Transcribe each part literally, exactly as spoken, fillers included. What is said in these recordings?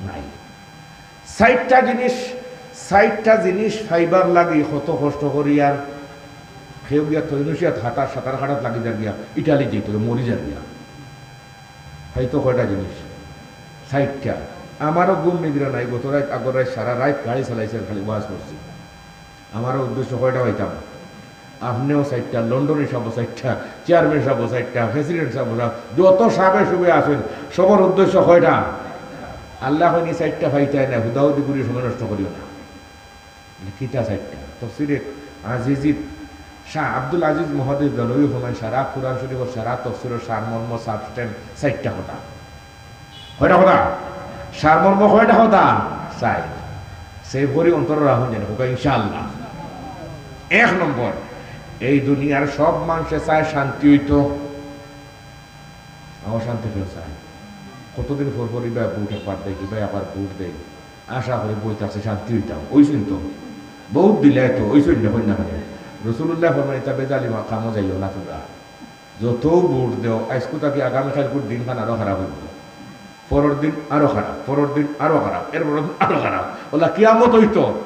নাই। চাইরটা জিনিস, চাইরটা জিনিস পাইবার লাগি কত কষ্ট করি আর কেউ গিয়া তৈনুসিয়াত হাতার সাঁতার কাটাত লাগি যার গিয়া, ইটালি যাইতো, মরি যার গিয়া। পাইতো কয়টা জিনিস? চাইরটা। আমারও ঘুম নিদ্রা নাই, গত রাইত, আগর রাইত, সারা রাইত গাড়ি চালাইছি আর খালি ওয়াজ করছি। আমারও উদ্দেশ্য কয়টা পাইতাম? আপনেও চাইরটা, লন্ডনী সাবও চাইরটা, চেয়ারম্যান সাবও চাইরটা, প্রেসিডেন্ট সাবও চাইরটা, যত সাবে সুবে আছইন, সবর উদ্দেশ্য কয়টা? আল্লায় কইন ই চাইরটা পাইতায় না, হুদাহুদি করি সময় নষ্ট করিও না। কিতা চাইরটা? তফসিরে আজিজিত শাহ আব্দুল আজিজ মুহাদ্দিস দেহলভী ফরমাইন, সারা কুরআন শরীফর সারা তফসিরর সারমর্ম, substance চাইরটা কথা। কয়টা কথা? সারমর্ম কয়টা কথা? চাইর। Save করি অন্তরো রাখুন যেন, কউক্কা ইনশাআল্লাহ। এক নম্বর, এই দুনিয়ার সব মানষে চায় শান্তি অইতো, অশান্তি কেউ চায়? কতদিন পর পর ইবায় ভোট একবার দেয়, ইবায় আবার ভোট দেয়, আশা করি বই থাকছে শান্তি অইতাম, অইছইন তো, বউত দিলায় তো, অইছইন না, অইন না কেনে? রসুলুল্লায় ফরমাইন, ইতা বেজালি মা-, কামো যাইও না তুমরা। যত ভোট দেও, আইজকু থাকি আগামী কাইলকুর দিনখান আরো খারাপ অইবো, পরর দিন আরো খারাপ, পরর দিন আরো খারাপ, এর পরর দিন আরো খারাপ। অলা কিয়ামত অইতো।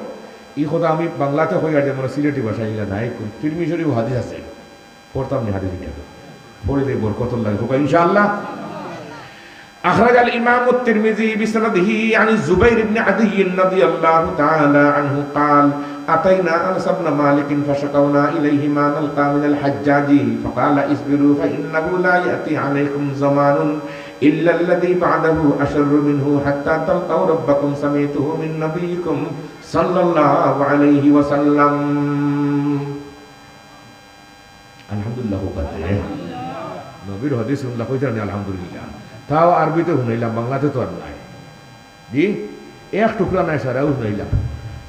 ই কথা আমি বাংলাতে কইয়ার যেমন সিলেটি ভাষায় ইলা নাই, তিরমিজি শরীফো হাদিস আছে। পড়তাম নি হাদিস ইটা? পড়িলে বরকতর লাগে, কউক্কা ইনশাআল্লাহ। أخرج الإمام الترمذي بسنده عن الزبير بن عدي رضي الله تعالى عنه قال: أتينا أنس بن مالك فشكونا إليه ما نلقى من الحجاج، فقال: اصبروا فإنه لا يأتي عليكم زمان إلا الذي بعده أشر منه حتى تلقوا ربكم، سمعته من نبيكم صلى الله عليه وسلم. আলহামদুলিল্লাহ কউক্কা তে। নবীর হাদিস হুনলা, কইতা নি আলহামদুলিল্লাহ। তাও আরবিতে হুনাইলাম, বাংলাতে তো আর নাই। জি, এক টুকরা নাই, সারাউ হুনাইলাম।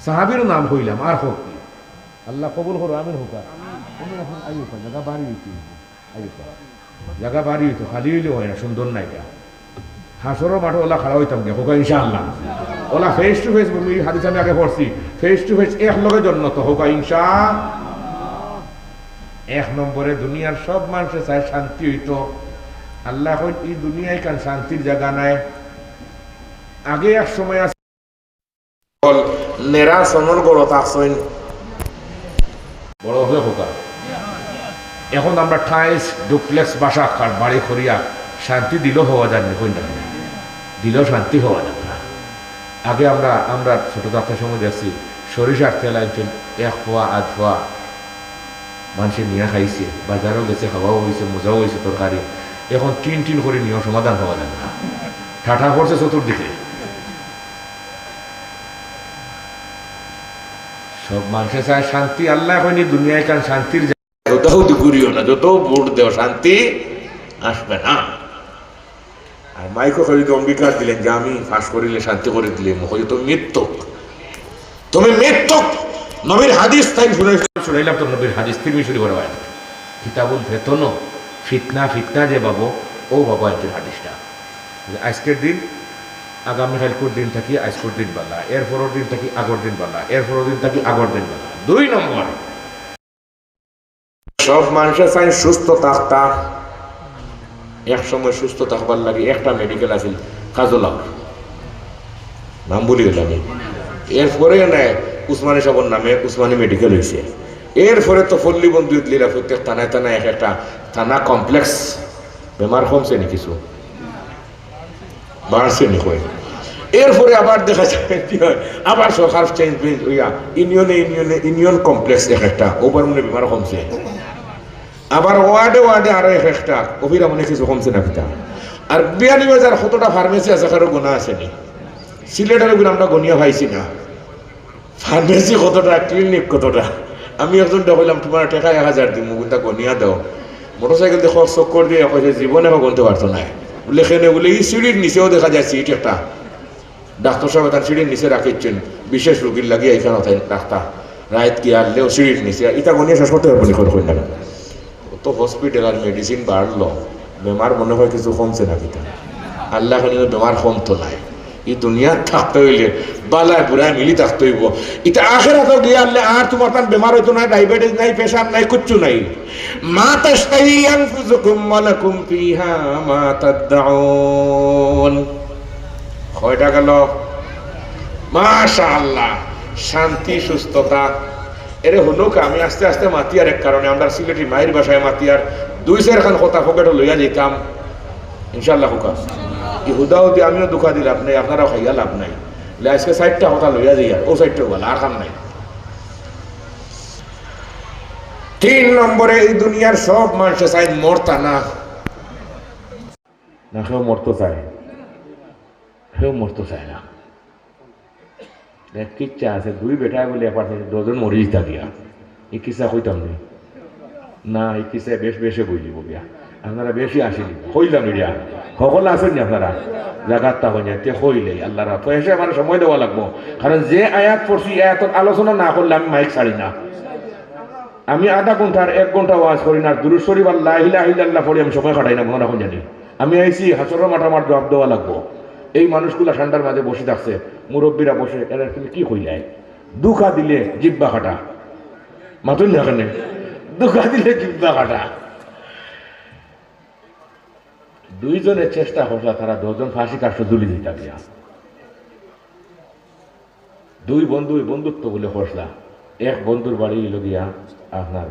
সাহাবীর নাম কইলাম, আর কউক্কা। আল্লায় কবুল করো, আমিন কউক্কা। আমিন। এখন আইউক্কা, জাগা বাড়ি অইতে অইবো। আইউক্কা। জাগা বাড়ি অইতো, খালি অইলে অয় না, সুন্দর নায়গা। হাশরর মাঠো অলা খাড়া অইতাম গিয়া, কউক্কা ইনশাআল্লাহ। অলা face to face, আমি হাদিস আমি আগে পড়ছি, face to face এক লগে জন্নত, কউক্কা ইনশা। এক নম্বরে দুনিয়ার সব মানষে চায় শান্তি অইতো। আল্লায় কইন, ই দুনিয়াখান শান্তির জাগা নায়। আগে এক সময় আছে, নেরা সনর ঘরো থাকছইন। বড় অকলে কউক্কা। এখন আমরা tiles, duplex বাসা, বাড়ি করিয়া শান্তি দিলো পাওয়া যার নি, কইন না? দিলো শান্তি পাওয়া যার না। আগে আমরা, আমরা ছোট থাকতে সময় দেখছি, সরিষার তেল আনছইন এক পোয়া, আধ পোয়া, মানষে নিয়া খাইছে, বাজারও গেছে, খাওয়াও অইছে, মজাও অইছে তরকারি। এখন টিন টিন করি নিয়া সমাধান পাওয়া যার না, ঠাটা পড়ছে চতুর্দিকে। সব মানষে চায় শান্তি। আল্লায় কইন ই দুনিয়াখান শান্তির জাগা, হুদাহুদি করিও না, যত ভোট দেও শান্তি আসবে না। আর মাইকো খালি তো অঙ্গীকার দিলেন যে আমি পাশ করিলে শান্তি করি দিলে, মুখে তো মিথ্যক। তুমি মিথ্যক। নবীর হাদিস তাইন হুনাইলাম। হুনাইলাম তো নবীর হাদিস, তিরমিজি শরীফর রেওয়ায়াত। কিতাবুল ফেতন, ফিতনা, ফিতনা যে বাবো, ও বাবো আনছইন হাদিসটা। আইজকের দিন, আগামী কাইলকুর দিন থাকি আইজকুর দিন বালা, এর পরর দিন থাকি আগর দিন বালা, এর পরর দিন থাকি আগর দিন বালা। দুই নম্বর, সব মানষে চায় সুস্থ থাকতা। এক সময় সুস্থ থাকবার লাগি একটা মেডিকেল আছিল কাজলা, নাম ভুলি গেলাম আমি। এরপরে না, উসমানী সাবর নামে উসমানী মেডিকেল অইছে। এরপরে তো পল্লী বন্দী দিলা, প্রত্যেক থানায় থানায় এক একটা থানা কমপ্লেক্স। বেমার কমছে নি কিছু? বাড়ছে নি কয়। এরপরে আবার দেখা যায় কি হয়, আবার সরকার চেঞ্জ মেঞ্জ অইয়া ইউনিয়নে, ইউনিয়নে, ইউনিয়ন কমপ্লেক্স এক একটা, ওবার মনে বেমার কমছে। আবার ওয়ার্ডে ওয়ার্ডে আরো এক একটা, ওবিরা মনে কিছু কমছে না কিতা? আর বিয়ানীবাজার কতটা ফার্মেসি আছে, কারো গোনা আছে নি? সিলেটের ওবিরা আমরা গনিয়া পাইছি না। ফার্মেসি কতটা, ক্লিনিক কতটা? আমি একজনরে কইলাম, "তুমার টেকা এক হাজার দিমু, কুনটা গনিয়া দেও।" মোটরসাইকেল দিয়া খরচ চক্কর দিয়া কইছে, জীবনে কেউ গনতে পারতো নায়। বুলে, "কেনে?" বুলে, "ই সিঁড়ির নিচেও দেখা যায় সিট একটা। ডাক্তার সাবে তান সিঁড়ির নিচে রাখিছইন, বিশেষ রুগীর লাগি এইখান তাইন রাখতা। রাইত কি আরলেও সিঁড়ির নিচে, ইটা গনিয়া শেষ করতে পারবো নি, কইন না।" অত হসপিটাল আর মেডিসিন বাড়লো, বেমার মনে হয় কিছু কমছে না কিতা? আল্লায় কইন, বেমার কমতো নায়। ই দুনিয়াত থাকতে অইলে বালায় বুরায় মিলি থাকতে অইবো। ইটা আখেরাতো গিয়া আরলে আর তুমার তান বেমার অইতো নায়, ডায়াবেটিস নাই, প্রেশার নাই, কিচ্ছু নাই। মা তাশতাহি আনফুসুকুম ওয়া লাকুম ফিহা মা তাদদাউন। কয় গেল। মাশাআল্লাহ, শান্তি সুস্থতা। এরে হুনুক, আমি আস্তে আস্তে মাতিয়ার এক কারণে, আমরা সিলেটি মাইর ভাষায় মাতিয়ার, দুই চাইর খান কথা পকেটো লইয়া যাইতাম। ইনশাআল্লাহ হুকা। ই হুদাহুদি আমিও ধুকা দি লাভ নাই, আপনারাও খাইয়া লাভ নাই। লে আজকে চাইরটা কথা লইয়া যাইয়ার, অউ চাইরটা বলা, আর কাম নাই। তিন নম্বরে, ই দুনিয়ার সব মানষে চায় মরতা না। না, কেউ মরতো চায়, কেউ মরতো চায় না। এক কিচ্ছা আছে, দুই বেটায় বুলে একবার দশজন মরি যিতা গিয়া। ই কিচ্ছা কইতাম নি? না, ই কিচ্ছা বেশ বেশে বইলিব গিয়া। আপনারা বেশি আসিলি, কইলাম ইটা। হকল আছইন নি আপনারা? জাগাত তা হইয়া তে কইলে আল্লাহ রাত। তো এসে আমার সময় দেওয়া লাগবো, কারণ যে আয়াত পড়ছি, এই আয়াতর আলোচনা না করলে আমি মাইক ছাড়ি না। আমি আধা ঘন্টা আর এক ঘন্টা ওয়াজ করি না, আর দুরূদ শরীফ আর লা ইলাহা ইল্লাল্লাহ পড়ি আমি সময় কাটাই না, মনে রাখুন জানি। আমি আইছি হাসরর মাঠে আমার জবাব দেওয়া লাগবো। এই মানুষগুলা ঠান্ডার মাঝে বসে থাকছে, মুরব্বীরা বসে, এরা তুমি কি কইলাই? ধুকা দিলে জিব্বা কাটা। মাতুন না কেনে? ধুকা দিলে জিব্বা কাটা। দুইজনে চেষ্টা করলা, তারা দশজন ফাঁসি কাষ্ঠ ঝুলি দিতা গিয়া। দুই বন্ধু ওই বন্ধুত্ব বুলে করলা। এক বন্ধুর বাড়ি অইলো গিয়া আপনার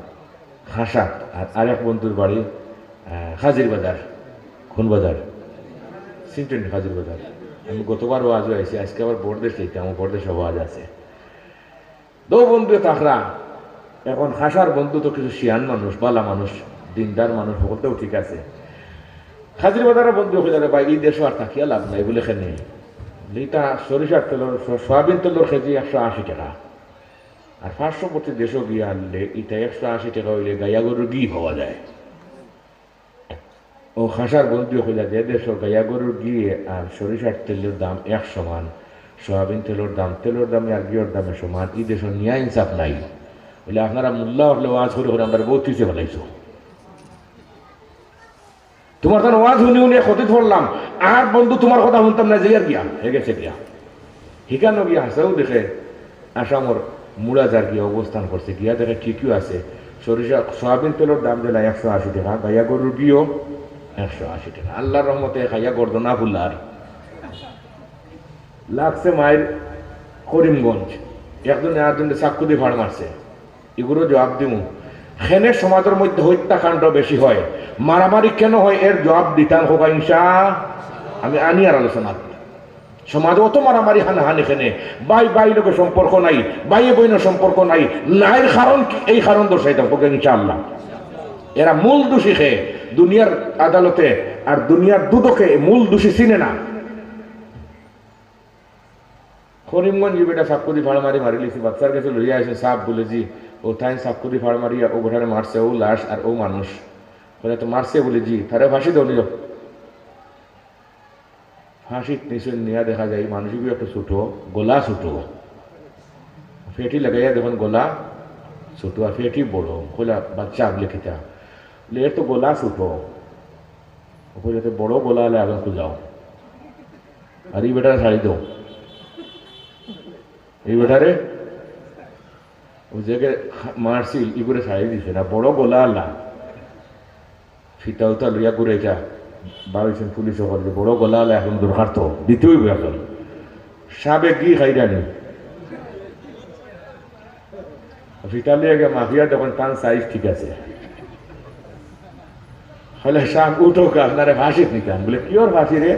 খাসাত, আর আরেক বন্ধুর বাড়ি, আহ, খাজির বাজার। কোন বাজার? সিন্টন খাজির বাজার। আমি গতবার ওয়াজও আইছি, আজকে আবার বড়দেশ যাইতাম, আমার বড়দেশে ওয়াজ আছে। দো বন্ধু থাকরা, এখন খাসার বন্ধু তো কিছু শিয়ান মানুষ, বালা মানুষ, দিনদার মানুষ, হকলটাও ঠিক আছে। খাজির বাজারর বন্ধু কইলা, "রে ভাই, ই দেশো আর থাকিয়া লাভ নাই," বুলে, "কেনে?" বুলে, "ইতা সরিষার তেলর, স-, সয়াবিন তেলর কেজি একশো আশি টেকা। আর পার্শ্ববর্তী দেশো গিয়া আনলে ইতা একশো আশি টেকা অইলে গাইয়া গরুর ঘি পাওয়া যায়।" অউ খাসার বন্ধু কইলা, "যে দেশো গাইয়া গরুর ঘি আর সরিষার তেলর দাম এক সমান, সয়াবিন তেলর দাম, তেলর দামে আর ঘিওর দামে সমান, ই দেশো ন্যায় ইনসাফ নাই।" বুলে, "আপনারা মোল্লা অকলে ওয়াজ করি করি আমরারে বউত পিছে ফালাইছো।" তুমার তান ওয়াজ হুনি হুনি ক্ষতিত পড়লাম, আর বন্ধু তুমার কথা হুনতাম না, যাইয়ার গিয়া, হে গেছে গিয়া। হিকানো গিয়া হাছাউ দেখে আসামর মুড়াঝার গিয়া অবস্থান করছে, গিয়া দেখে ঠিকই আছে, সরিষা, সয়াবিন তেলর দাম দিলা একশো আশি টেকা, গাইয়া গরুর ঘিও একশো আশি টেকা। আল্লার রহমতে খাইয়া গর্দনা ফুলার। লাগছে মাইর করিমগঞ্জ, একজনে আরজনরে চাক্কু দি ফাড় মারছে। ইগুরো জবাব দিমু। কেনে সমাজর মধ্যে হত্যাকাণ্ড বেশি হয়, মারামারি কেন হয়, এর জবাব দিতাম হোক ইনশা। আমি আনি আর আলোচনা। সমাজো অত মারামারি হানাহানি কেনে, ভাই ভাই লগে সম্পর্ক নাই, ভাইয়ে বইনর সম্পর্ক নাই, নাইর কারণ কি? এই কারণ দর্শাইতাম হোক ইনশাআল্লাহ। এরা মূল দোষী খে, দুনিয়ার আদালতে আর দুনিয়ার দুদকে মূল দোষী চিনে না। করিমগঞ্জ ই বেটা চাক্কু দি ফাড় মারি মারিলিছে, বাচ্চার গেছে লইয়া আইছে, সাব বুলে জি, অউ তাইন চাক্কু দি ফাড় মারিয়া অউ বেটারে মারছে, অউ লাশ আর অউ মানুষ। কইলা তো মারছে বুলে জি, তারে ফাঁসি দেও নিও। ফাঁসিত নিছইন, নিয়া দেখা যায় মানুষ ইগু একটু ছোট, গলা ছোট। ফেটি লাগাইয়া দেখইন গলা ছোট আর ফেটি বড়। কইলা বাচ্চা বুলে কিতা? বুলে এর তো গলা ছোট। কইলা তো বড় গলা আলা আগে খুজাও। আর ই বেটারে ছাড়ি দেও। ই বেটারে, অউ যে মারছিল, ইগুরে ছাড়ি দিছে না, বড় গলা আলা। ফিতা উতা লইয়া ঘুরাইতা, বার অইছইন পুলিশ অকল, বড় গলা আলা এখন দরকার তো, দিতে অইবো এখন। সাবে কি খাইরানি? ফিতা লইয়া গিয়া মাপিয়া দেখইন তান সাইজ ঠিক আছে। কইলে, "সাব, উঠউক্কা, আপনারে ফাঁসিত নিতাম।" বুলে, "কিওর ফাঁসি রে?"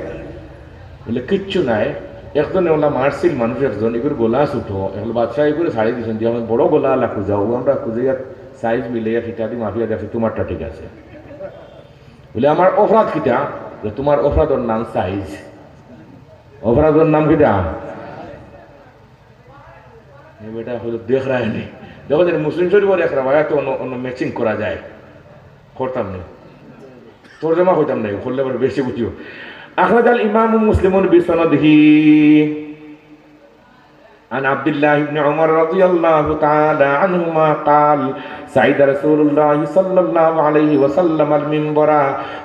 বুলে, "কিচ্ছু নাই। একজনে অলা মারছিল মানুষ একজন, ইগুর গলা ছোট, এখন বাদশাহ ইগুরে ছাড়ি দিছইন, দিয়া বড় গলা আলা খুজাও, অউ আমরা খুজাইয়া সাইজ মিলাইয়া ফিতা দি মাপিয়া দেখছি তুমারটা ঠিক আছে।" বুলে, "আমার অপরাধ কিতা?" বুলে, "তুমার অপরাধর নাম সাইজ।" অপরাধর নাম কিতা? ই বেটা কইলো, "দেখরায়নি।" দেখো যে মুসলিম শরীফর এক রেওয়ায়াত অন্য, অন্য ম্যাচিং করা যায়। করতাম নি। তর্জমা কইতাম না, করলে আবার বেশি বুঝিও। আখরাজাল ইমামু মুসলিমুন বিসনাদিহি। عن عبد الله بن عمر رضي الله تعالى عنهما قال: صعد رسول الله صلى الله عليه وسلم المنبر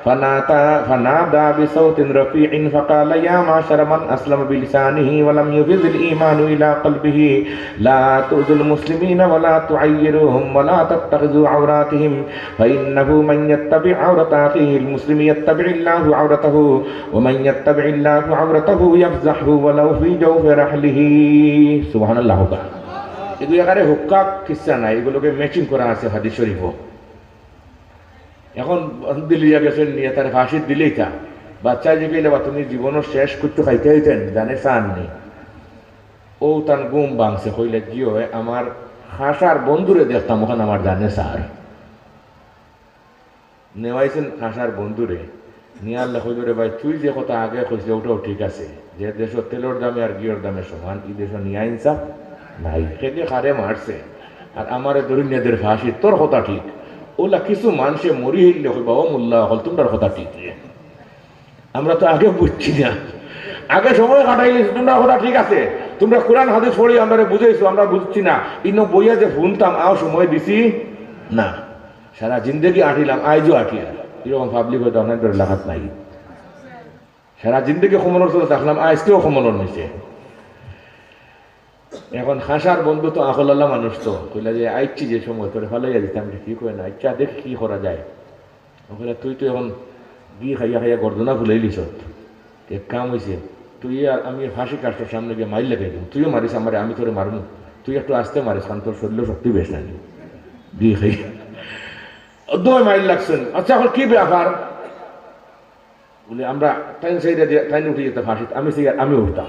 فنادى، فنادى بصوت رفيع فقال: يا معشر من أسلم بلسانه ولم يفض الإيمان إلى قلبه، لا تؤذوا المسلمين ولا تعيروهم ولا تتخذوا عوراتهم، فإنه من يتبع عورة أخيه المسلم يتبع الله عورته، ومن يتبع الله عورته يفضحه ولو في جوف رحله. সুবহানাল্লাহ। এগুলো এখানে হুক্কা কিচ্ছা নাই, এগুলোকে ম্যাচিং করা আছে হাদিস শরীফও। এখন বন্দি লইয়া গেছইন, নিয়া তারে ফাঁসিত দিলাইতা। বাদশায় জিকাইলা, "বা তুমি জীবনর শেষ কিচ্ছু খাইতা চাইরায় নি, জানে চার নি?" অউ তান ঘুম ভাঙছে, কইলা, "জি অয়, আমার খাসার বন্ধুরে দেখতাম, অখান আমার জানে চার।" নেওয়াইছইন খাসার বন্ধুরে। নিয়া আল্লায় কইলো, "রে ভাই, তুই যে কথা আগে কইছলে, অটাও ঠিক আছে, যে দেশো তেলর দামে আর ঘিওর দামে সমান, ই দেশো ন্যায় ইনসাফ নাই। কেগে কারে মারছে, আর আমারে ধরি নিয়া দের ফাঁসি, তোর কথা ঠিক।" অউলা কিছু মানষে মরি হারলে কইবা, "ও মোল্লা অকল, তুমরার কথা ঠিক রে, আমরা তো আগে বুঝছি না, আগে সময় কাটাইলিছি, তুমরার কথা ঠিক আছে, তুমরা কোরআন হাদিস পড়ি আমরারে বুঝাইছো, আমরা বুঝছি না, ইনো বইয়া যে হুনতাম, অউ সময় দিছি না।" সারা জিন্দেগি আটিলাম, আইজও আটিয়ার। এরকম পাবলিক অয়তো আপনার এলাকাত নাই। সারা জিন্দেগি কমলর তলে থাকলাম, আইজকেও কমলর নিচে। এখন খাসার বন্ধু তো আখলআলা মানুষ তো, কইলা যে, "আইচ্ছি যে সময়, তোরে ফালাইয়া দিতাম, এটা ঠিক অয় না। আইচ্ছা, দেখি কি করা যায়।" ও কইলা, "তুই তো এখন ঘি খাইয়া খাইয়া গর্দনা ফুলাইলিছত। এক কাম অইছে, তুই আর আমি ফাঁসি কাষ্ঠর সামনে গিয়া মাইর লাগাই দিমু। তুইও মারিস আমারে, আমি তোরে মারমু। তুই একটু আস্তে মারিস, কারণ তোর শরীলো শক্তি বেশ নাই।" ঘি খাইয়া। ও দুইও মাইর লাগছইন। "আচ্ছা, এখন কি ব্যাপার?" বলে, "আমরা তাইন চাইরা দিয়া, তাইন উঠি যেতা ফাঁসিত, আমি চাইয়া, আমি উঠতাম।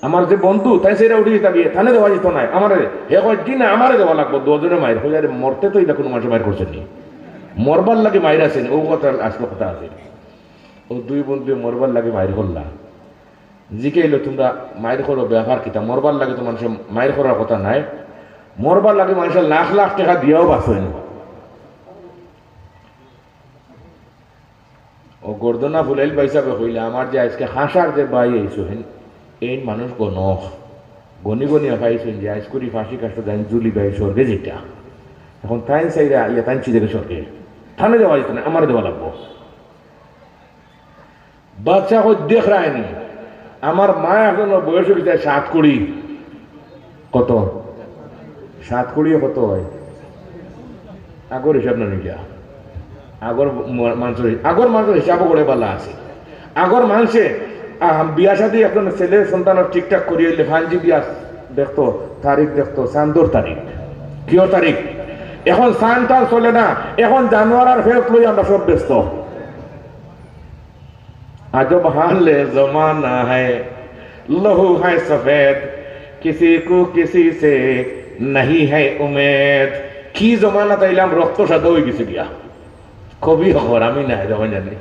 আমার যে বন্ধু, তাইন চাইরা উঠি যেতা গিয়া, তানে দেওয়া যেত নায়, আমারে।" হে কয়, "জি না, আমারে দেওয়া লাগবো, দুইজনে মাইর।" কই, "আরে, মরতে তো ইলা কুনু মানষে মাইর করছে নি, মরবার লাগি মাইর আছে নি, অউ কথা আসল কথা আছে।" অউ দুই বন্ধুয়ে মরবার লাগি মাইর করলা। জিকাইলো, "তুমরা মাইর করো, ব্যাপার কিতা? মরবার লাগি তো মানষে মাইর করার কথা নায়, মরবার লাগি মানষে লাখ লাখ টেকা দিয়াও বাঁচইন।" ও গর্দনা ফুলাইল ভাইসাবে কইলা, "আমার যে আইজকে খাসার যে ভাই আইছইন, এইন মানুষ গণক, গনি গনি পাইছইন যে আইজ করি ফাঁসি কাষ্ঠ যাইন জুলি ভাই স্বর্গে যেতা। এখন তাইন চাইরা ইয়া তাইন চিদেকে স্বর্গে, তানে দেওয়া যেত না, আমারে দেওয়া লাগবো।" বাদশা কয়, "দেখরায়নি, আমার মা এখনো বয়স অইগেছে সাত কুড়ি।" কত? সাত কুড়ি কত অয়? আগর হিসাব না নিকা। আগর ম-, মানষর, আগর মানষর হিসাবও করে বালা আছে। আগর মানষে, আহ, বিয়া শাদী একজন ছেলে সন্তানর ঠিকঠাক করি অইলে ফাঞ্জি বিয়া দেখতো, তারিখ দেখতো, চান্দর তারিখ, কিয়র তারিখ। এখন চান টান চলে না, এখন জানোয়ার আর ফেরত লই আমরা সব ব্যস্ত। عجب حال زمانہ ہے، لہو ہے سفید، کسی کو کسی سے نہیں ہے امید। কি জমানাত আইলাম, রক্ত সাদা অইগেছে গিয়া। কবি হকল, আমি না, যখন জানি।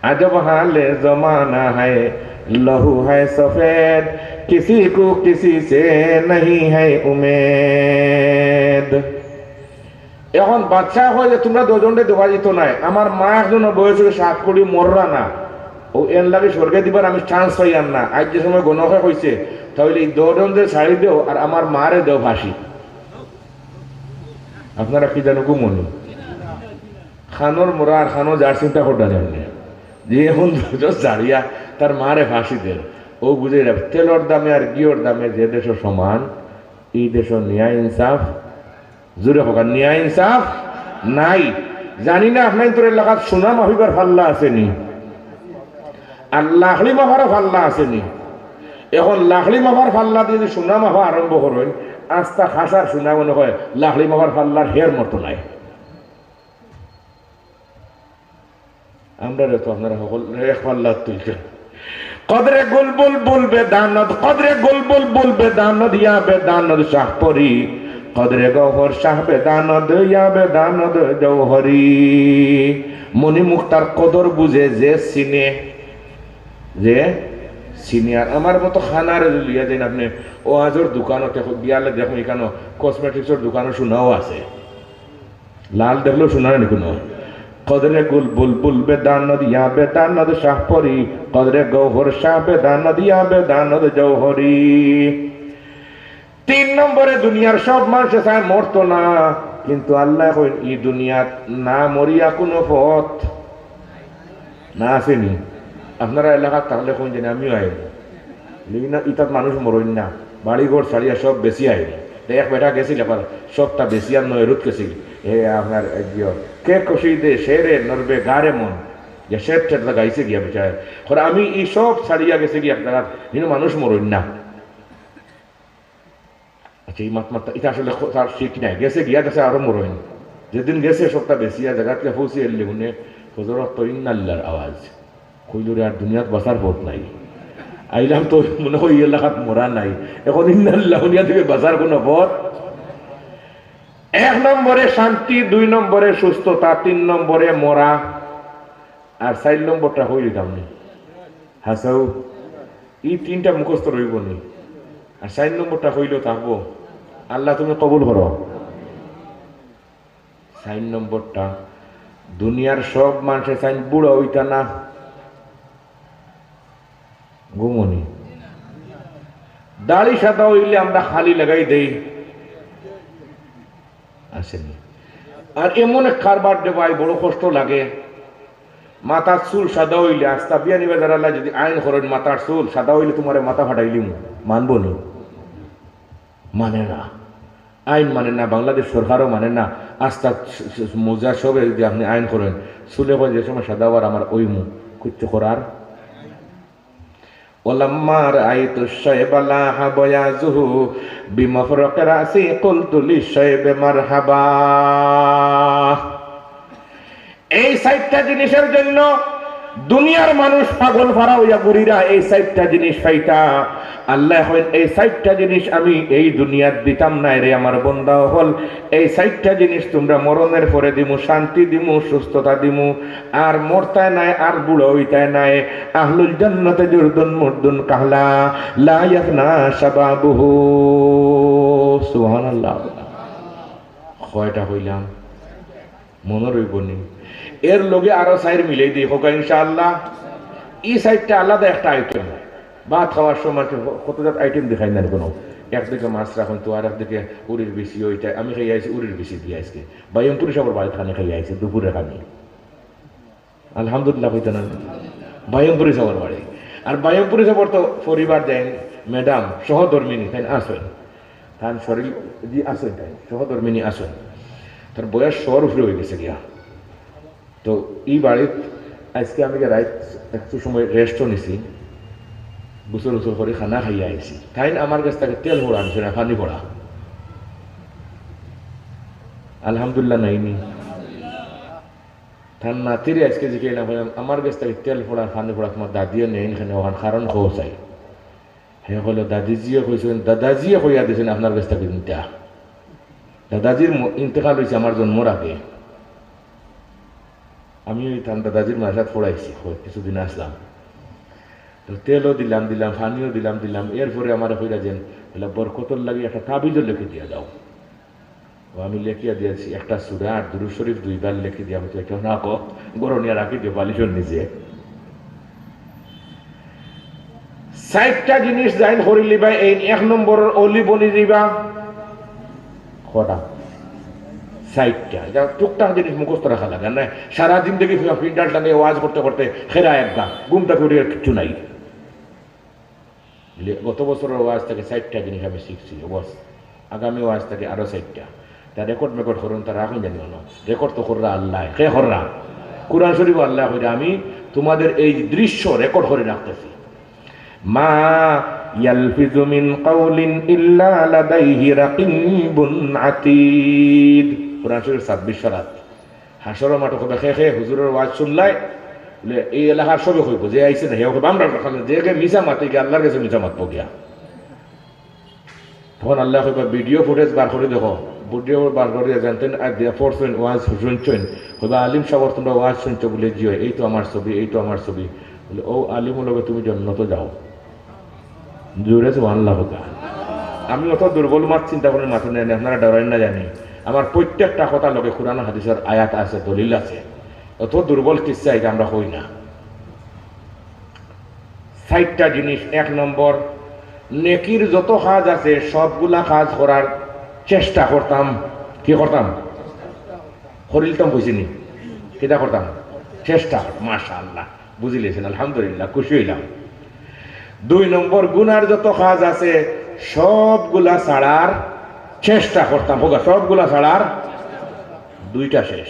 عجب حال زمانہ ہے، لہو ہے سفید، کسی کو کسی سے نہیں ہے امید। এখন বাদশা কয় যে, "তুমরা দুইজনরে দেওয়া যেত নায়, আমার মা একজন বয়স অইছে সাত কুড়ি, মররা না।" ও এন লাগি স্বর্গে দিবার আমি chance পাইয়ার না। আইজ যে সময় গণকে কইছে, "তাইলে ই দুইজনরে ছাড়ি দেও আর আমার মারে দেও ফাঁসি।" আপনারা কি জানো গো মনে? খানোর মোরা আর খানো যার চিন্তা করডা জানে। যে এখন দুইজন ছাড়িয়া তার মারে ফাঁসি দের। ও বুঝে যাবে, তেলর দামে আর ঘিওর দামে যে দেশো সমান, ই দেশো ন্যায় ইনসাফ, জোরে কউক্কা, ন্যায় ইনসাফ নাই। জানি না আপনাইনতর এলাকাত সোনা মাপিবার ফাল্লা আছে নি, আর লাকড়ি মাপারও ফাল্লা আছে নি। এখন লাকড়ি মাপার ফাল্লা দি যদি সোনা মাপা আরম্ভ করইন, আস্তা খাসার সোনা মনে অয় লাকড়ি মাপার ফাল্লার হের মতো নাই। আমরারে তো আপনারা হকল এক পাল্লাত তুলছইন। قدر گل بلبل بداند، قدر گل بلبل بداند یا بداند شهپری، قدر گوهر شه بداند یا بداند جوهری। মণিমুক্তার কদর বুঝে যে চিনে, যে চিনে। আর আমার মতো খানারে লইয়া যাইন আপনে, ওয়াজর দোকানো, বিয়ালে দেখইন, ইখানো cosmetics-র দোকানো সোনাও আছে। লাল দেখলেও সোনা নি কুনু। قدر گل بلبل بداند یا بداند شهپری، قدر گوهر شه بداند یا بداند جوهری۔ তিন নম্বরে দুনিয়ার সব মানষে চায় মরতো না, কিন্তু আল্লায় কইন, "ই দুনিয়াত না মরিয়া কুনু পথ না আছে নি।" আপনারার এলাকাত থাকলে কইন যেন আমিও আইমু। লেকিন না, ইতাত মানুষ মরইন না, বাড়ি ঘর ছাড়িয়া সব বেচিয়া আইন। তো এক বেটা গেছিল, একবার সবটা বেচিয়া নয় রুত গেছিল। এ আপনার এক জিও, "কে খুশি দে শেরে নরবে গারে মন", যে শের টের লাগাইছে গিয়া বেচারা। কর আমি ই সব ছাড়িয়া গেছে গিয়া এক জাগাত, কিন্তু মানুষ মরইন না। আচ্ছা, ই মাত মাততা, ইটা আসলে খ-, তার ঠিক নাই। গেছে গিয়া দেখছে আরো মরইন। যেদিন গেছে সবটা বেচিয়া জাগাত গিয়া পৌঁছি এলে হুনে হজরত তো ইন্নাল্লাহর আওয়াজ। কইল, "রে, আর দুনিয়াত বাঁচার পথ নাই। আইলাম তো মনে হয় এই এলাকাত মরা নাই। এখন ইন্নাল্লাহ হুনিয়া দিবে বাঁচার কোনো পথ?" এক নম্বরে শান্তি, দুই নম্বরে সুস্থতা, তিন নম্বরে মরা, আর চাইর নম্বরটা কইলিতাম নি। হাসাও, ই তিনটা মুখস্থ রইব নি। আর চাইর নম্বরটা কইলেও থাকবো। আল্লাহ, তুমি কবুল করো। চাইর নম্বরটা, দুনিয়ার সব মানষে চাইন বুড়া অইতা না, ঘুমনি। দাড়ি সাদা অইলে আমরা খালি লাগাই দেই, আছে নি? আর এমন এক কারবার দেবাই বড় কষ্ট লাগে, মাথার চুল সাদা অইলে, আস্তা বিয়ানীবাজার আল্লাহ যদি আইন করেন, মাথার চুল সাদা অইলে তোমারে মাথা ফাটাইলিমু, মানবো নি? মানে না, আইন মানে না, বাংলাদেশ সরকারও মানে না। আস্তা স-, স-, মোজা সবে যদি আপনি আইন করেন, চুলে কয় যে সময় সাদা অওয়ার আমার অইমু, কিচ্ছু করার। ولما رأيت الشيب لاح بياضه بمفرق رأسي قلت للشيب مرحبا। এই চাইরটা জিনিসের জন্য দুনিয়ার মানুষ পাগল ফারা অইয়া ঘুরিরা, এই চাইরটা জিনিস পাইতা। আল্লায় কইন, "এই চাইরটা জিনিস আমি এই দুনিয়াত দিতাম নায় রে আমার বন্দা অকল। এই চাইরটা জিনিস তুমরা মরণের পরে দিমু, শান্তি দিমু, সুস্থতা দিমু, আর মরতায় নায়, আর বুড়া অইতায় নায়।" আহলুল জান্নাতে জুরদুন মুরদুন কাহলা লা ইয়াফনা শাবাবুহু। সুবহানাল্লাহ। কয়টা কইলাম? মনো রইব নি? এর লগে আরো চাইর মিলাই দেই, কউক্কা ইনশাআল্লাহ। ই চাইরটা আলাদা একটা আইটেম। ভাত খাওয়ার সময় কি হ-, কত জাত আইটেম দেখাই না কোনো? একদিকে মাছ রাখইন তো, আর একদিকে উরির বিচি, ওইটা আমি খাই আইছি উরির বিচি দিয়া আজকে। বায়ুমপুরি সাবর বাড়িত খানি খাই আইছি, দুপুরে খানি। আলহামদুলিল্লাহ কইতা না? বায়ুমপুরি সাবর বাড়ি। আর বায়ুমপুরি সাবর তো পরিবার দেন, ম্যাডাম, সহধর্মিনী, তাইন আছইন। তান শরীর দি আছইন, তাইন সহধর্মিনী আছইন। তার বয়স শর উপরে অইগেছে গিয়া। তো ই বাড়িত আজকে আমি গিয়া রাইত একটু সময় রেস্টও নিছি, গোসল উসল করি খানা খাইয়া আইছি। তাইন আমার গেছ থাকি তেল ফোড়া আনছইন না, পানি ফোড়া। আলহামদুলিল্লাহ নাইনি? তার নাতিরে আজকে জিকাইলাম, কইলাম, "আমার গেছ থাকি তেল ফোড়া, পানি ফোড়া তোমার দাদিয়ে নেইন কেনে, অখান কারণ কও চাই।" হে কইল, "দাদিজিয়ে কইছইন, দাদাজিয়ে কইয়া দিছইন আপনার গেছ থাকি নিতা।" দাদাজির ম-, ইন্তেকাল অইছে আমার জন্মর আগে। আমি ওই তান দাদাজির মাদ্রাসাত পড়াইছি, কয় কিছুদিন আসলাম। তো তেলও দিলাম, দিলাম, পানিও দিলাম, দিলাম। এরপরে আমারে কইরা যেন, বলে, "বরকতর লাগি একটা তাবিজও লেখি দিয়া যাও।" ও আমি লেখিয়া দিয়াছি, একটা সূরা আর দুরূদ শরীফ দুইবার লেখি দিয়া, হয়তো কেউ না কো, গরনিয়া রাখি দিও বালিশর নিচে। চাইরটা জিনিস যাইন করিলিবা, এই এক নম্বরর অলি বনি যাইবা। কয়টা? চাইরটা। ইটা টুকটাক জিনিস মুখস্থ রাখা লাগে না। সারা জিন্দেগি ফিন্ডাল টানে ওয়াজ করতে করতে খেরা একবার ঘুম থাকি উঠিয়া কিচ্ছু নাই। লে-, গত বছরর ওয়াজ থাকি চাইরটা জিনিস আমি শিখছি, বস। আগামী ওয়াজ থাকি আরো চাইরটা। তা রেকর্ড মেকর্ড করইন, তা রাখইন জানি অনো। রেকর্ড তো কররা আল্লায়। কে কররা? কোরআন শরীফ আল্লায় কইরা, "আমি তোমাদের এই দৃশ্য রেকর্ড করে রাখতেছি।" "মা ইয়ালফিজু মিন কাউলিন ইল্লা লাদাইহি রাকিবুন আতিদ।" কোরআন শরীফ ছাব্বিশ পারাত। হাশরর মাঠো কইবা, "কে কে হুজুরর ওয়াজ শুনলায়?" বলে, "এই এলাকার সবে কইবো, যে আইছে না, হেও কইবো, আমরা রাখাল, যে কে মিছা মাতে গিয়া, আল্লাহর গেছে মিছা মাতবো গিয়া।" তখন আল্লায় কইবা, "ভিডিও ফুটেজ বার করি দেখো।" ভিডিও বার করি জানতেন, আর দিয়া পড়ছইন, ওয়াজ শুনছইন। কইবা, "আলিম সাবর তোমরা ওয়াজ শুনছো?" বলে, "জি অয়, এই তো আমার ছবি, এই তো আমার ছবি।" বলে, "ও আলিমর লগে তুমি জন্নতো যাও।" জোরে সুবহানাল্লাহ কউক্কা। আমি অত দুর্বল মাত চিন্তা করি মাতি নাই, আপনারা ডরাইন না জানি। আমার প্রত্যেকটা কথা লগে কোরআন হাদিসর আয়াত আছে, দলিল আছে। অত দুর্বল কিচ্ছা ইটা আমরা কই না। চাইরটা জিনিস, এক নম্বর, নেকির যত কাজ আছে সবগুলা কাজ করার চেষ্টা করতাম। কি করতাম? করিলতাম কইছি নি? কিতা করতাম? চেষ্টা। মাশাআল্লাহ, বুঝিলিছেন, আলহামদুলিল্লাহ, খুশি অইলাম। দুই নম্বর, গুনার যত কাজ আছে সবগুলা ছাড়ার চেষ্টা করতাম। কউক্কা, সবগুলা ছাড়ার। দুইটা শেষ।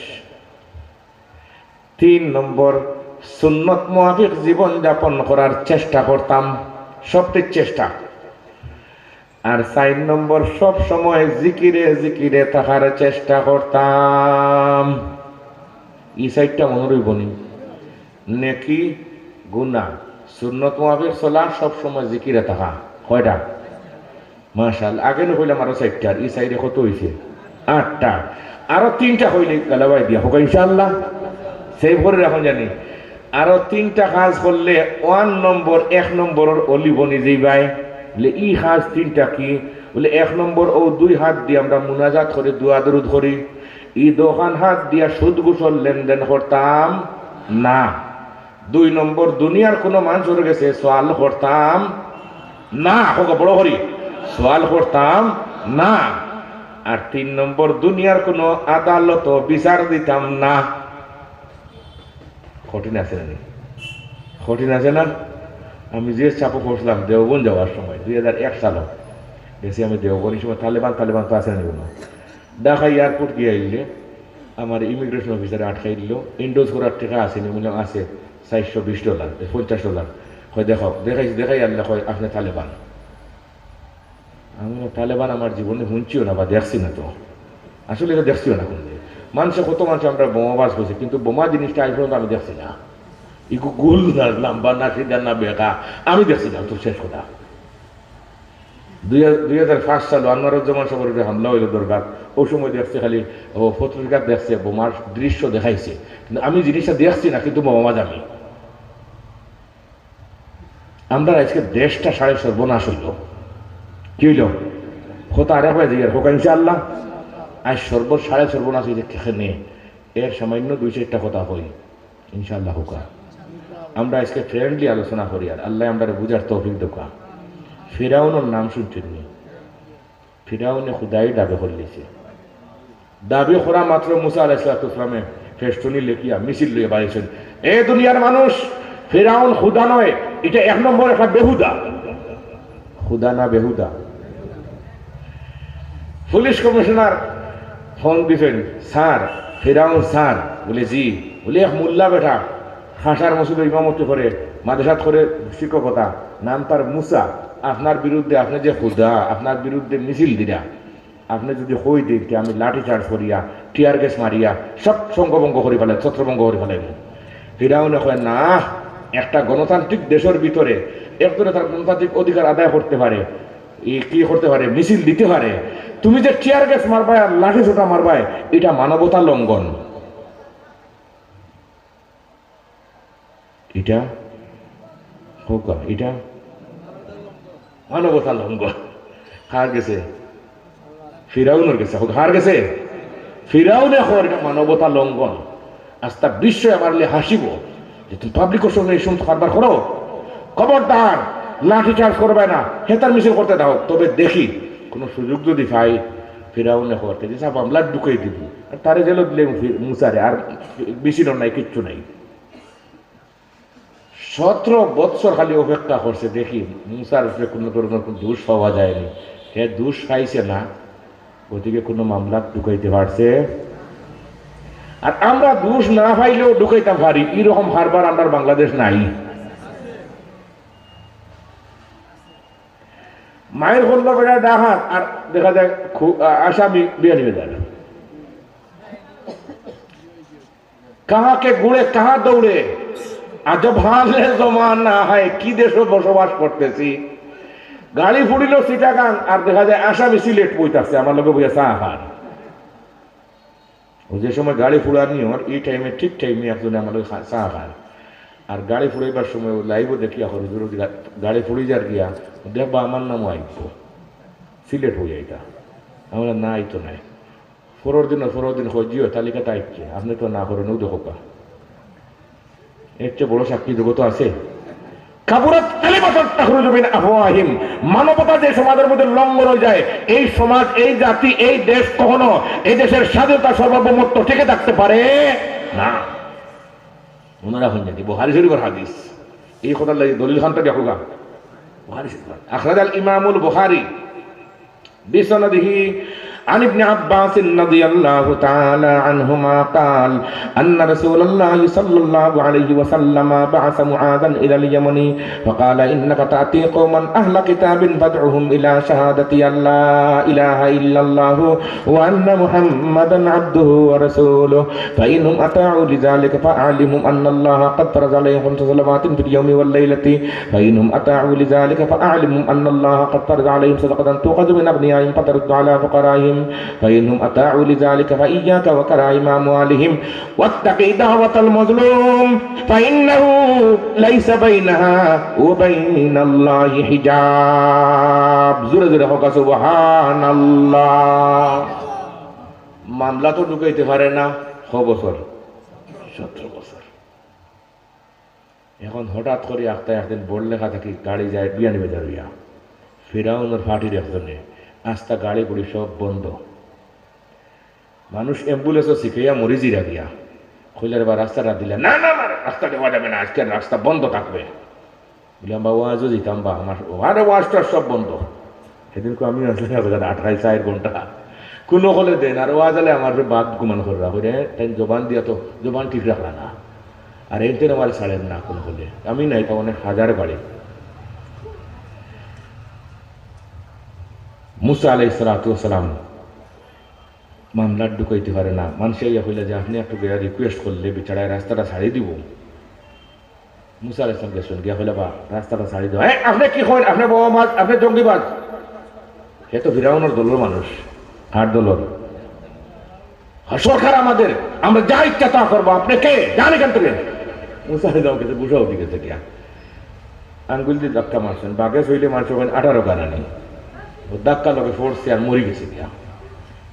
তিন নম্বর, সুন্নত মুয়াফিক জীবন যাপন করার চেষ্টা করতাম, সবটির চেষ্টা। আর চাইর নম্বর, সব সময় জিকিরে জিকিরে থাকার চেষ্টা করতাম। ই চাইরটা মনো রইবো নি? নেকি, গুনা, সুন্নত মুয়াফিক চলা, সব সময় জিকিরে থাকা। কয়টা? মাশাআল্লাহ, আগে নু কইলাম আরো চাইরটা, আর ই চাইরে কত অইছে? আটটা। আরো তিনটা কইলে গালাবাই দিয়া কউক্কা ইনশাআল্লাহ। সেভ করি রাখুন জানি। আরো তিনটা কাজ করলে ওয়ান নম্বর, এক নম্বরর অলি বনি যাইবায়। বলে, ই কাজ তিনটা কি? বলে, এক নম্বর, অউ দুই হাত দিয়া আমরা মুনাজাত করি, দোয়া দরুদ করি। ই দুইখান হাত দিয়া সুদ ঘুষর লেনদেন করতাম না। দুই নম্বর, দুনিয়ার কুনু মানষর গেছে সওয়াল করতাম না, কউক্কা বড় করি, সওয়াল করতাম না। আর তিন নম্বর, দুনিয়ার কুনু আদালতো বিচার দিতাম না। কঠিন আছে না নি? কঠিন আছে না? আমি যে চাপো পড়ছিলাম দেওবন্দ যাওয়ার সময়, দুই হাজার এক সালো গেছি আমি দেওবন্দ, ই সময় তালেবান, তালেবান তো আছে না নি কুনু? ঢাকা এয়ারপোর্ট গিয়া আইলে আমার ইমিগ্রেশন অফিসারে আটকাই দিল। ইন্ডোজ করার টেকা আছে নি? বললাম, "আছে, চাইরশো বিশ ডলার, এ, পঞ্চাশ ডলার।" কয়, "দেখাও।" দেখাইছি, দেখাই আনলে কয়, "আপনে তালেবান।" আমি বললাম, "তালেবান আমার জীবনে হুনছিও না বা দেখছি না তো।" আসলে ইটা দেখছিও না কুনদিন। মানষে, কত মানষে আমরা বোমাবাজ কইছে, কিন্তু বোমা জিনিসটা আইজ পর্যন্ত আমি দেখছি না। ইগু গুল না, লাম্বা না, সিধা না, বেকা, আমি দেখছি না, তো শেষ কথা। দুই হাজার, দুই হাজার পাঁচ সালো আনোয়ারুজ্জামান সাবর উপরে হামলা অইলো দরগাত, অউ সময় দেখছে খালি, ও, পত্রিকাত দেখছে, বোমার দৃশ্য দেখাইছে, কিন্তু আমি জিনিসটা দেখছি না, কিন্তু বোমাবাজ আমি। আমরার আইজকে দেশটা সাড়ে সর্বনাশ অইলো। কি অইলো? কথা আরেকবার জিগাইয়ার, কউক্কা ইনশাআল্লাহ। আইজ সর্ব, সাড়ে সর্বনাশ অইছে কেনে? এর সামান্য দুই চাইরটা কথা কই। ইনশাআল্লাহ কউক্কা। আমরা আইজকে friendly আলোচনা করিয়ার, আল্লায় আমরারে বুঝার তৌফিক দেউক্কা। ফিরাউনর নাম হুনছইন নি? ফিরাউনে খুদাইর দাবি করিলিছে। দাবি করা মাত্র মুসা আলাইহিস সালাতু ওয়াস সালামে ফেশটুনি লেখিয়া মিছিল লইয়া বারইছইন, "এ দুনিয়ার মানুষ, ফিরাউন খুদা নয়, ইটা এক নম্বর একটা বেহুদা।" খুদা না বেহুদা? পুলিশ কমিশনার ফোন দিছইন, "স্যার, ফিরাউন স্যার?" বলে, "জি।" বলে, "এক মোল্লা বেটা, খাসার মসজিদো ইমামতি করে, মাদ্রাসাত করে শিক্ষকতা, নাম তার মুসা, আপনার বিরুদ্ধে, আপনে যে খুদা, আপনার বিরুদ্ধে মিছিল দিরা, আপনে যুদি কই দেইন তে আমি লাঠি চার্জ করিয়া, tear gas মারিয়া সব ছত্রভঙ্গ করি ফালাই, ছত্রভঙ্গ করি ফালাইমু।" ফিরাউনে কয়, "না, একটা গণতান্ত্রিক দেশর ভিতরে একজনে তার গণতান্ত্রিক অধিকার আদায় করতে পারে, ই কি করতে পারে, মিছিল দিতে পারে। তুমি যে tear gas মারবায় আর লাঠি সোটা মারবায়, ইটা মানবতা লঙ্ঘন।" ইটা কউক্কা, ইটা মানবতা লঙ্ঘন। কার গেছে? ফিরাউনর গেছে। কউক্কা, কার গেছে? ফিরাউনে কয় ইটা মানবতা লঙ্ঘন। আস্তা বিশ্বয় আমারে লইয়া হাসিবো যে তুমি পাবলিকর সামনে ই সমস্ত কারবার করো। খবরদার, লাঠি চার্জ করবায় না, হেতার মিছিল করতে দাও। তবে দেখি, কুনু সুযোগ যুদি পাই, ফিরাউনে কয়, তে যে মামলাত ঢুকাই দিমু। আর তারে জেলো দিলে ফির-, মুসারে, আর বেশি নাই, কিচ্ছু নাই। সতেরো বৎসর খালি অপেক্ষা করছে, দেখি মুসার উপরে কুনু ধরনর কুনু দোষ পাওয়া যায়নি। হে দোষ পাইছে না, গতিকে কুনু মামলাত ঢুকাইতে পারছে। আর আমরা দোষ না পাইলেও ঢুকাইতাম পারি, ইরকম কারবার আমরার বাংলাদেশ নাই। মাইর করলো বেটা ডাকাত, আর দেখা যায় খু-, আ-, আসামি বিয়ানীবাজার। কাহা কে গুড়ে কাহা দৌড়ে, আজব হালে জমানা হায়, কি দেশো বসবাস করতেছি। গাড়ি ফুড়িলো চিটাগাং, আর দেখা যায় আসামি সিলেট বইতাছে আমার লগে বইয়া চা খার। ও যে সময় গাড়ি ফুড়ানি অর, ই টাইমে, ঠিক টাইমে একজনে আমার লগে খা-, চা খার। আর গাড়ি ফুড়াইবার সময় ও লাইভও দেখিয়া কর, হুজুর, ওই গা-, গাড়ি ফুড়ি যার গিয়া, দেখবা আমার নামও আইব, সিলেট হয়ে আইতা। আমরা না, আইতো নাই। পরের দিন, পরের দিন কয়, "জিও, তালিকাত আইছে, আপনে তো না করেন, ও দেখউক্কা।" এর চেয়ে বড় সাক্ষী জগতো আছে? কাবুরাত কালিমাতান তাখরুজু মিন আফওয়াহিম। মানবতা যে সমাজের মধ্যে লঙ্গর হয়ে যায়, এই সমাজ, এই জাতি, এই দেশ কখনো, এই দেশের স্বাধীনতা সার্বভৌমত্ব টিকে থাকতে পারে না। মনে রাখুন যদি বুখারী শরীফের হাদিস, এই কথার লাগি দলিল খানটা দেখো গা। বুখারী শরীফ। আখরাজাল ইমামুল বুখারী بسنده عن ابن عباس رضي الله تعالى عنهما قال: أن رسول الله صلى الله عليه وسلم بعث معاذا إلى اليمن فقال: إنك تأتي قوما أهل كتاب فادعهم إلى شهادة أن لا إله إلا الله وأن محمدا عبده ورسوله، فإنهم أطاعوا لذلك فأعلمهم أن الله قد فرض عليهم خمس صلوات في اليوم والليلة، فإنهم أطاعوا لذلك فأعلمهم أن الله قد فرض عليهم صدقة تؤخذ من أغنيائهم فترد على فقرائهم، فإنهم أطاعوا لذلك فإياك وكرائم أموالهم، واتق دعوة المظلوم، فإنه ليس بينها وبين الله حجاب. জোরে জোরে হোক সুবহানাল্লাহ। মামলা তো ঢুকাইতে পারে না। ক বছর? সতেরো বছর। এখন হঠাৎ করি আখতা একদিন বড়লেখা থাকি গাড়ি যায় বিয়ানীবাজার অইয়া, ফিরাউনর ফাটির একজনে আস্তা গাড়ি গুড়ি সব বন্ধ। মানুষ অ্যাম্বুলেন্সও শিখাইয়া মরি জিরা গিয়া। কইলে, "রে বা, রাস্তাটা দিলে।" "না, না, না, রাস্তা দেওয়া যাবে না, আজকে রাস্তা বন্ধ থাকবে।" বললাম, "বা, ওয়াজও দিতাম বা, আমার, আরে, ওয়াজ তো সব বন্ধ।" সেদিন কো আমি আসলে আটকাই চার ঘন্টা। কোনো হলে দেন, আর ওয়াজ আলে আমার বাদ গুমান করে রাখো রে, তাই জবান দিয়া তো, জবান ঠিক রাখলা না। আর এনতে আমার ছাড়েন না কোনো হলে। আমি নাই, তা অনেক হাজার বাড়ি। মুসা আলাইহিস সালাতু ওয়াস সালাম মামলার ঢুকাইতে পারে না। মানুষে ইয়া কইলা যে, "আপনি একটু গিয়া রিকোয়েস্ট করলে বেচারায় রাস্তাটা ছাড়ি দিব।" মুসা আলাইহিস সালাম গেছেন, গিয়া কইলা, "বা, রাস্তাটা ছাড়ি দেওয়া।" "এ, আপনি কি কইন? আপনি বোমাবাজ, আপনি জঙ্গিবাজ।" হে তো ফিরাউনর দলর মানুষ। কার দলর? "হ্যাঁ, সরকার আমাদের, আমরা যা ইচ্ছা তা করবো, আপনি কে? যান এখান থেকে।" মুসা আলাইহিস সালাম গেছে, গুসা উঠি গেছে গিয়া। আঙ্গুল দিয়ে ধাক্কা মারছেন, বাঘে ছইলে মারছে, ওখানে আঠারো গানা নেই। ও ধাক্কা লগে পড়ছে আর মরি গেছে গিয়া।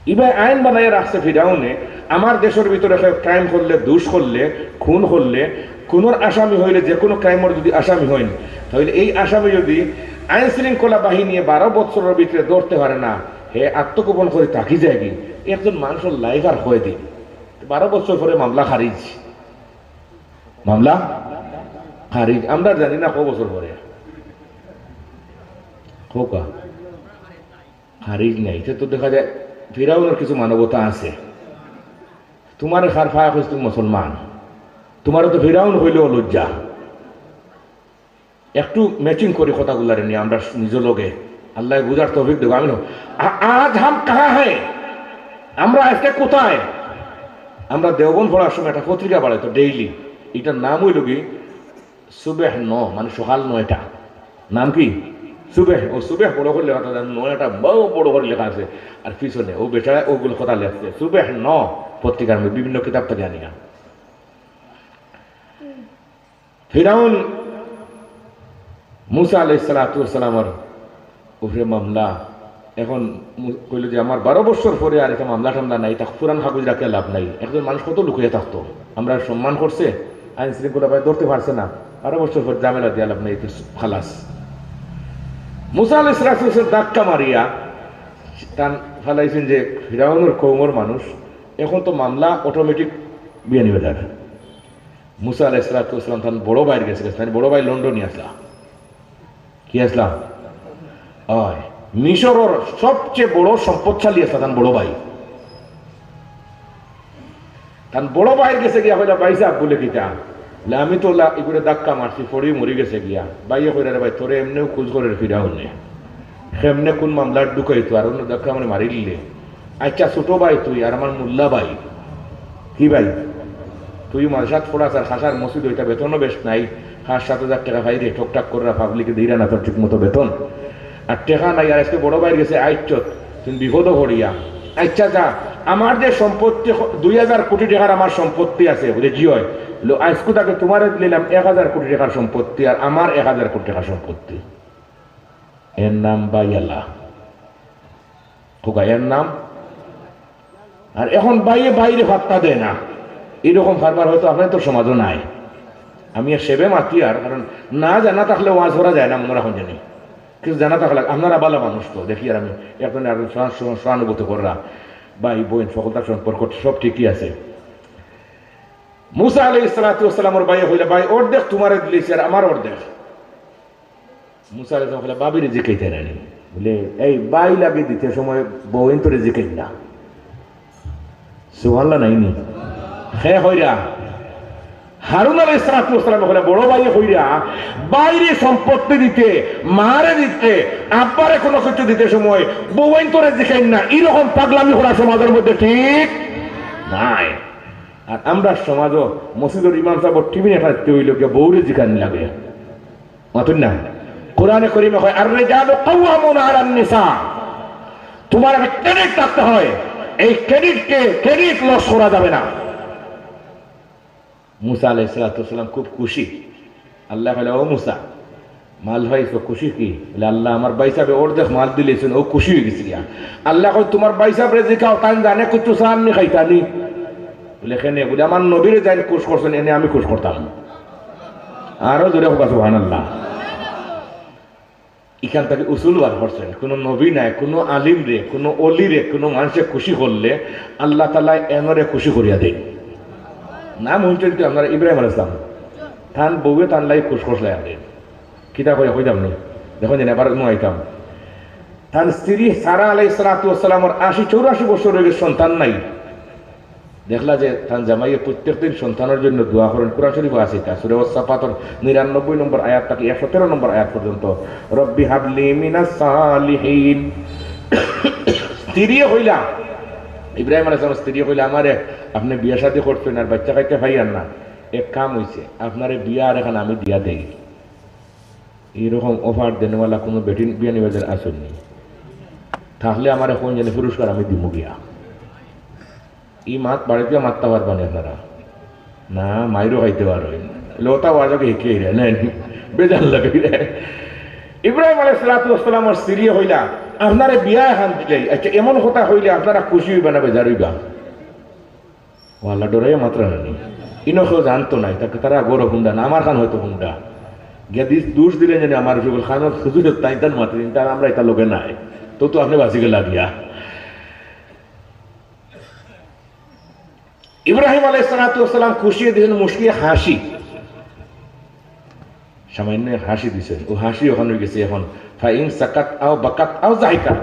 ইবায় আইন বানাইয়া রাখছে ফিরাউনে, আমার দেশর ভিতরে কেউ ক্রাইম করলে, দুষ করলে, খুন করলে, খুনর আসামি হইলে, যে কোনো ক্রাইমর যদি আসামি হইন, তাহলে এই আসামি যদি আইন শৃঙ্খলা বাহিনীয়ে বারো বছরর ভিতরে ধরতে পারে না, হে আত্মগোপন করে থাকি যায়গি, একজন মানুষর লাইফ আর কয়দিন? বারো বছর পরে মামলা খারিজ, মামলা খারিজ। আমরা জানি না ক বছর পরে। হোকা। খারিজ নাই। ইটা তো দেখা যায় ফিরাউনর কিছু মানবতা আছে। তোমারে কার ফায়া কইছে তুমি মুসলমান? তোমারে তো ফিরাউন কইলেও লজ্জা। একটু ম্যাচিং করি কথাগুলারে নিয়া আমরা নিজর লগে। আল্লায় বুঝার তৌফিক দেবো। আমি আ-, আজ হাম কাহা হ্যায়? আমরা আজকে কোথায়? আমরা দেওবন্দ পড়ার সময় একটা পত্রিকা বাড়াইতো ডেইলি। ইটার নাম অইলো কি সুবেহ ন, মানে সকাল নয়টা। নাম কি? সুবেহ। ও সুবেহ বড় করি লেখা থাকে, নয়টা বড় বড় করি লেখা আছে। আর পিছনে ও বেচারা ওগুলো কথা লেখছে, সুবেহ ন পত্রিকার মধ্যে বিভিন্ন কিতাব থাকি আনিয়া। ফিরাউন মুসা আলাইহিস সালাতু ওয়াস সালামর উপরে মামলা। এখন মু-, কইলো যে, "আমার বারো বছর পরে আর একটা মামলা টামলা নাই, তা পুরান কাগজ রাখিয়া লাভ নাই।" একজন মানুষ কত লুকাইয়া থাকতো, আমরা সম্মান করছে, আইন শৃঙ্খলা ভাই ধরতে পারছে না, বারো বছর পর ঝামেলা দিয়া লাভ নাই, তো খালাস। মুসা আলাইহিস সালাতু ওয়াস সালাম ধাক্কা মারিয়া তান ফালাইছেন যে ফিরাউনর কওমর মানুষ, এখন তো মামলা অটোমেটিক বিয়ানীবাজার। মুসা আলাইহিস সালাতু ওয়াস সালাম তান বড় ভাইর গেছে, তান বড় ভাই লন্ডনী আসলা। কি আসলা? অয়, মিশরর সবচেয়ে বড় সম্পদশালী আসলা তান বড় ভাই। তান বড় ভাইর গেছে গিয়া কইলা, "ভাইসাব," বলে কিতা? বলে, "আমি তো লা-, ইগুরে ধাক্কা মারছি, পড়ি মরি গেছে গিয়া।" ভাইয়ে কইরা, "রে ভাই, তোরে এমনেও খুঁজ করে ফিরাউনে। কেমনে কোন মামলার ঢুকাইতো, আর অন্য ধাক্কা মানে মারি দিলে।" আচ্ছা, ছোট ভাই তুই আর আমার মোল্লা ভাই। কি ভাই? তুই মাদ্রাসাত পড়াস আর খাসার মসজিদ, ওইটা বেতনও বেশ নাই। খাস সাত হাজার টেকা পাই রে, ঠকঠাক কররা পাবলিকে দিরা না তোর ঠিক মতো বেতন। আর টেকা নাই, আর আজকে বড় ভাইর গেছে আইচ্ছত, তুই বিপদও পড়িয়া। আচ্ছা যা, আমার যে সম্পত্তি হ-, দুই হাজার কোটি টেকার আমার সম্পত্তি আছে, বুঝে জি হয়। লো, আজকু তাকে তোমারে দিলাম এক হাজার কোটি টেকার সম্পত্তি, আর আমার এক হাজার কোটি টেকার সম্পত্তি। এর নাম বাইয়ালা। খোকা, এর নাম। আর এখন বাইয়ে বাইরে পাত্তা দেয় না। এরকম কারবার হয়তো আপনার তো সমাজও নাই। আমি এক সেবে মাতিয়ার, কারণ না জানা থাকলে ওয়াজ করা যায় না, মনো রাখইন জানি। কিছু জানা থাকলে, আপনারা ভালা মানুষ তো, দেখি আর আমি একজন আর একজন সহান-, সহ-, সহানুভূতি কররা, ভাই, বইন, সকলতার সম্পর্ক সব ঠিকই আছে। মুসা আলাইহিস সালাতু ওয়াস সালামর ভাইয়ে কইলা, "ভাই, অর্ধেক তুমারে দিলাইছি আর আমার অর্ধেক।" মুসা আলাইহিস সালাম কইলা, "ভাবিরে জিকাইতা নানি?" বুলে, "এই ভাই লাগি দিতে সময় বইন তোরে জিকাইন না।" সুবহানাল্লাহ নাইনি? হে কইরা, হারুন আলাইহিস সালাতু ওয়াস সালাম কইলা, বড় ভাইয়ে কইরা, ভাইরে সম্পত্তি দিতে, মারে দিতে, আব্বারে কোনো কিছু দিতে সময় বইন তোরে জিকাইন না, এরকম পাগলামি করা সমাজর মধ্যে ঠিক নাই। আর আমরার সমাজো মসজিদর ইমাম সাবর টিফিন খাইতে অইলে গিয়া বউরে জিকানি লাগে। মাতুন না? কোরআনে করিমে কয়, "আর রিজালু কাওয়ামুনা আলান নিসা।" তুমার একটা ক্রেডিট রাখতে হয়, এই ক্রেডিটকে ক্রেডিট লস করা যাবে না। মুসা আলাইহিস সালাতু ওয়াস সালাম খুব খুশি। আল্লায় কইলা, "ও মুসা, মাল পাইছো, খুশি কি?" বুলে, "আল্লাহ, আমার ভাইসাবে অর্ধেক মাল দিলাইছইন, অউ খুশি অইগেছি গিয়া।" আল্লায় কয়, "তুমার ভাইসাবরে জিকাও, তাইন জানে কিচ্ছু চাইন নি, খাইতা নি?" বুলে, "কেনে?" বুলে, "আমার নবীরে যেইন খুশ করছইন, এনে আমি খুশ করতাম।" আরো জোরে কউক্কা, সুবহানাল্লাহ। ইখান থাকি উসুল বার করছইন, কুনু নবী নায়, কুনু আলিমরে, কুনু অলিরে, কুনু মানষে খুশি করলে আল্লাহ তাআলায় এনরে খুশি করিয়া দেইন। নাম হুনছইন তো আপনারা ইব্রাহিম আলাইহিস সালাম, তান বউয়ে তান লাগি খুশ করছলা একদিন। কিতা কইয়া কইতাম নি? দেখইন যেন আবার নুয়াইতাম। তান স্ত্রী সারা আলাইহিস সালাতু ওয়াস সালামর আশি চৌরাশি বছর অইগেছে, সন্তান নাই। দেখলা যে তান জামাইয়ে প্রত্যেক দিন সন্তানর জন্য দোয়া করইন। কোরআন শরীফো আছে ইটা, সূরা ওয়াস-সাফফাতর নিরানব্বই নম্বর আয়াত থাকি একশো তেরো নম্বর আয়াত পর্যন্ত, "রব্বি হাবলি মিনাস সালিহিন।" স্ত্রীয়ে কইলা, ইব্রাহিম আলাইহিস সালামর স্ত্রীয়ে কইলা, "আমারে আপনে বিয়া শাদী করছইন আর বাইচ্চা কাইচ্চা পাইয়ার না, এক কাম অইছে, আপনারে বিয়া আরেকখান আমি দিয়া দেই।" এইরকম অফার দেনেওয়ালা কুনু বেটিন বিয়ানীবাজার আছইন নি? থাকলে আমারে কইন যেন, পুরস্কার আমি দিমু গিয়া। ই মাত বাড়িত মাততা পারবা নি আপনারা? না, মাইরও খাইতে পারইন। লতা ওয়াজকে হিকে রে, না, বেজার লাগে রে। ইব্রাহিম আলাইহিস সালাতু ওয়াস সালামর স্ত্রীয়ে কইলা, "আপনারে বিয়া এখান দিলাই, আচ্ছা, এমন কথা কইলে আপনারা খুশি অইবা না বেজার অইবা?" ও আল্লাহ, ডরাইয়া মাতরা নানি। ইনো কেউ জানতো নায়, তাকে তারা গরো হুন্ডা না, আমার খান হয়তো হুন্ডা। গিয়া দিস, দুষ দিলে জানি আমার উপরে, খানো হুজুর তাইন তান মাতরা, তারা আমরা ইতা লগে নাই। তো, তো আপনে বাঁচি গেলা গিয়া। ইব্রাহিম আলাইহিস সালাতু ওয়াস সালাম খুশি অইয়া দিছইন মুচকি হাসি। সামান্য হাসি দিছইন, অউ হাসি অখান অইগেছে অখন ফাইন সাকাত আও বাকাত আও জাহিকাত।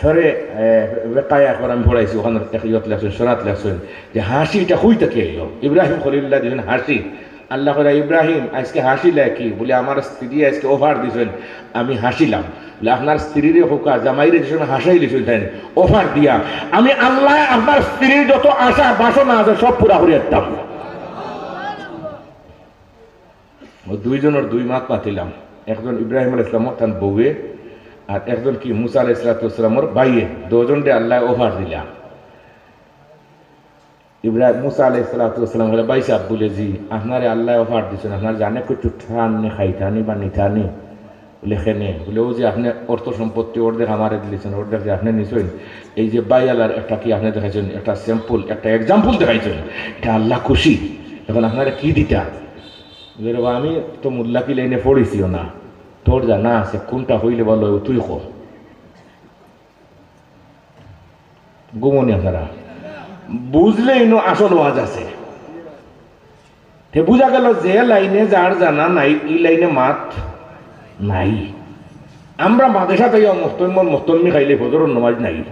সরে, এ, ওয়েকায়া অখন আমি পড়াইছি, অখান এক ইয়ত লেখছইন, সরাত লেখছইন, যে হাসি ইটা কই থাকি আইলো? ইব্রাহিম খলিলুল্লাহ দিছইন হাসি। আল্লায় কইরা, "ইব্রাহিম, আইজকে হাসিলায় কি?" বুলে, "আমার স্ত্রীয়ে আইজকে অফার দিছইন, আমি হাসিলাম।" বুলে, "আপনার স্ত্রীরে কউক্কা, জামাইরে যে সময় হাসাইলিছইন তাইন অফার দিয়া, আমি আল্লায় আপনার স্ত্রীর যত আশা বাসনা আছে সব পুরা করিয়া দিতাম।" অউ দুইজনর দুই মাত মাতিলাম, একজন ইব্রাহিম আলাইহিস সালামর তান বউয়ে, আর একজন কি মুসা আলাইহিস সালাতু ওয়াস সালামর ভাইয়ে, দুইজনরে আল্লায় অফার দিলা। ইব্রাহিম, মুসা আলাইহিস সালাতু ওয়াস সালাম কইলা, "ভাইসাব," বুলে, "জি, আপনারে আল্লায় অফার দিছইন, আপনার জানে কিছু চাইন নি, খাইতা নি বা নিতা নি?" বুলে, "কেনে?" বুলে, "অউ যে আপনে অর্থ সম্পত্তি অর্ধেক আমারে দিলিছইন, অর্ধেক যে আপনে নিছইন, এই যে ভাইয়ালার একটা কি আপনে দেখাইছইন, একটা sample, একটা example দেখাইছইন, ইটা আল্লাহ খুশি, অখন আপনারে কি দিতা?" বুলে, "রে বা, আমি তো মুল্লাকি লাইনে পড়ছিও না, তোর জানা আছে কুনটা কইলে ভালা অইবো, তুই ক।" ঘুমো নি আপনারা? বুঝলে ইনো আসল ওয়াজ আছে। তে বুঝা গেল যে লাইনে যার জানা নাই, ই লাইনে মাত নাই। আমরা মাদ্রাসাত আইয়া মুহতামিমর মুহতামিমি খাইলে ফজরর নমাজ নাই।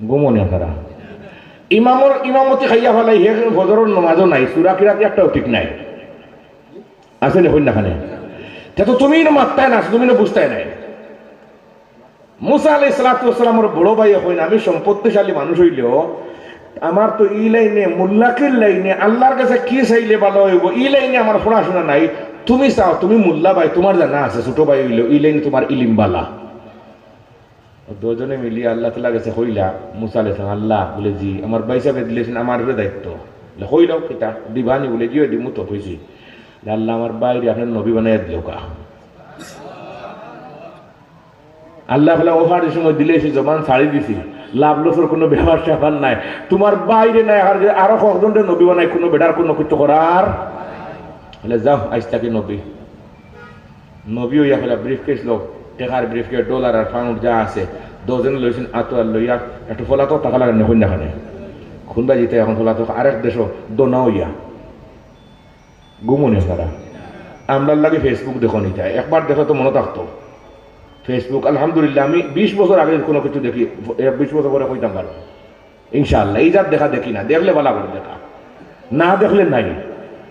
ঘুমো নি আপনারা? ইমামর ইমামতি খাইয়া ফালাই, হে ফজরর নমাজও নাই, সূরা কিরাত একটাও ঠিক নাই। আছে নি কইন না খানে? তে তো তুমি ইনো মাততায় না, তুমি ইনো বুঝতায় নায়। মুসা আলাইহিস সালাতু ওয়াস সালামর বড় ভাইয়ে কইন, "আমি সম্পত্তিশালী মানুষ অইলেও আমার তো ই লাইনে, মুল্লাকির লাইনে, আল্লাহর কাছে কি চাইলে ভালা অইবো, ই লাইনে আমার পড়াশোনা নাই। তুমি চাও, তুমি মুল্লা ভাই, তুমার জানা আছে, ছোট ভাই অইলেও ই লাইনে তুমার ইলিম ভালা।" অউ দুইজনে মিলিয়া আল্লাহ তাআলার কাছে কইলা, মুসা আলাইহিস সালাম, "আল্লাহ," বুলে, "জি, আমার ভাইসাবে দিলাইছইন আমার উপরে দায়িত্ব।" বুলে, "কইলাও কিতা, দিবা নি?" বুলে, "জি, দিমু তো, কইছি।" বুলে, "আল্লাহ, আমার ভাইরে আপনে নবী বানাইয়া দিলাউক্কা।" আল্লায় বুলে অফার যে সময় দিলাইছি, জবান ছাড়ি দিছি, লাভ লসর কুনু ব্যাপার স্যাপার নাই। তুমার বাইরে নাই, আর যে আরো কতজনরে নবী বানাই, কুনু বেটার কুনু কিচ্ছু করার। বলে, "যাও, আইজ থাকি নবী।" নবী অইয়া কইলা, "ব্রিফকেস লও, টেকার ব্রিফকেস, ডলার আর পাউন্ড যা আছে, দশজনে লইছইন, আতো আর লইয়া একটু ফলাতো টাকা লাগান নি, কইন না খানে।" কুনবা জিতে এখন ফলাতো আরেক দেশো দোনা অইয়া। ঘুমো নি আপনারা? আমরার লাগি Facebook দেখো নি তাই। একবার দেখো তো মনো থাকতো। Facebook, আলহামদুলিল্লাহ, আমি বিশ বছর আগে কুনু কিছু দেখি, এ, বিশ বছর পরে কইতাম পারবো। ইনশাআল্লাহ, এই জাত দেখা দেখি না, দেখলে বালা করে দেখা, না দেখলে নাই।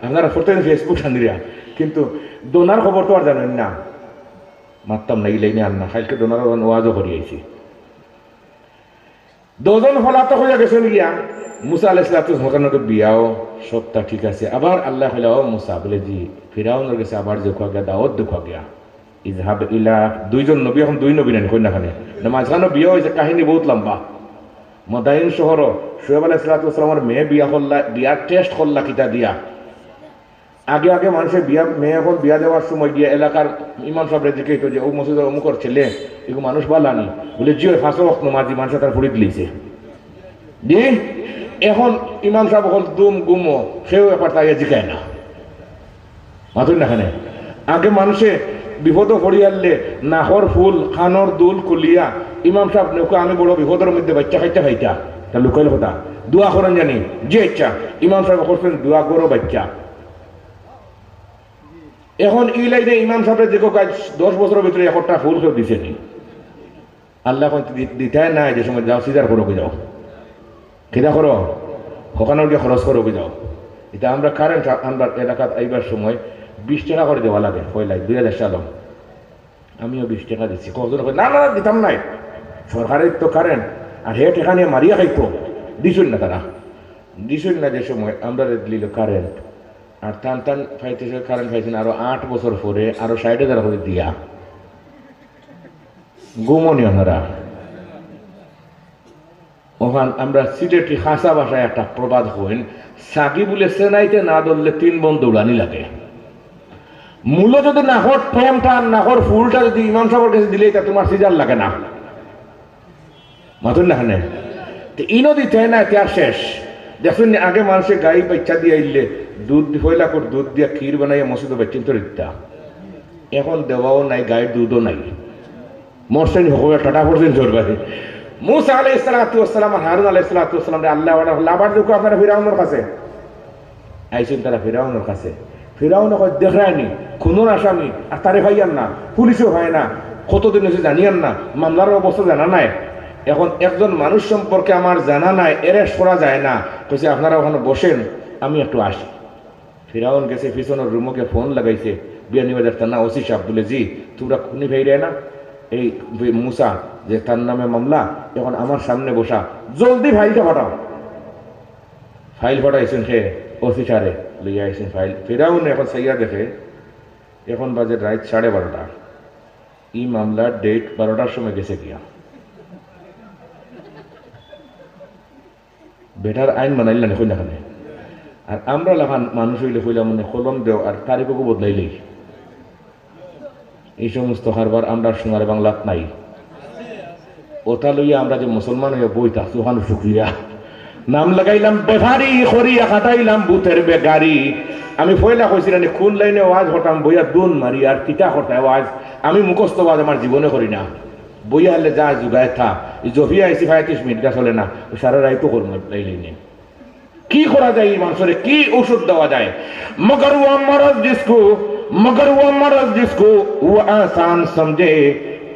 আপনারা প্রত্যেকদিন Facebook টানিরা, কিন্তু দোনার খবর তো আর জানইন না। মাততাম না, ইলাইনে আর না, কাইলকে দোনার ওয়াজও করি আইছি। দশজন ফলাতো অইয়া গেছইন গিয়া, মুসা আলাইহিস সালাতু ওয়াস সালামর লগে বিয়াও সবটা ঠিক আছে। আবার আল্লায় কইলা, "ও মুসা," বলে, "জি, ফিরাউনর গেছে আবার যাউক্কা গিয়া, দাওয়াত দেউক্কা গিয়া।" ইযহাব ইলা, দুইজন নবী, এখন দুই নবী নানি, কইন না খানে। না, মাঝখানো বিয়া অইছে, কাহিনী বউত লম্বা। মদাইন শহরো শুয়েব আলাইহিস সালাতু ওয়াস সালামর মেয়ে বিয়া করলা, বিয়ার টেস্ট করলা কিতা দিয়া। আগে আগে মানষে বিয়া, মেয়ে অকল বিয়া দেওয়ার সময় গিয়া এলাকার ইমাম সাবরে জিকাইতো যে, "অউ মসজিদর অমুকর ছেলে, ইগু মানুষ বালা নি?" বলে, "জি অয়, পাঁচো ওয়াক্ত নমাজি, মানষে তার ফুড়ি দিলাইছে।" জি, এখন ইমাম সাব অকল দুম গুমো, কেউ একবার তাইয়া জিকায় না। মাতইন না খানে। আগে মানষে বিপদো পড়িয়ারলে নাকর ফুল, কানর দুল খুলিয়া, "ইমাম সাব নেউক্কা, আমি বড় বিপদর মধ্যে, বাইচ্চা কাইট্টা খাইতা।" তা লুকাইল কথা। "দোয়া করইন জানি?" "জি আইচ্ছা।" ইমাম সাব করছইন দোয়া, ঘরো বাইচ্চা। এখন ই লাইনে ইমাম সাবরে দেখউক্কা, আইজ দশ বছরর ভিতরে একটা ফুল কেউ দিছে নি? আল্লায় কইন দি-, দিতায় নায়, যে সময় যাও সিজার করো কি যাও। কিতা করো? হকানো গিয়া খরচ করো কি যাও। ইতা আমরা কারেন্ট আ-, আমরার এলাকাত আইবার সময় বিশ টেকা করি দেওয়া লাগে, পয়লায় দুই হাজার সালো। আমিও বিশ টেকা দিছি। কতজনে কয়, "না, না, না, দিতাম নায়। সরকারর তো কারেন্ট, আর হে টেকা নিয়া মারিয়া খাইতো।" দিছইন না তারা। দিছইন না যে সময় আমরারে দিলো কারেন্ট। আর তান তান পাইতে সে কারেন্ট পাইছইন আরো আট বছর পরে আরো ষাইট হাজার করি দিয়া। ঘুমো নি আপনারা? অখান আমরা সিলেটি খাসা ভাষায় একটা প্রবাদ কইন, "ছাগি বুলে সেনাইতে না ধরলে তিন বন দৌড়ানি লাগে।" মূলো যদি নাকর প্রেমটা, নাকর ফুলটা যদি ইমাম সাবর গেছে দিলে, ইতা তুমার সিজার লাগে না। মাতইন না খানে। তে ইনো দিতায় নায়, তে আর শেষ। দেখছইন নি, আগে মানষে গাই বাইচ্চা দিয়া আইলে দুধ দি-, পয়লা করি দুধ দিয়া ক্ষীর বানাইয়া মসজিদো বাইচ্চাইন্তরে দিতা। এখন দেওয়াও নাই, গাইর দুধও নাই। মরছইন হকলে, টাটা পড়ছইন জোর বাড়ি। মুসা আলাইহিস সালাতু ওয়াস সালাম আর হারুন আলাইহিস সালাতু ওয়াস সালামরে আল্লায় অর্ডার করলা, "আবার যাউক্কা আপনারা ফিরাউনর কাছে।" আইছইন তারা ফিরাউনর কাছে। ফিরাউনে কয়, "দেখরায়নি, খুনর আসামি, আর তারে পাইয়ার না, পুলিশেও পায় না, কতদিন অইছে জানিয়ার না, মামলার অবস্থা জানা নাই।" এখন একজন মানুষ সম্পর্কে আমার জানা নাই, arrest করা যায় না। কইছে, "আপনারা অখানো বসেন, আমি একটু আসি।" ফিরাউন গেছে পিছনর রুমো গিয়া ফোন লাগাইছে, বিয়ানীবাজার থানা ওসি সাব বলে, "জি, তুমরা খুনি পাইরায় না? এই মুসা, যে তার নামে মামলা, এখন আমার সামনে বসা, জলদি ফাইলটা পাঠাও।" ফাইল পাঠাইছইন কে? ওসি সারে লইয়া আইছইন ফাইল। ফিরাউন এখন চাইয়া দেখে, এখন বাজে রাইত সাড়ে বারোটা। ই মামলার ডেট বারোটার সময় গেছে গিয়া। বেটার আইন বানাইল না, কইন না খানে। আর আমরা লাখান মানুষ অইলে কইলাম মানে কলম দেও আর তারিখও বদলাইলেই। এই সমস্ত কারবার আমরা সোনার বাংলাত নাই। ওটা লইয়া আমরা যে মুসলমান অইয়া বই থাকছি, অখান শুক্রিয়া। নাম লাগাইলাম বেপারি, করিয়া খাটাইলাম ভূতের বেগারি। আমি পয়লা কইছিলাম, "কোন লাইনে ওয়াজ করতাম, বইয়া দুন মারি, আর কিতা করতায় ওয়াজ? আমি মুখস্থ ওয়াজ আমার জীবনে করি না।" বইয়া হারলে যা জুগায় থা। এই জফিয়া আইছি পঁয়ত্রিশ মিনিট, গা চলে না। ও সারা রাইতও করমু এই লাইনে। কি করা যায় এই মানুষরে? কি ঔষধ দেওয়া যায়? मगर वो मर्ज जिसको, मगर वो मर्ज जिसको वो आसान समझे,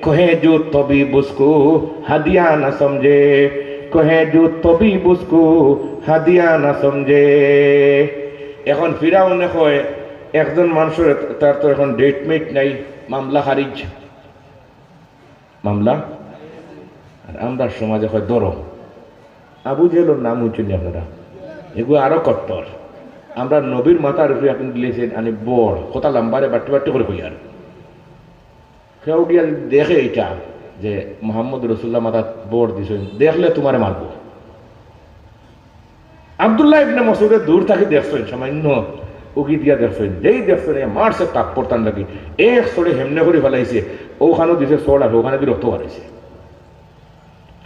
कहे जो तबीब उसको हदिया न समझे, कहे जो तबीब उसको हदिया न समझे। এখন ফিরাউনে কয়, একজন মানুষের, তার তো এখন ডেট মেট নাই, মামলা খারিজ। মামলা। আর আমরা সমাজে কয় ধরো। আবু জেহেলর নাম হুনছইন নি আপনারা? এগু আরো কট্টর। আমরা নবীর মাথার উপরে এখন দিলেছেন আনি বড় কথা লাম্বারে বাট্টি বাট্টি করে কইয়ার। কেউ গিয়া দেখে এটা যে মোহাম্মদ রসুল্লাহ মাথাত বড় দিছইন, দেখলে তুমারে মারবো। আব্দুল্লাহ ইবনে মাসউদে দূর থাকি দেখছইন, সামান্য উকি দিয়া দেখছইন, যেই দেখছইন, এ মারছে থাপ্পড় তান লাগি, এক চড়ে হেমনে করি ফালাইছে, অখানো দিছে চড় আর অখানেদি রক্ত বারইছে।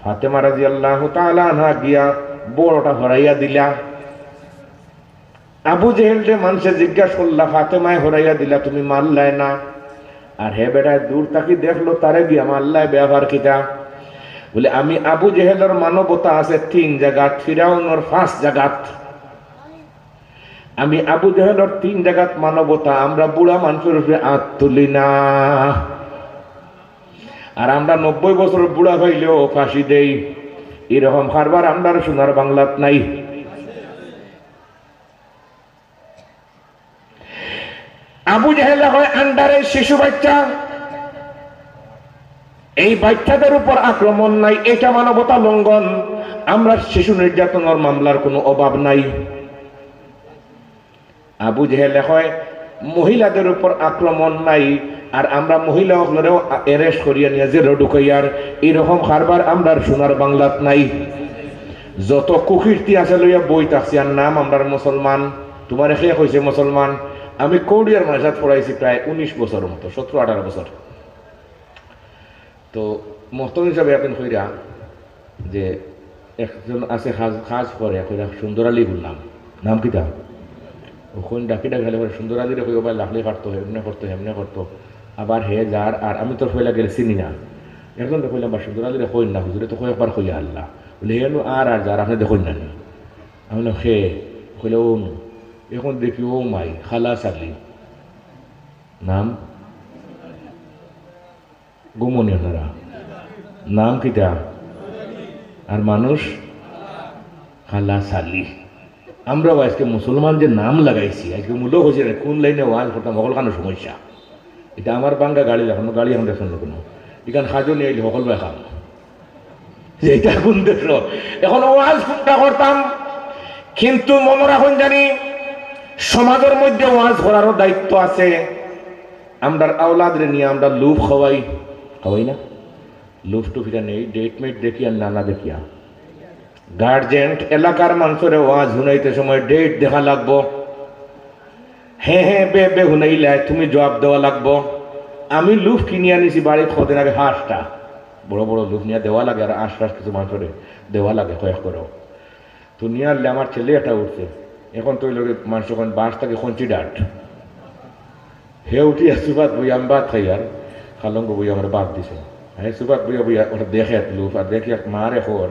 ফাতেমা রাদিয়াল্লাহু তাআলা আনহা গিয়া বড়টা হরাইয়া দিলা। আবু জেহেলরে মানষে জিজ্ঞাসা করলা, "ফাতেমায় হরাইয়া দিলা, তুমি মারলায় না?" আর হে বেটায় দূর থাকি দেখলো, তারে গিয়া মারলায়, ব্যাপার কিতা? বলে, "আমি আবু জেহেলর মানবতা আছে তিন জাগাত, ফিরাউনর পাঁচ জাগাত। আমি আবু জেহেলর তিন জাগাত মানবতা, আমরা বুড়া মানষর উপরে আত তুলি না। আর আমরা নব্বই বছর বুড়া পাইলেও ফাঁসি দেই। এরকম কারবার আমরার সোনার বাংলাত নাই।" আবু জেহেলে কয়, "আন্ডারে শিশু বাচ্চা, এই বাচ্চাদের উপর আক্রমণ নাই, এটা মানবতা লঙ্ঘন। আমরা শিশু নির্যাতনের মামলার কোনো অভাব নাই।" আবু জেহেলে কয়, "মহিলাদের উপর আক্রমণ নাই, আর আমরা মহিলা অকলরেও arrest করিয়া নিয়া জেলো ঢুকাইয়ার, এরকম কারবার আমরার সোনার বাংলাত নাই।" যত কুকীর্তি আছে লইয়া বই থাকছি, আর নাম আমরার মুসলমান। তোমারে কে কইছে মুসলমান? আমি কৌড়িয়ার মাদ্রাসাত পড়াইছি প্রায় উনিশ বছর মতো, সতেরো আঠারো বছর। তো মহতমিম সাবে একদিন কইরা যে একজন আছে কাজ, কাজ করে, কইরা সুন্দর আলী বললাম, নাম কিতা? ও কোন ডাকি ডাকি খালি করে সুন্দর আলীরে কই, "ও ভাই, লাকড়ি কাটতো, এমনে করতো, হেমনে করতো।" আবার হে যার, আর আমি তো পয়লা গেলে চিনি না। একজনরে কইলাম, "বা সুন্দর আলীরে কইন না, হুজুরে তো কয়েকবার কইয়া হারলা।" বলে, "হে নু আর, আর যার, আপনে দেখইন না নি?" আমি বললাম, "হে।" কইলে, "ও নু।" এখন দেখি, ও মাই, খালাস আলী। নাম? গুমনি আপনারা। নাম কিতা? আর মানুষ? খালাস আলী। আমরাও আজকে মুসলমান যে নাম লাগাইছি, আজকে মূল্য হয়েছে না, কোন লাইনে ওয়াজ করতাম, হকলখানো সমস্যা। এটা আমার বাঙ্গা গাড়ি লাগানো, গাড়ি এখন দেখছেন না কোনো। এখান হাজো নিয়ে আইলে হকল ভাই খাম। যে এটা কোন দেশ? এখন ওয়াজ কোনটা করতাম, কিন্তু মনে রাখুন জানি, সমাজের মধ্যে ওয়াজ করারও দায়িত্ব আছে। আমরার আওলাদরে নিয়া আমরা লুফ খাওয়াই, খাওয়াই না? লুফ টুফ ইটা নেই, ডেট মেট দেখিয়া, নানা দেখিয়া। গার্জেন এলাকার মানষরে ওয়াজ হুনাইতে সময় ডেট দেখা লাগবো। হে হে বে বে হুনাইলায়, তুমি জবাব দেওয়া লাগবো। আমি লুফ কিনিয়া নিছি বাড়িত কদিন আগে, হাঁসটা, বড় বড় লুফ নিয়া দেওয়া লাগে, আর আশপাশ কিছু মানষরে দেওয়া লাগে কয়েক করো। তো নিয়ারলে আমার ছেলে একটা উঠছে, এখন তো ওই লোকে মানুষ ওখানে বাঁশ থাকে কঞ্চি ডাট। হে উঠিয়া সুফাত বইয়া আমি ভাত খাই, আর খালঙ্গ বইয়া আমার ভাত দিছে। হে সুফাত বইয়া বইয়া ওটা দেখে লুফ, আর দেখি এক মারে খর,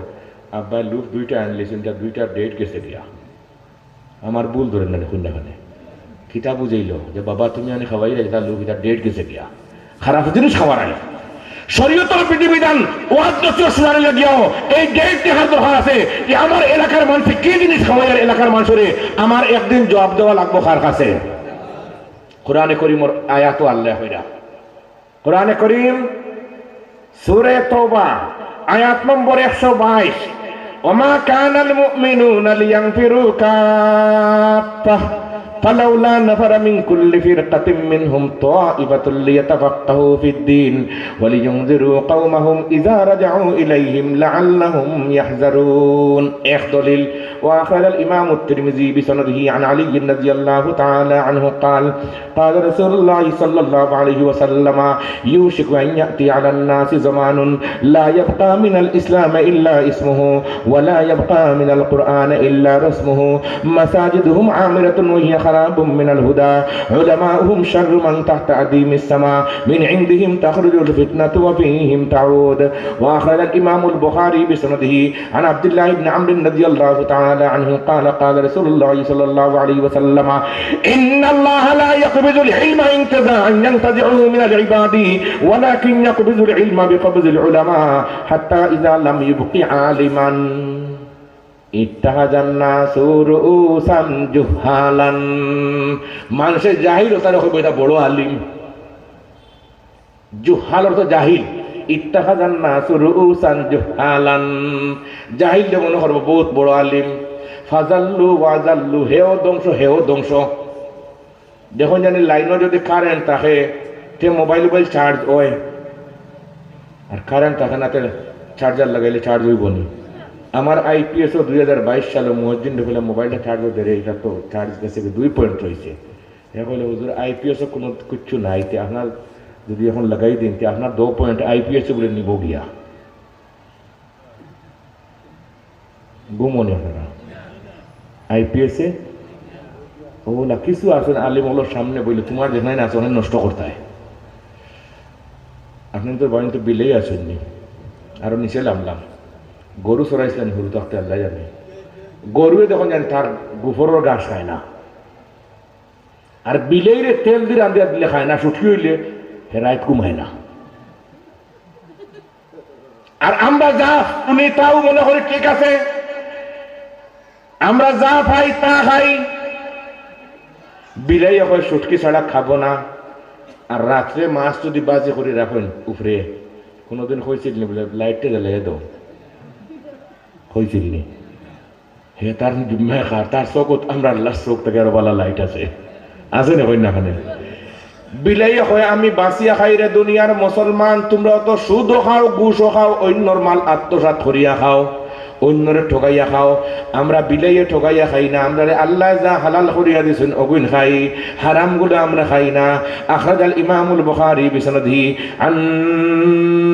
আব্বায় লুফ দুইটা আনলিছেন, তা দুইটা ডেট গেছে গিয়া। আমার ভুল ধরেন না, দেখুন না এখানে। কিতা বুঝাইল যে, "বাবা, তুমি আনি খাওয়াই রাখি, তার লুফ, এটা ডেট গেছে গিয়া।" খারাপ জিনিস খাওয়ার আগে শরীয়তর বিধিবিধান, ওয়াজ নসিহত শোনার লাগিয়াও এই ডেট দেখার দরকার আছে যে আমার এলাকার মানুষে কি জিনিস খাওয়াইয়ার এলাকার মানুষরে, আমার একদিন জবাব দেওয়া লাগবো কার কাছে? কোরআনে করিমর আয়াতও আল্লাহ কইরা। কোরআনে করিম, সূরা তওবা, আয়াত নম্বর একশো বাইশ, "ওমা কানাল মুমিনুনা লিয়ানফিরু কাফফা, ফালাউলা নাফারা মিন কুল্লি ফিরকাতিম মিনহুম তাইফাতুল লিয়াতাফাক্কাহু ফিদ্দীন ওয়া লিয়ুনযিরু কাওমাহুম ইযা রাজাউ ইলাইহিম লাআল্লাহুম ইয়াহযারুন।" এক দলিল, ওয়া আখরাজাল ইমামুত তিরমিজি বিসনাদিহি আন আলী রাদিয়াল্লাহু তাআলা আনহু ক্বাল, قال رسول الله صلى الله عليه وسلم: يوشك أن يأتي على الناس زمان لا يبقى من الإسلام إلا اسمه، ولا يبقى من القرآن إلا رسمه، مساجدهم عامرة وهي خراب من الهدى، علماؤهم شر من تحت أديم السماء، من عندهم تخرج الفتنة وفيهم تعود. وأخرج الإمام البخاري بسنده عن عبد الله بن عمرو رضي الله تعالى عنه قال: قال رسول الله صلى الله عليه وسلم: إن الله لا يقبض العلم انتزاعا ينتزعه من العباد، ولكن يقبض العلم بقبض العلماء حتى إذا لم يبق عالما اتخذ الناس رؤوسا جهالا। মানষে জাহিল অতারে কইবো, "এটা বড় আলিম।" জুহাল অর্থ জাহিল। ইত্তাখাযান নাসু রুউসান জুহালান। জাহিলরে মনো করবো বউত বড় আলিম। ফাজাল্লু ওয়াজাল্লু, হেও ধ্বংস, হেও ধ্বংস। দেখইন জানি লাইনো যদি কারেন্ট থাকে, তে মোবাইল উবাইল চার্জ অয়। আর কারেন্ট থাকে না, তে চার্জার লাগাইলে চার্জ অইবো নি? আমার আইপিএসও দুই হাজার বাইশ সালো মুয়াজ্জিনরে কইলাম মোবাইলটা চার্জ দেরে, এটা তো চার্জ গেছে, দুই পয়েন্ট রইছে। হে কইলে, "হুজুর, আইপিএসও কুনু কিচ্ছু নাই, তে আপনার যদি এখন লাগাই দেইন, তে আপনার দো পয়েন্ট আইপিএসও বুলে নিবো গিয়া।" ঘুমো নি আপনারা? আইপিএসে ওলা কিছু আছইন আলিম অকলর সামনে বইলে, "তুমার যেখানে আছে, অখানে নষ্ট করতায়।" আপনে তো বাড়িত বিলাই আছইন নি, আরো নিচে লামলাম। গরু চরাইছলা নি হুরু থাকতে, আল্লায় জানে। গরুয়ে দেখইন জানি তার গুফরর ঘাস খায় না, আর বিলাইরে তেল দি রান্দিয়া দিলে খায় না, শুটকি অইলে হে রাইত ঘুমায় না। আর আমরা যা হুনি তাও মনে করি ঠিক আছে, আমরা যা পাই তা খাই। বিলাইয়ে কয় শুটকি ছাড়া খাবো না। আর রাত্রে মাছ যুদি বাজি করি রাখইন উপরে, কুনুদিন কইছিল নি বুলে, "লাইটটা জ্বালাইয়া দেও"? কইছিল নি? হে তার জিম্মায় খার, তার চকুত আমরা আল্লার চোখ থাকি আরো ভালা লাইট আছে। আছে নি কইন না কেনে? বিলাইয়ে কয়, "আমি বাঁচিয়া খাই রে দুনিয়ার মুসলমান, তুমরা অত সুদও খাও, ঘুষও খাও, অইন্যর মাল আত্মসাৎ করিয়া খাও, অইন্যরে ঠগাইয়া খাও। আমরা বিলাইয়ে ঠগাইয়া খাই না, আমরারে আল্লায় যা হালাল করিয়া দিছইন অগুইন খাই, হারামগুলা আমরা খাই না।" أخرج الإمام البخاري بسنده عن،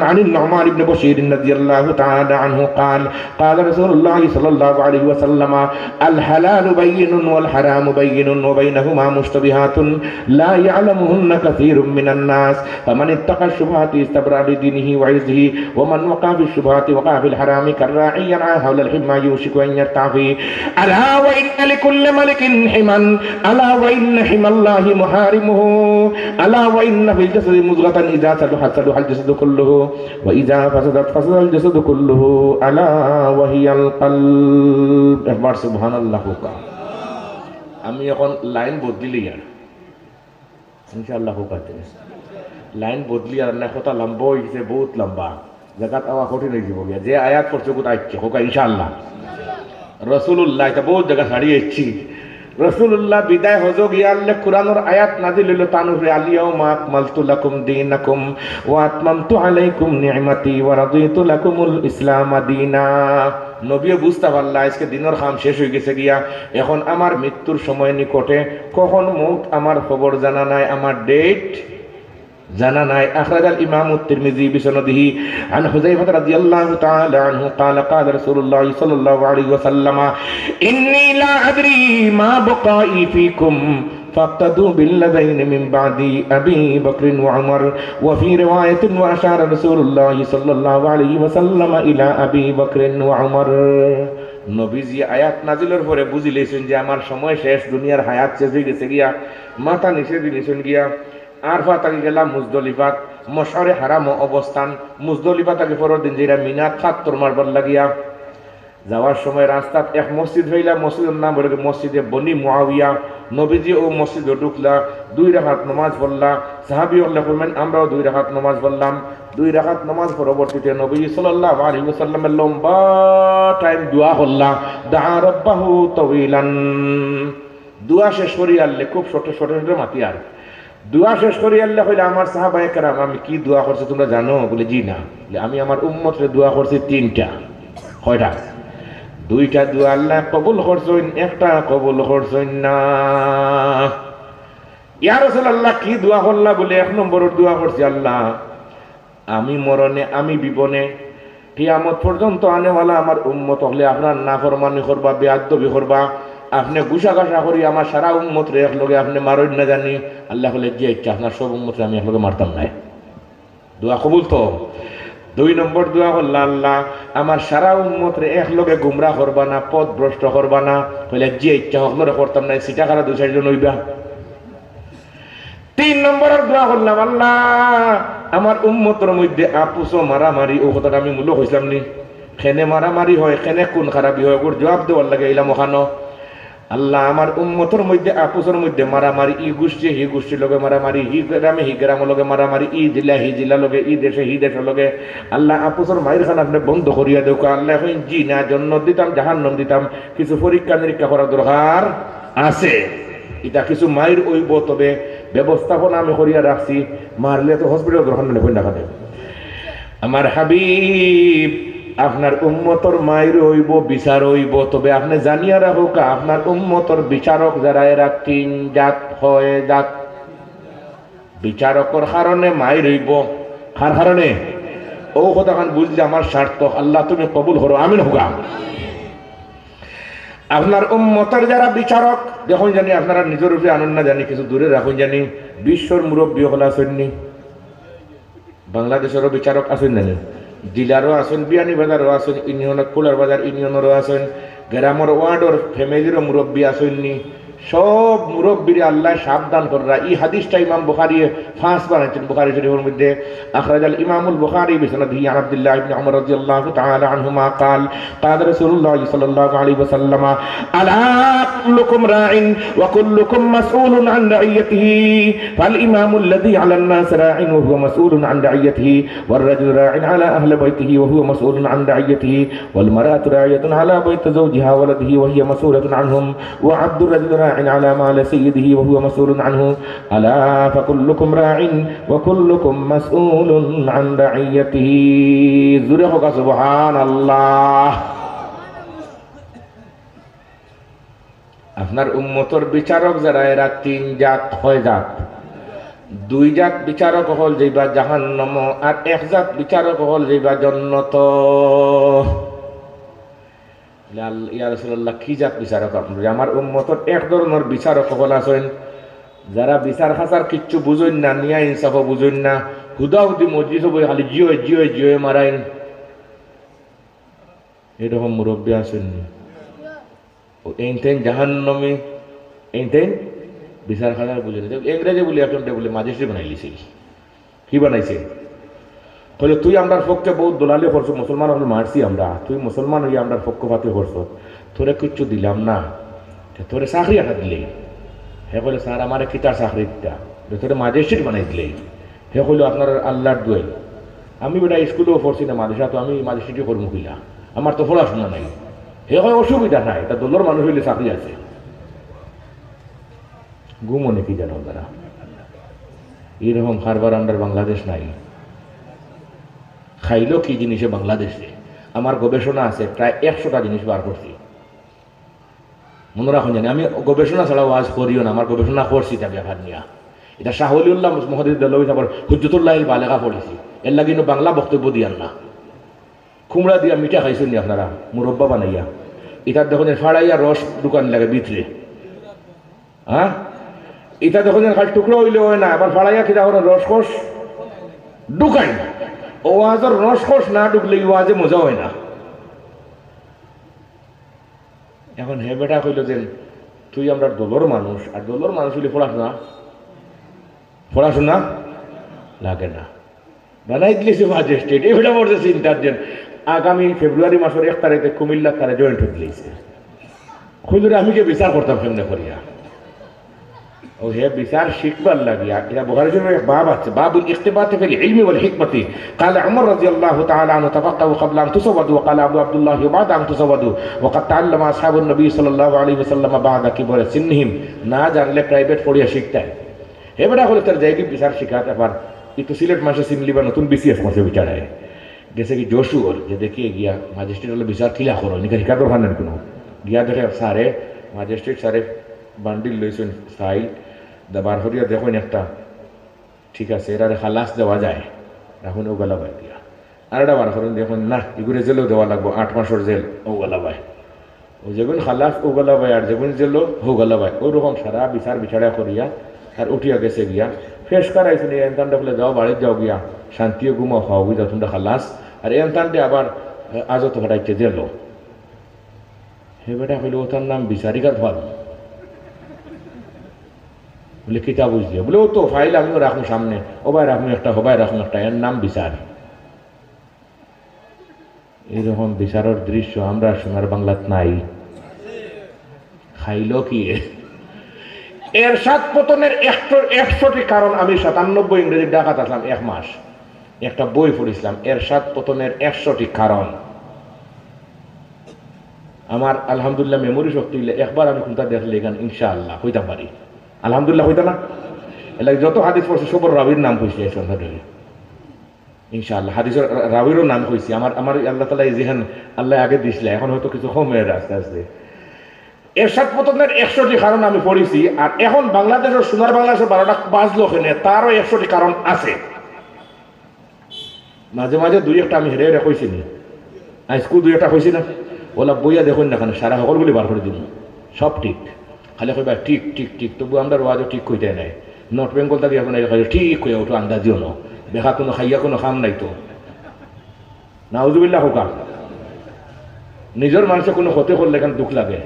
عن النعمان بن بشير رضي الله تعالى عنه قال، قال رسول الله صلى الله عليه وسلم: الحلال بين والحرام بين وبينهما مشتبهات لا يعلمهن كثير من الناس، فمن اتقى الشبهات استبرأ لدينه وعرضه، ومن وقع في الشبهات وقع في الحرام كالراعي يرعى حول الحمى يوشك أن يرتع فيه. ألا وإن لكل ملك حمى، ألا وإن حمى الله محارمه، ألا وإن في الجسد مضغة إذا صلحت صلح الجسد كله وإذا فسدت فسد الجسد كله ألا وهي القلب. একবার সুবহানাল্লাহ কউক্কা। আমি অখন লাইন বদলিলিয়ার। ইনশাআল্লাহ কউক্কা। লাইন বদলিয়ার না, কথা লম্বা অইগেছে, বউত লম্বা। জাগাত আওয়া কঠিন অইযিবো গিয়া। যে আয়াত পড়ছে, কউক্কা ইনশাআল্লাহ। রাসুলুল্লাহ, ইটা বউত জাগা ছাড়ি আইছি। রাসুলুল্লাহ বিদায় হজো গিয়া আল্লাহ কুরআনর আয়াত নাজিল অইলো তান উপরে, اليوم أكملت لكم دينكم وأتممت عليكم نعمتي ورضيت لكم الإسلام دينا। নবীয়ে বুঝতা পারলা, আইজকে দিনর কাম শেষ অইগেছে গিয়া, অখন আমার মৃত্যুর সময় নিকটে, কখন মউত আমার খবর জানা নাই, আমার ডেট জানা নাই। أخرج الإمام الترمذي بسنده عن حذيفة رضي الله تعالى عنه قال، قال رسول الله صلى الله عليه وسلم: إني لا أدري ما بقائي فيكم، فاقتدوا بالذين من بعدي أبي بكر وعمر، وفي رواية وأشار رسول الله صلى الله عليه وسلم إلى أبي بكر وعمر. নবীজি আয়াত নাজিলর পরে বুঝিলাইছইন যে আমার সময় শেষ, দুনিয়ার হায়াত শেষ অইগেছে গিয়া, মাথা নিচেদি নিছইন গিয়া, আরফা থাকি গেলা মুজদলিফাত, মশআরে হারামো অবস্থান, মুজদলিফা থাকি পরর দিন যাইরা মিনাত পাত্থর মারবার লাগিয়া। যাওয়ার সময় রাস্তাত এক মসজিদ পাইলা, মসজিদর নাম অইলো গি মসজিদে বনি মুআবিয়া। নবীজি অউ মসজিদো ঢুকলা, দুই রাকাত নমাজ পড়লা। সাহাবী অকলে ফরমাইন, আমরাও দুই রাকাত নমাজ পড়লাম। দুই রাকাত নমাজ পরবর্তীতে নবীজি সাল্লাল্লাহু আলাইহি ওয়াসাল্লামে লম্বা টাইম দোয়া করলা, دعا ربه طويلا। দোয়া শেষ করিয়ারলে খুব শর্টে শর্টে শর্টে মাতিয়ার। দোয়া শেষ করিয়ারলে কইলা, "আমার সাহাবায়ে কেরাম, আমি কি দোয়া করছি তুমরা জানো?" বুলে, "জি না।" বুলে, "আমি আমার উম্মতরে দোয়া করছি তিনটা।" কয়টা? দুইটা দোয়া আল্লায় কবুল করছইন, একটা কবুল করছইন না। ইয়া রাসুলাল্লাহ, কি দোয়া করলা? বুলে, "এক নম্বরর দোয়া করছি, আল্লাহ, আমি মরণে, আমি বিবনে, কিয়ামত পর্যন্ত আনেওয়ালা আমার উম্মত অকলে আপনার নাফরমানি করবা, বেয়াদবি করবা, আপনে গুসাগাসা করি আমার সারা উম্মতরে একলগে আপনে মারইন না জানি।" আল্লায় কইলা, "জি আইচ্ছা, আপনার সব উম্মতরে আমি একলগে মারতাম নায়।" দোয়া কবুল তো? দুই নম্বর দোয়া করলা, "আল্লাহ, আমার সারা উম্মতরে একলগে গুমরা করবা না, পথভ্রষ্ট করবা না।" কইলা, "জি আইচ্ছা, হকলরে করতাম নায়, ছিটাখারা দুই চাইরজন অইবা।" তিন নম্বরর দোয়া করলাম, "আল্লাহ, আমার উম্মতর মধ্যে আপুসো মারামারি," অউ কথাটা আমি মূলো কইছলাম নি? কেনে মারামারি হয়, কেনে খুন খারাপি হয়, অগুর জুয়াব দেওয়ার লাগি আইলাম অখানো। আল্লাহ, আমার উম্মতর মধ্যে, আপুসর মধ্যে মারামারি, ই গুষ্টিয়ে হি গুষ্টির লগে মারামারি, হি গেরামে হি গেরামর লগে মারামারি, ই জিলা হি জিলার লগে, ই দেশে হি দেশর লগে। আল্লাহ, আপুসর মাইর খান আপনে বন্ধ করিয়া দেউক্কা। আল্লায় কইন, "জি না, জন্নত দিতাম, জাহান্নাম দিতাম, কিছু পরীক্ষা নিরীক্ষা করার দরকার আছে।" ইতা কিছু মাইর অইবো, তবে ব্যবস্থাপনা আমি করিয়া রাখছি, মারলে তো হসপিটাল দরকার নাই, কইন না কেনে? আমার হাবিব, আপনার উম্মতর মাইর অইবো, বিচার অইবো, তবে আপনে জানিয়া রাখউক্কা, আপনার উম্মতর বিচারক যারা, এরা তিন জাত, কয় জাত। বিচারকর কারণে মাইর অইবো, কার কারণে? অউ কথাখান বুঝলে আমার সার্থক। আল্লাহ, তুমি কবুল করো, আমিন কউক্কা। আপনার উম্মতর যারা বিচারক, দেখইন জানি আপনারা নিজর উপরে আনইন না জানি, কিছু দূরে রাখইন জানি। বিশ্বর মুরব্বি অকল আছইন নি? বাংলাদেশরও বিচারক আছইন না নি? জেলারও আছইন, বিয়ানীবাজারও আছইন, ইউনিয়ন, কুলারবাজার ইউনিয়নরও আছইন, গ্রামর ওয়ার্ডর ফ্যামিলিরও মুরব্বি আছইন নি? সব মুরব্বিরে আল্লায় সাবধান কররা। ই হাদিসটা ইমাম বুখারী পাঁচ বানাইছইন বুখারী শরীফর মধ্যে। أخرج الإمام البخاري بسنده عن عبد الله بن عمر رضي الله تعالى عنهما قال: قال رسول الله صلى الله عليه وسلم: ألا كلكم راع وكلكم مسؤول عن رعيته، فالإمام الذي على الناس راع وهو مسؤول عن رعيته، والرجل راع على أهل بيته وهو مسؤول عن رعيته، والمرأة راعية على بيت زوجها وولده وهي مسؤولة عنهم، وعبد الرجل راع على مال سيده وهو مسؤول عنه، ألا فكلكم راع وكلكم مسؤول عن رعيته. জোরে কউক্কা সুবহানাল্লাহ। আপনার উম্মতর বিচারক যারা, এরা তিন জাত, কয় জাত? দুই জাত বিচারক অকল যাইবা জাহান্নামো, আর এক জাত বিচারক অকল যাইবা জন্নতো। বলে, "আল-, ইয়া রাসূলুল্লাহ, কি জাত বিচারক আপনার?" যে আমার উম্মতর এক ধরনর বিচারক অকল আছইন, যারা বিচার খাচার কিচ্ছু বুঝইন না, নিয়া ইনসাফও বুঝইন না, হুদাহুদি মজলিসো বই খালি জিও, জিও, জিও মারাইন। এরকম মুরব্বি আছইন নি? ও এইন তেইন জাহান্নামী, এইন তেইন বিচার খাচার বুঝইন না। ইংরেজি বলে একজনরে বলে ম্যাজিস্ট্রেট বানাইলিছে। কি বানাইছে? কইলো, "তুই আমরার পক্ষে বউত দলালি করছস, মুসলমান অকল মারছি আমরা, তুই মুসলমান অইয়া আমরার পক্ষপাতী করছস, তোরে কিচ্ছু দিলাম না, তে তোরে চাকরি একটা দিলেই।" হে কইলো, "স্যার, আমারে কিতার চাকরি দিতা? তে তোরে ম্যাজিস্ট্রেট বানাই দিলেই।" হে কইলো, "আপনার আল্লাহর দোয়াই, আমি বেটা স্কুলেও পড়ছি না, মাদ্রাসাত, আমি ম্যাজিস্ট্রেটি করমু কিলা? আমার তো পড়াশোনা নাই।" হে কয়, "অসুবিধা নাই, ইটা দলর মানুষ অইলে চাকরি আছে।" ঘুমো নাকি জানো তারা? এরকম কারবার আমরার বাংলাদেশ নাই। খাইলো কি জিনিসে বাংলাদেশে? আমার গবেষণা আছে, প্রায় একশোটা জিনিস বার করছি। মনো রাখইন জানি, আমি গবেষণা ছাড়া ওয়াজ করিও না, আমার গবেষণা করছি তা ব্যাপার নিয়া। ইটা শাহ ওলিউল্লাহ মুহাদ্দিস দেহলভী সাহেবর হুজ্জতুল্লাহিল বালেগা পড়ছি। এরলাগি ইনো বাংলা বক্তব্য দিয়ার না। কুমড়া দিয়া মিঠা খাইছইন নি আপনারা? মুরব্বা বানাইয়া। ইটা দেখইন ফাড়াইয়া রস ঢুকানি লাগে ভিতরে। হ্যাঁ? ইটা দেখইন খালি টুকরা অইলে অয় না, আবার ফাড়াইয়া কিতা করইন, রসকস ঢুকাইন। ওয়াজর রসকস না ঢুকলে ই ওয়াজে মজা অয় না। এখন হে বেটা কইলো যে, "তুই আমরার দলর মানুষ, আর দলর মানুষ অইলে পড়াশোনা, পড়াশোনা লাগে না।" বানাই দিলিছে ম্যাজিস্ট্রেট। ই বেটা পড়ছে চিন্তার দিন। আগামী ফেব্রুয়ারি মাসর এক তারিখে কুমিল্লাত তারে জয়েন্ট অই দিলিছে। কইলো রে, "আমি গিয়া বিচার করতাম কেমনে করিয়া?" ও হে বিচার শিখবার লাগিয়া, ইটা বুখারী শরীফর এক বাব আছে, বাবুল ইকতিবাতি ফিল ইলমি ওয়াল হিকমতি। قال عمر رضي الله تعالى عنه: تفقهوا قبل أن تسودوا، وقال أبو عبد الله: وبعد أن تسودوا، وقد تعلم أصحاب النبي صلى الله عليه وسلم بعد كبر سنهم। না জানলে প্রাইভেট পড়িয়া শিখতায়। হে বেটা কইলো, "তোর যাইগি বিচার শিখাত একবার।" ই তো সিলেট মাসে সিমলি বা নতুন বিসিএস করছে বিচারে। গেছেগি যশোর, যে দেখি গিয়া ম্যাজিস্ট্রেট অকলে বিচার কিলা করইন, ইখান শিখার দরকার নাই কুনু। গিয়া দেখে স্যারে, ম্যাজিস্ট্রেট স্যারে বান্ডিল লইছইন, ফাইল দা বার করিয়া দেখইন একটা, ঠিক আছে, এরারে খালাস দেওয়া যায়, রাখইন অগুলা বায় দিয়া। আর এটা বার করইন, দেখইন না, ইগুরে জেলও দেওয়া লাগবো, আট মাসর জেল, অগুলা বায়। ও যেগুন খালাস অগুলা বায়, আর যেগুন জেলও অগুলা বায়। অউ রকম সারা বিচার বিচারা করিয়া আর উঠিয়া গেছে গিয়া। ফেস করাইছইন, এনতানরে কইলে, "যাও, বাড়িত যাও গিয়া, শান্তিও ঘুমাও, খাও, বুঝাও, তুমরা খালাস।" আর এনতানরে আবার, এ, আজও তো ফাটাইছে জেলও। হে বেটা কইলো, "অতার নাম বিচারিকার ফল।" বলে, "কিতা বুঝলে?" বলে, "অউ তো ফাইল আমিও রাখমু সামনে, অবায় রাখমু একটা, হবায় রাখমু একটা, এর নাম বিচার।" এরকম বিচারর দৃশ্য আমরার সোনার বাংলাত নাই। খাইলো কি এ? এরশাদ পতনের একশো, একশোটি কারণ। আমি সাতানব্বই ইংরেজি ঢাকাত আছলাম এক মাস, একটা বই পড়ছিলাম, এরশাদ পতনের একশোটি কারণ। আমার আলহামদুলিল্লাহ মেমোরি শক্তি অইলে একবার আমি কুনটা দেখলে ইখান ইনশাআল্লাহ কইতাম পারি। আলহামদুলিল্লাহ কইতা না? এরলাগি যত হাদিস পড়ছি সবর রাবির নাম কইছি এই সন্ধ্যার। ইনশাআল্লাহ, হাদিসর রা-, রাবিরও নাম কইছি। আমার, আমার আল্লাহ তাআলায় এই যেহান আল্লায় আগে দিছলা, এখন হয়তো কিছু কমে আস্তে আস্তে। এরশাদ পতনের একশোটি কারণ আমি পড়ছি, আর এখন বাংলাদেশর, সোনার বাংলাদেশর বারোটা বাজলো কেনে, তারও একশোটি কারণ আছে। মাঝে মাঝে দুই একটা আমি হেরে হেরে কইছি নি, আইজকু দুই একটা কইছি না? ওলা বইয়া দেখইন না কেনে, সারা হকলগুলি বার করি দিমু, সব ঠিক। খালি কইবা, "ঠিক, ঠিক, ঠিক।" তবু আমরার ওয়াজও ঠিক কইতায় নায়। নর্থ বেঙ্গল থাকি এখন এই কয়, "ঠিক কইয়া উঠো, আন্দাজিও ন, বেকা কুনু খাইয়া কুনু কাম নাই তো।" নাউজুবিল্লাহ কউক্কা। নিজর মানষে কুনু ক্ষতি করলে কেনে দুখ লাগে।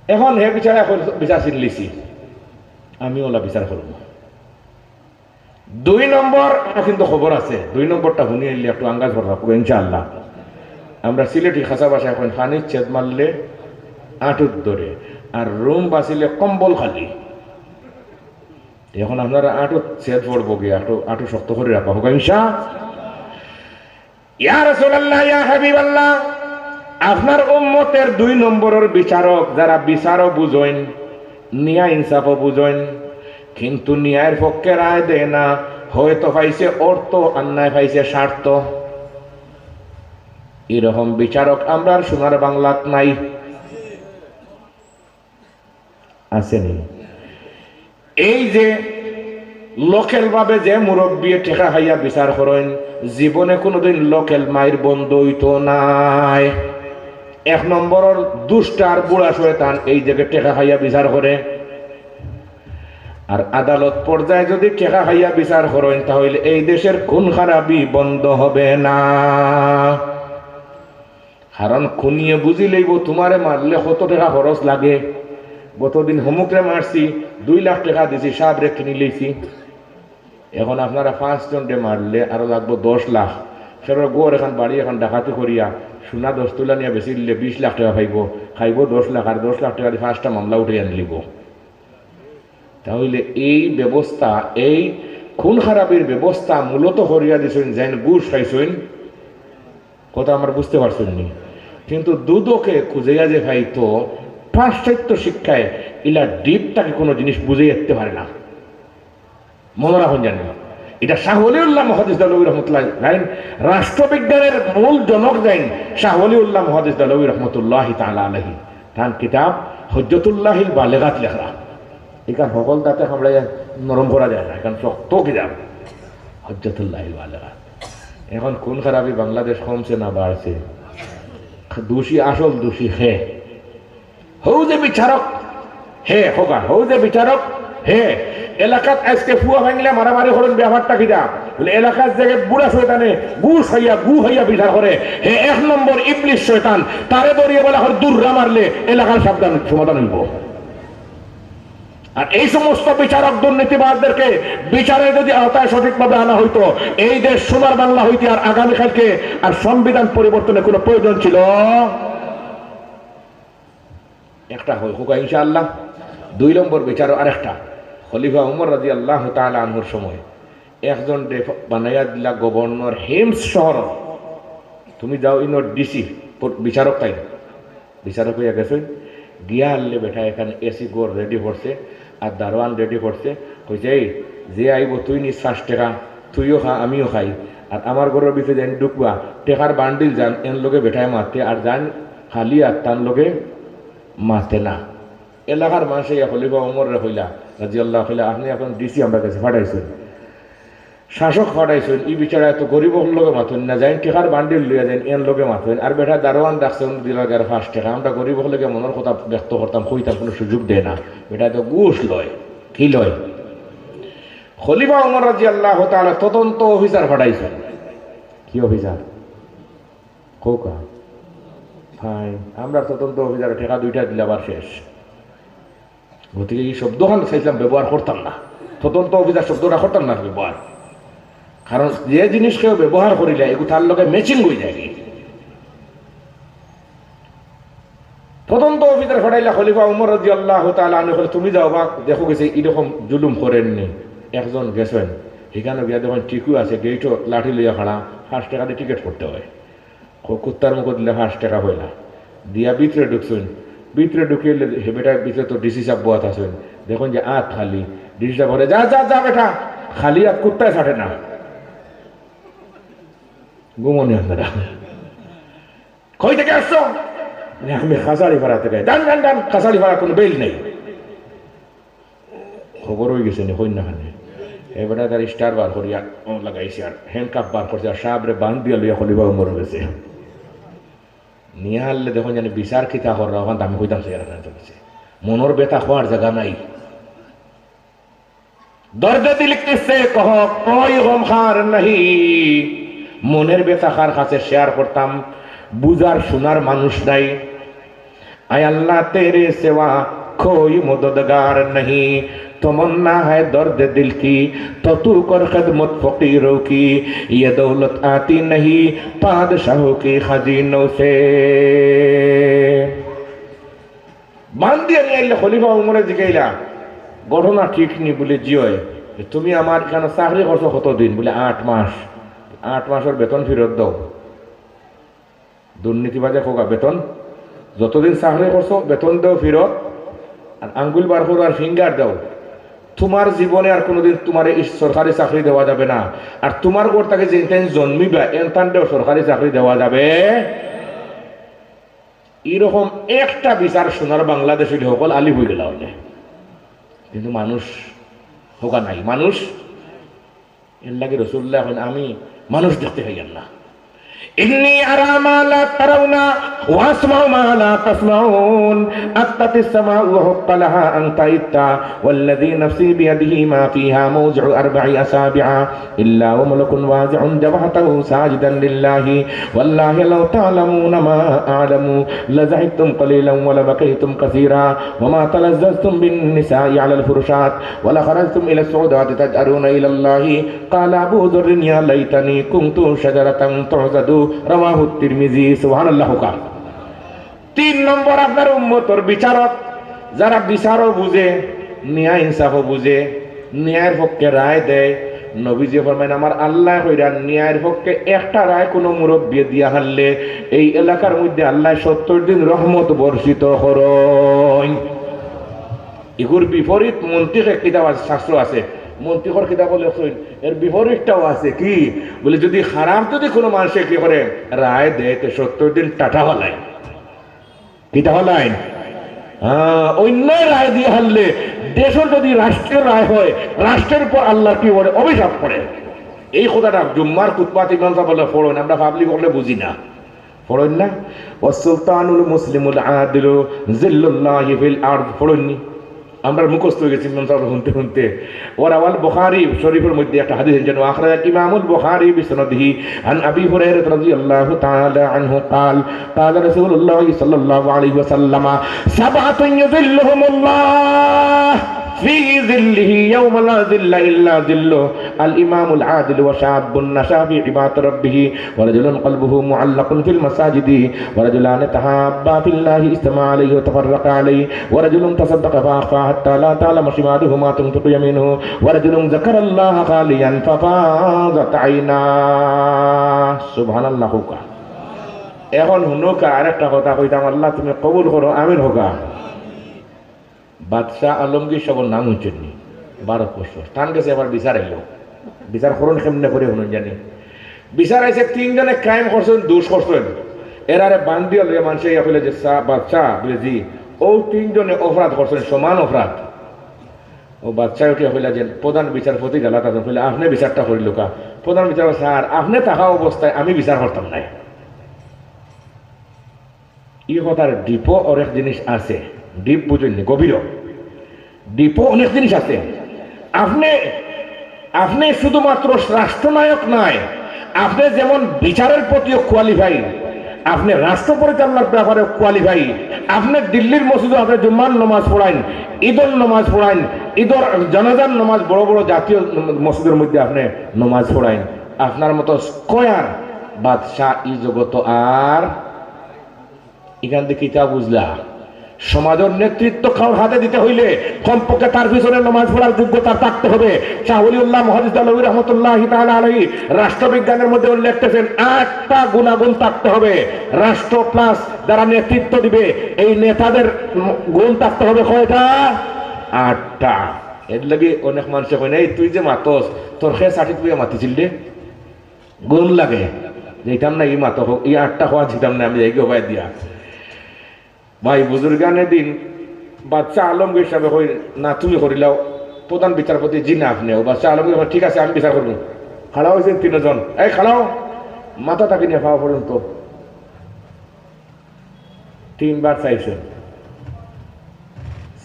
এখন হে বিচারা কর-, বিচার চিনলিছি, আমি ওলা বিচার করমু। দুই নম্বর, আমার কিন্তু খবর আছে, দুই নম্বরটা হুনি আইলে একটু আন্দাজ করা লাগবো ইনশাআল্লাহ। আমরা সিলেটি খাসা ভাষায় কইন, "পানিত ছেদ মারলে আঁটুত ধরে, আর রুম বাচিলে কম্বল খালি।" এখন আপনারা আঁটুত ছেদ পড়বো গিয়া, একটু আঁটু শক্ত করি রাখবা, কউক্কা ইনশা। ইয়া রাসূলুল্লাহ, ইয়া হাবিবাল্লাহ, আপনার উম্মতের দুই নম্বরর বিচারক, যারা বিচারও বুঝইন, ন্যায় ইনসাফও বুঝইন, কিন্তু ন্যায়ের পক্ষে রায় দেয় না, হয়তো পাইছে অর্থ আর নায় পাইছে স্বার্থ। এরকম বিচারক আমরার সোনার বাংলাত নাই। আছে নি? এই যে লোকেল ভাবে যে মুরব্বিয়ে টেকা খাইয়া বিচার করইন, জীবনে কুনুদিন লোকেল মাইর বন্ধ অইতো নায়। এক নম্বরর দুষ্টার বুড়া শয়তান এই জাগে টেকা খাইয়া বিচার করে। আর আদালত পর্যায়ে যদি টেকা খাইয়া বিচার করইন, তাহলে এই দেশের খুন খারাপি বন্ধ হবে না। কারণ খুনিয়ে বুঝি লইবো, তুমারে মারলে কত টেকা খরচ লাগে। গতদিন হমুকরে মারছি, দুই লাখ টেকা দিছি, সাবরে কিনি লইছি। এখন আপনারা পাঁচজনরে মারলে আরো লাগবো দশ লাখ। সেটার গড় এখন বাড়ি এখন ডাকাতি করিয়া সোনা দশ তুলা নিয়া বেচিলে বিশ লাখ টেকা পাইবো, খাইবো দশ লাখ, আর দশ লাখ টেকা দি পাঁচটা মামলা উঠাই আনলিবো। তাহলে এই ব্যবস্থা, এই খুন খারাপির ব্যবস্থা মূলত করিয়া দিছইন, যেইন ঘুষ খাইছইন। কথা আমার বুঝতে পারছইন নি? কিন্তু দুদকে খুঁজিয়া যে পাইতো, পাশ্চাত্য শিক্ষায় ইলা deep থাকি কোনো জিনিস বুঝাইতে পারে না। মনে রাখইন জানি, এটা শাহ ওয়ালিউল্লাহ মুহাদ্দিস দেহলভী রহমতুল্লাহ আলাইহি, রাষ্ট্রবিজ্ঞানের মূল জনক যেইন শাহ ওয়ালিউল্লাহ মুহাদ্দিস দেহলভী রহমতুল্লাহ তাআলা আলাইহি, তান কিতাব হুজ্জাতুল্লাহিল বালেগাত লেখরা। ইখান হকল দাঁতে কামড়াইয়া নরম করা যায় না, ইখান শক্ত কিতাব হুজ্জাতুল্লাহিল বালেগাত। এখন খুন খারাপি বাংলাদেশ কমছে না বাড়ছে? দোষী, আসল দোষী হে। হউ যে বিচারক হে, কউক্কা, হউ যে বিচারক হে। এলাকাত আজকে ফুয়া ভাঙলে মারামারি করইন, ব্যাপারটা কিতা? বলে, এলাকাত যে বুড়া শয়তানে ঘুষ খাইয়া, গু খাইয়া বিচার করে, হে এক নম্বর ইবলিশ শয়তান, তারে ধরিয়া বলা হয় দুর্রা মারলে এলাকার সাবধান সমাধান অইবো। আর এই সমস্ত বিচারক দুর্নীতিবাজদেরকে বিচারের যদি আওতায় সঠিকভাবে আনা হইতো, এই দেশ সোনার বাংলা হইতে আর আগামীকালকে আর সংবিধান পরিবর্তনের কোনো প্রয়োজন ছিল? একটা হয়, কউক্কা ইনশাআল্লাহ। দুই নম্বর বিচারও আরেকটা, খলিফা উমর রাদিয়াল্লাহু তাআলা আনহুর সময় একজনরে বানাইয়া দিলা গভর্নর হিমস শহর। তুমি যাও, ইনোর ডিসি, বিচারক তাইন। বিচারক অইয়া গেছইন, গিয়া হারলে বেটা এখান এসি ঘর রেডি করছে, আর দারোয়ান রেডি করছে। কইছে, "এই যে আইবো, তুই নিস পাঁচ টেকা, তুইও খা, আমিও খাই। আর আমার ঘরর ভিতরে যেইন ঢুকবা, টেকার বান্ডিল যেইন এন লগে বেটায় মাতে, আর যেইন খালি আত তান লগে মাতে না।" এলাকার মানষে ইয়া খলিফা উমররে কইলা, রাদিয়াল্লাহু, কইলা, "আপনে এখন ডিসি আমরার গেছে পাঠাইছইন, শাসক পাঠাইছইন, ই বিচারা তো গরিব অকলর লগে মাতইন না, যেইন টেকার বান্ডিল লইয়া যেইন এন লগে মাতইন, আর বেটা দারোয়ান ডাকছে, অনো দিলা গিয়া পাঁচ টেকা, আমরা গরিব অকলর লগে মনর কথা ব্যক্ত করতাম, কইতাম, কোনো সুযোগ দেয় না, বেটায় তো ঘুষ লয়।" কি লয়? খলিফা উমর রাদিয়াল্লাহু তাআলা তদন্ত অফিসার পাঠাইছইন। কি অফিসার? কউক্কা। ভাই, আমরার তদন্ত অফিসারে টেকা দুইটা দিলে আবার শেষ। গতিকে ই শব্দখান চাইছিলাম ব্যবহার করতাম না, তদন্ত অফিসার শব্দটা করতাম না ব্যবহার, কারণ যে জিনিস কেউ ব্যবহার করিলে এগু তার লগে ম্যাচিং অইযায়। তদন্ত অফিসার পাঠাইলা খলিফা উমর রাদিয়াল্লাহু তাআলা আনহু, কইলা, "তুমি যাও বা, দেখো গেছে এরকম জুলুম করেননি।" একজন গেছইন, হিকানো গিয়া দেখইন ঠিকউ আছে, গেইটো লাঠি লইয়া খাড়া, পাঁচ টেকা দি টিকিট করতে হয়। ক-, কুত্তার মুখো দিলে পাঁচ টেকা পয়লা। দিয়া ভিতরে ঢুকছইন। ভিতরে ঢুকিলে হে বেটা ভিতরে তো ডিসি সাব বওয়াত আছইন। দেখইন যে আত খালি। ডিসি সাব বলে, "যা, যা, যা বেটা, খালি আত কুত্তায় ছাড়ে না।" ঘুমনি আপনারা। "কই থাকি আইছো?" "আমি কাছাড়ি পাড়া থাকি।" "যান, যান, যান, কাছাড়ি পাড়া কোনো বেইল নাই।" খবর অইগেছে নি, কইন না কেনে? হে বেটা তার স্টার বার করিয়া, ও, লাগাইছে আর হ্যান্ডকাফ বার করছে আর সাবরে বান্ধিয়া লইয়া খলিফা উমরর গেছে। নিয়া হারলে দেখইন জানি বিচার কিতা কররা, অখান তো আমি কইতাম চাই আর না। মনর ব্যথা কওয়ার জাগা নাই। দর্দে দিল কিসে কহো, কোই গমখার নাহি। মনর ব্যথা কার কাছে শেয়ার করতাম, বুঝার শুনার মানুষ নাই। اے اللہ تیرے سوا کوئی مددگار نہیں، تمنا ہے درد دل کی تو تو کر خدمت فقیروں کی، یہ دولت آتی نہیں بادشاہوں کے خزینوں سے۔ বান্দিয়া নিয়া আইলে খলিফা উমরে জিগাইলা, ঘটনা ঠিক নি? বুলে, জি অয়। তুমি আমার ইখানো চাকরি করছো কতদিন? বুলে, আট মাস। আট মাসর বেতন ফিরত দেও। দুর্নীতিবাজে কউক্কা, বেতন যতদিন চাকরি করছো, বেতন দেও ফিরত। আর আঙ্গুল বার করো আর ফিঙ্গার দেও। তুমার জীবনে আর কুনুদিন তুমারে ই সরকারি চাকরি দেওয়া যাবে না। আর তুমার ঘর থাকি যেইন তাইন জন্মিবা, এন তানরেও সরকারি চাকরি দেওয়া যাবে। ইরকম একটা বিচার শুনার বাংলাদেশ অইলে হকল আলিফ অইগেলা অনে। কিন্তু মানুষ কউক্কা নাই, মানুষ। এর লাগি রাসুলুল্লায় কইন, আমি মানুষ দেখতে পাইয়ার না। إني أرى ما لا ترون وأسمع ما لا تسمعون. أتت السماء وحق لها أن تئت، والذي نفسي بيده ما فيها موضع أربع أصابع إلا وملك واضع جبهته ساجدا لله. والله لو تعلمون ما أعلم لضحكتم قليلا ولبكيتم كثيرا وما تلذذتم بالنساء على الفرشات ولخرجتم إلى الصعودات تجأرون إلى الله. قال أبو ذر يا ليتني كنت شجرة تعضد. رواه الترمذي. সুবহানাল্লাহ কউক্কা। তিন নম্বর, আপনার উম্মতর বিচারক, যারা বিচারও বুঝে, ন্যায় ইনসাফও বুঝে, ন্যায়ের পক্ষে রায় দেয়। নবীজি ফরমাইন, আমার আল্লায় কইরা ন্যায়ের পক্ষে একটা রায় কুনু মুরব্বিয়ে দিয়া হারলে, এই এলাকার মধ্যে আল্লায় সত্তর দিন রহমত বর্ষিত করইন। ইগুর বিপরীত মন্তিক এক কিতাব আছে, শাস্ত্র আছে, মন্তিকর কিতাবো লেখছইন, এর বিপরীতটাও আছে। কি বুলে, যদি খারাপ যদি কুনু মানষে কি করে রায় দেয়, তে সত্তর দিন টাটা ফালাইন। কিতা ফালাইন? হ্যাঁ, অন্যায় রায় দিয়া হারলে দেশর যদি রাষ্ট্রীয় রায় হয়, রাষ্ট্রের উপর আল্লার কি পড়ে? অভিশাপ পড়ে। এই কথাটা জুম্মার খুতবাত ইমাম সাব অকলে পড়ইন, আমরা পাবলিক অকলে বুঝি না। পড়ইন না? والسلطان المسلم العادل ظل الله في الأرض। পড়ইন নি? আমরার মুখস্থ অইগেছে ইমাম সাবর হুনতে হুনতে। وروى البخاري শরীফর মধ্যে একটা হাদিস আনছইন, وأخرج الإمام البخاري بسنده عن أبي هريرة رضي الله تعالى عنه قال، قال رسول الله صلى الله عليه وسلم، سبعة يظلهم الله في ظله يوم لا ظل إلا ظله، الإمام العادل وشاب نشأ في عبادة ربه ورجل قلبه معلق في المساجد ورجلان تحابا في الله اجتمعا عليه وتفرقا عليه ورجل تصدق فأخفاه حتى لا تعلم شماله ما تنفق يمينه ورجل ذكر الله خاليا ففاضت عيناه. সুবহানাল্লাহ কউক্কা। এখন হুনউক্কা, আরেকটা কথা কইতাম, আল্লাহ তুমি কবুল করো, আমিন কউক্কা। বাদশা আলমগীর সাবর নাম হুনছইন নি? বারো বছর। তান গেছে আবার বিচার আইলো। বিচার করইন কেমনে করি হুনইন জানি। বিচার আইছে, তিনজনে crime করছইন, দুষ করছইন। এরারে বান্দিয়া লইয়া মানষে ইয়া কইলা যে, "সা-, বাদশা," বুলে, "জি।" অউ তিনজনে অপরাধ করছইন, সমান অপরাধ। অউ বাদশায় উঠিয়া কইলা যে, "প্রধান বিচারপতি জ্বালাত আছইন," কইলা, "আপনে বিচারটা করিলউক্কা।" প্রধান বিচারপতি, "স্যার, আপনে থাকা অবস্থায় আমি বিচার করতাম নায়।" ই কথার deep-ও অনেক জিনিস আছে, deep বুঝইন নি, গভীরও। Deep-ও অনেক জিনিস আছে। আপনে, আপনে শুধুমাত্র রাষ্ট্রনায়ক নায়, আপনে যেমন বিচারের প্রতিও qualify, আপনে রাষ্ট্র পরিচালনার ব্যাপারেও qualify। আপনে দিল্লির মসজিদো আপনে জুম্মার নমাজ পড়াইন, ঈদর নমাজ পড়াইন, ঈদর জানাজার নমাজ বড় বড় জাতীয় মসজিদর মধ্যে আপনে নমাজ পড়াইন। আপনার মতো square বাদশা ই জগতো আর ইখান থাকি কিতা বুঝলা? সমাজর নেতৃত্ব কারোর হাতে দিতে হইলে কমপক্ষে তার পিছনে নমাজ পড়ার যোগ্যতা থাকতে হবে। শাহ ওলিউল্লাহ মুহাদ্দিস দেহলভী রহমতুল্লাহি তাআলা আলাইহি রাষ্ট্রবিজ্ঞানের মধ্যে উল্লেখ করেছেন, আটটা গুণাগুণ থাকতে হবে। রাষ্ট্র plus যারা নেতৃত্ব দিবে, এই নেতাদের গুণ থাকতে হবে কয়টা? আটটা। এর লাগি অনেক মানষে কইন, "এই তুই যে মাতস, তোর খে সাটিত বইয়া মাতিছিল রে।" গুণ লাগে। যাইতাম না, ই মাতো হোক, ই আটটা কওয়া যাইতাম না, আমি যাইগি ওবায় দিয়া। ভাই, বুজুর্গানে দিন, বাদশা আলমগীর সাবে কইন, "না, তুমি করিলাও।" প্রধান বিচারপতি, "জি না, আপনে।" অউ বাদশা আলমগীর কইন, "ঠিক আছে, আমি বিচার করমু।" খাড়া অইছইন তিনজন, "এই খাড়াও, মাথা থাকি নিয়া পাও পর্যন্ত।" তিনবার চাইছইন।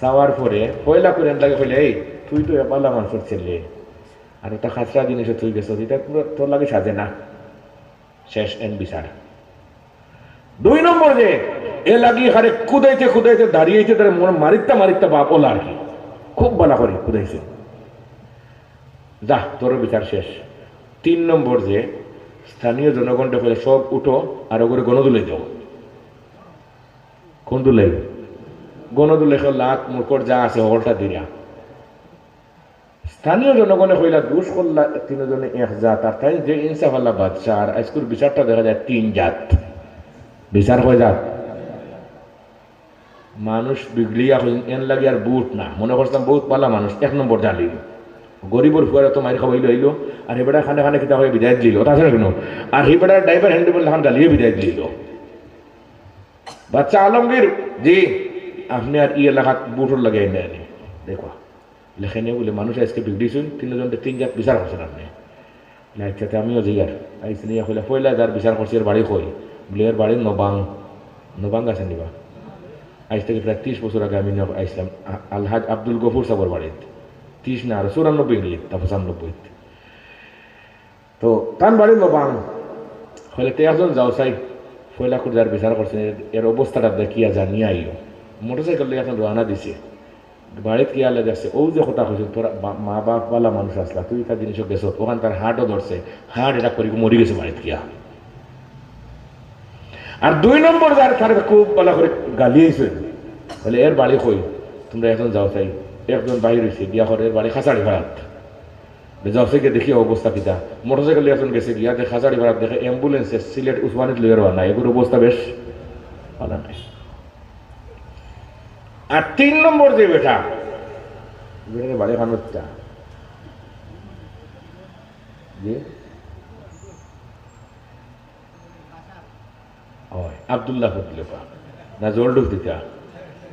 চাওয়ার পরে পয়লা করি এন লাগি কইলা, "এই, তুই তো বালা মানষর ছেলে, আর একটা খাসরা জিনিস তুই গেছস, ইটা তোর, তোর লাগি সাজে না।" শেষ এন বিচার। দুই নম্বর যে, এ লাগি হারে কুদাইতে কুদাইতে দাঁড়িয়াইতে তারে মন মারিত্তা মারিত্তা বাপ ওলা আর কি। খুব বালা করি কুদাইছে। যা, তোরও বিচার শেষ। তিন নম্বর যে, স্থানীয় জনগণরে কইলা, "সব উঠো, আর ওগুরে গণধুলাই দেও।" কোন ধুলাই? গণধুলাই, লাত মুরকট যা আছে হকলটা দিরা। স্থানীয় জনগণে কইলা, "দুষ করলা তিনজনে এক জাত, আর তাইন যে ইনসাফআলা বাদশা, আর আইজকুর বিচারটা দেখা যায় তিন জাত।" বিচার কয় জাত? মানুষ বিগড়িয়া কইন, "এন লাগি আর ভোট না, মনে করছিলাম বহুত বালা মানুষ, এক নম্বর জালি, গরিবর ফুয়ারে তো মাইর খাওয়াইলো আইলো, আর হি বেটায় খানে খানে কিতা কইয়া বিদায় দিলো, ওটা আছে না কেন? আর হি বেটায় ড্রাইভার হ্যান্ডেবল লাখান গালিয়ে বিদায় দিলো।" বাদশা আলমগীর, "জি, আপনে আর ই এলাকাত ভোটর লাগি আইন দেয়নি।" দেখো, লেখেনি বলে, "মানুষ আইজকে বিগড়িছইন, তিনজনরে তিন জাত বিচার করছইন আপনে।" বলে, "আচ্ছা, তে আমিও যাইয়ার।" আইসে নিয়া কইলা, "পয়লা যার বিচার করছি, এর বাড়ি কই?" বলে, "এর বাড়ি নবাং।" নবাং আছে নিবা? আইজ থাকি প্রায় ত্রিশ বছর আগে আমি নব-, আইসলাম আ-, আলহাজ আব্দুল গফুর সাবর বাড়িত। ত্রিশ না, আরো চুরানব্বই ইংরেজিত, তা পঁচানব্বইত। তো তান বাড়ি নবাং। কইলে, "তে একজন যাও চাই, পয়লা খুঁজার বিচার করছইন, এর, এর অবস্থাটা দেখিয়া জানিয়া আইও।" মোটরসাইকেল লইয়া এখন রওনা দিছে। বাড়িত গিয়া আলে দেখছে, "ও যে কথা কইছইন, তোর বা-, মা বাপ বালা মানুষ আছলা, তুই ইতা জিনিসও গেছত, ওখান তার হার্টও ধরছে, হার্ট অ্যাটাক করি মরি গেছে বাড়িত গিয়া।" আর দুই নম্বর যার, তারে খুব বালা করি গালি আইছে, বলে, "এর বাড়ি কই? তোমরা একজন যাও চাই।" একজন বাহির অইছে, গিয়া কয়, "এর বাড়ি খাসাড়ি ভাড়াত।" বে যাওছে গিয়া দেখি অবস্থা কিতা। মোটরসাইকেল একজন গেছে গিয়া, দেখে খাসাড়ি ভাড়াত, দেখে অ্যাম্বুলেন্সে সিলেট উসমানীত লইয়ার রওনা। এগুর অবস্থা বেশ বালা নাই। আর তিন নম্বর যে বেটা, বেটারে বাড়ি খানোরটা। জি? অয়, আব্দুল্লাহ ফজলুকা। না, জলডুব দিতা।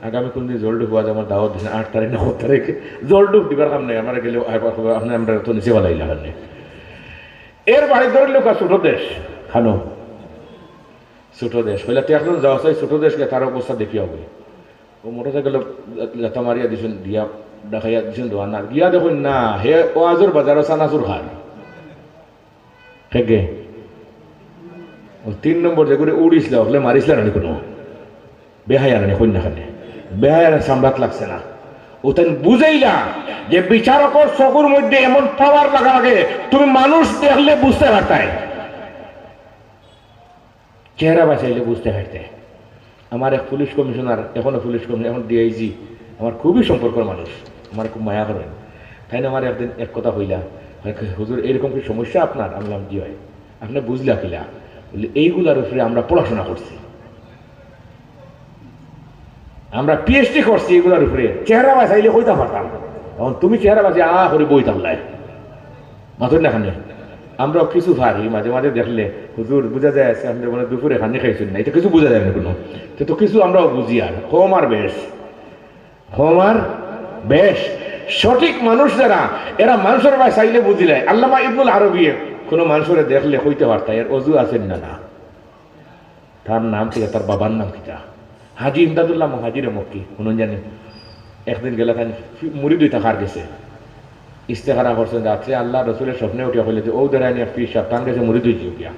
আগামী কোন দিন জলডুব হওয়া যায়, আমার দাওয়াত দিছেন আট তারিখ না কত তারিখে। জলডুব দিবার কাম নাই, আমার গেলে আবার কইবা, "আপনে আমরারে তো নিচে ফালাইলা কেনে?" এর বাড়ি ধরে লোকা ছোট দেশ, খানো। ছোট দেশ। কইলা, "তে একজন যাও চাই, ছোট দেশ গিয়া তার অবস্থা দেখিয়া অইবো।" ও মোটরসাইকেল লাথা মারিয়া দিছইন, দিয়া ডাকাইয়া দিছইন দোকান। আর গিয়া দেখইন না, হে ওয়াজর বাজারো চানাচুর খায়। হেগে। ও তিন নম্বর যেগুরে উড়িছলা, অকলে মারিছলা নানি কোনো? বেহায়া নানি, কইন না কেনে? বেহায়ার সামলাত লাগছে না। ও তাইন বুঝাইলা যে বিচারকর চকুর মধ্যে এমন পাওয়ার লাগা লাগে, তুমি মানুষ দেখলে বুঝতে পারতায়। চেহারা বাছাইলে বুঝতে পারতে। আমার এক পুলিশ কমিশনার, এখনো পুলিশ কমিশনার, এখন ডিআইজি, আমার খুবই সম্পর্কর মানুষ, আমার খুব মায়া করেন। তাইন আমারে একদিন এক কথা কইলা, "হুজুর, এইরকম কি সমস্যা আপনার?" আমি বললাম, "জি অয়।" "আপনে বুঝলা কিলা?" বললে, "এইগুলার উপরে আমরা পড়াশোনা করছি, আমরা পিএইচডি করছি এইগুলার উপরে, চেহারা বাছাইলে কইতাম পারতাম। এখন তুমি চেহারা বাছাই আ করে বই থাকলায়।" মাতইন না কেনে? আমরাও কিছু পারি, মাঝে মাঝে দেখলে, "হুজুর, বুঝা যায় আছে আপনে মনে দুপুরে খানি খাইছইন না, ইটা কিছু বুঝা যায় না কোনো।" তে তো কিছু আমরাও বুঝি, আর কম আর বেশ, কম আর বেশ। সঠিক মানুষ যারা, এরা মানুষর বায় চাইলে বুঝিলায়। আল্লামা ইবনুল আরবিয়ে কোনো মানুষরে দেখলে কইতে পারতা, এর অজু আছে না, না? তার নাম কিতা, তার বাবার নাম কিতা? হাজী ইমদাদুল্লাহ মুহাজিরে মক্কি, হুনইন জানি। একদিন গেলা তাইন ফি-, মুরিদ অইতা কার গেছে। ইস্তেখারা করছইন রাত্রে, আল্লার রসুলে স্বপ্নে উঠিয়া কইলা যে, "অউ দেরাইন এক পীর সাব, তান গেছে মুরিদ অইযিও গিয়া।"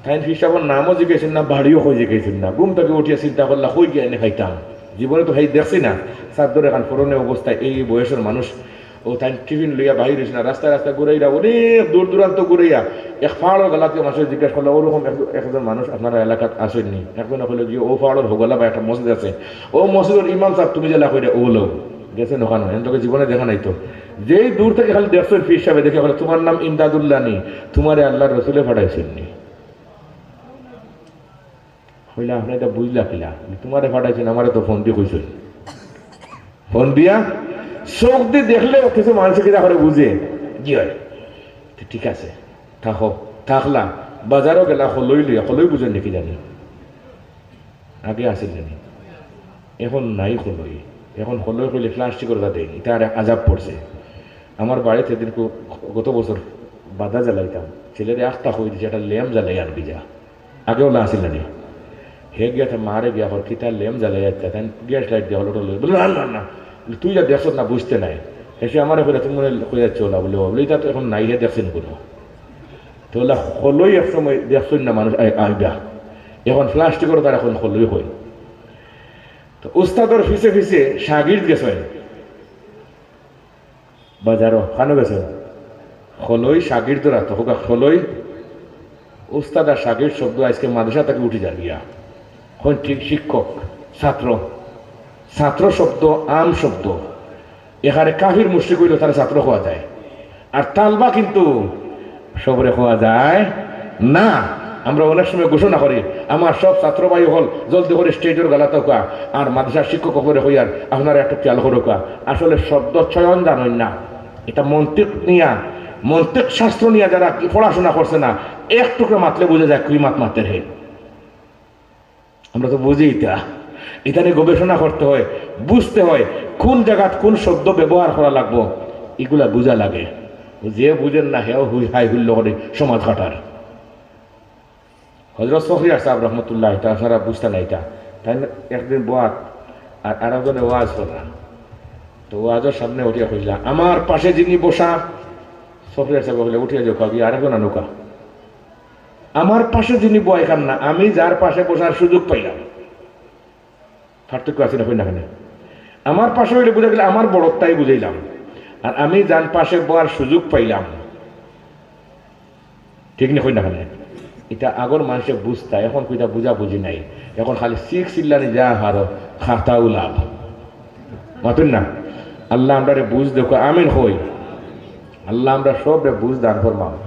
তাইন পীর সাবর নামও জিকাইছইন না, বাড়িও কই জিকাইছইন না। ঘুম থাকি উঠিয়া চিন্তা করলা, "কই গিয়া এনে খাইতাম? জীবনে তো হেই দেখছি না।" চাদ্দর এখান ফরনে অবস্থায় এই বয়সর মানুষ ও তাইন টিফিন লইয়া বাহির অইছইন না, রাস্তায় রাস্তায় ঘুরাইরা, অনেক দূর দূরান্ত ঘুরাইয়া এক পাহাড়র গলাত গিয়া মানুষরে জিজ্ঞাসা করলা, "ওরকম এক-, একজন মানুষ আপনারা এলাকাত আছইন নি?" একজনে কইলো, "জি, অউ পাহাড়র হগলা বা একটা মসজিদ আছে, অউ মসজিদর ইমাম সাব তুমি যেলা কইরা অউ লোক।" গেছইন অখানো, এন তোকে জীবনে দেখা নাই তো। যেই দূর থাকি খালি দেখছইন পীর সাবে দেখে কইলা, "তুমার নাম ইমদাদুল্লাহ নি, তুমারে আল্লার রসুলে পাঠাইছইন নি?" কইলা, "আপনে ইটা বুঝলা কিলা?" "তুমারে পাঠাইছইন, আমারে তো ফোন দি কইছইন।" ফোন দিয়া চউখ দি দেখলে কিছু মানষে কিতা করে বুঝে। জি অয়। তো ঠিক আছে, থাকো, থাকলা। বাজারো গেলা, কলই লইয়া, কলই বুঝইন নি কিজানি? আগে আছিল জানি, এখন নাই কলই। এখন কলই কইলে প্লাস্টিকর তা দেইন, ইটা আর এক আজাব পড়ছে। আমার বাড়িত এদিন কো-, গত বছর বাদা জ্বালাইতাম, ছেলেরে আখতা কই দিছে, একটা ল্যাম্প জ্বালাই আনবি যা। আগে অলা আছিল না নি? হে গিয়া তার মারে গিয়া কর, "কিতা লেম জ্বালাই যাইতা?" তাই গ্যাস লাইট দিয়া হলো, টলো। বলে, "না, না, না।" বলে, "তুই যা দেখছত না, বুঝতে নাই।" হে সে আমারে কইলা, "তুমি মনে হয় কইয়া চলা।" বলে, "ও।" বলে, "ইটা তো এখন নাই, হে দেখছেন কোনো।" তো বলে, "খলই এক সময় দেখছেন না মানুষ আই-, আইবা। এখন প্লাস্টিকর তার এখন খলই হয়।" তো উস্তাদর পিছে পিছে শাগির্দ গেছে। বাজারো, খানো গেছে? খলই শাগির্দরা তো, হোকা খলই, উস্তাদ আর শাগির্দ শব্দ আজকে মাদ্রাসা থেকে উঠি যার গিয়া। এখন ঠিক শিক্ষক, ছাত্র, ছাত্র শব্দ আম শব্দ। এখানে কাফির মুশরিক হইলেও তারা ছাত্র হওয়া যায়। আর তালবা কিন্তু সবরে হওয়া যায় না। আমরা অনেক সময় ঘোষণা করি, "আমার সব ছাত্র ভাই হল জলদি করে স্টেজর গালাত উঠউক্কা, আর মাদ্রাসার শিক্ষক হকলরে কইয়ার আপনারা একটু খেয়াল করউক্কা।" আসলে শব্দ চয়ন জানইন না, এটা মন্তিক নিয়া, মন্তিক শাস্ত্র নিয়া যারা পড়াশোনা করছে না, এক টুকরা মাতলে বুঝা যায় কি মাত মাতের হে। আমরা তো বুঝি এটা, এটা নিয়ে গবেষণা করতে হয়, বুঝতে হয় কোন জায়গাত কোন শব্দ ব্যবহার করা লাগবো, এগুলা বুঝা লাগে। যে বুঝেন না, হেও হুই হাই হুল্লো করে সমাজ কাটার। হজরত ফখরিয়ার সাহেব রহমতুল্লাহ, এটা আপনারা বুঝতে না এটা। তাই না? একদিন বয়াত আর আরেকজনে ওয়াজ করলাম, তো ওয়াজর সামনে উঠিয়া কইলা, "আমার পাশে যিনি বসা", ফখরিয়ার সাহেব বলে, "উঠিয়া যাও, কাউকে আরেকজন আনুকা।" আমার পাশে যিনি বয় খান না, আমি যার পাশে বসার সুযোগ পাইলাম। পার্থক্য আছে না, কই না কেনে? আমার পাশে হইলে বুঝা গেলে আমার বড়ত্বাই বুঝাইলাম, আর আমি যার পাশে বওয়ার সুযোগ পাইলাম, ঠিক না, কই না কেনে? এটা আগর মানুষে বুঝতা, এখন কইটা বুঝা বুঝি নাই, এখন খালি সিক চিল্লানি যা হারো খাতাও লাভ। মাতুন না, আল্লাহ আমরারে বুঝ দেখো, আমিন কই। আল্লাহ আমরা সবরে বুঝ দান ফরমাও।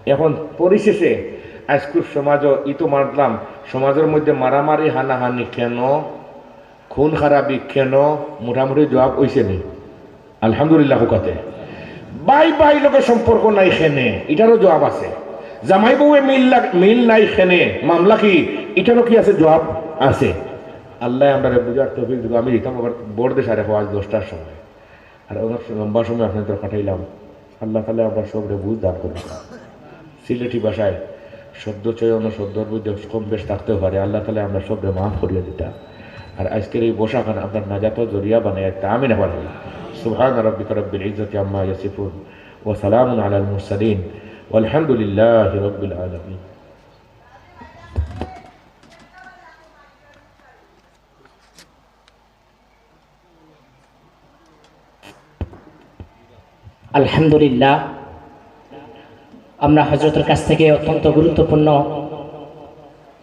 এখন পরিশেষে আজকুর সমাজও ই তো মাতলাম, সমাজর মধ্যে মারামারি হানাহানি কেন, খুন খারাপি কেন, মোটামুটি জবাব অইছে নি? আলহামদুলিল্লাহ হুকাতে। ভাই ভাই লগে সম্পর্ক নাই কেনে, ইটারও জবাব আছে। জামাই বউয়ে মিল লাগ-, মিল নাই কেনে, মামলা কি, ইটারও কি আছে? জবাব আছে। আল্লাহ আমরারে বুঝার তৌফিক দিবা। আমি যেতাম আবার বড় দেশ আরে আজ দশটার সময়। আর অনেক লম্বা সময় আপনাদের কাটাইলাম। আল্লাহ তাআলা আমরা সবরে বুঝ দান করুন। সিলেটি ভাষায় শব্দ চয়ন ও শব্দর মধ্যে কম বেশ থাকতেও পারে। আল্লাহ তাআলা আমরা সবরে মাফ করিয়া দিতা। আর আজকের এই বসাখান আপনার নাজাতর জরিয়া বানাইয়া দিতা। আমিন আবার বলি। سبحان ربك رب العزة عما يصفون وسلام على المرسلين والحمد لله رب العالمين। আলহামদুলিল্লাহ, আমরা হজরতের কাছ থেকে অত্যন্ত গুরুত্বপূর্ণ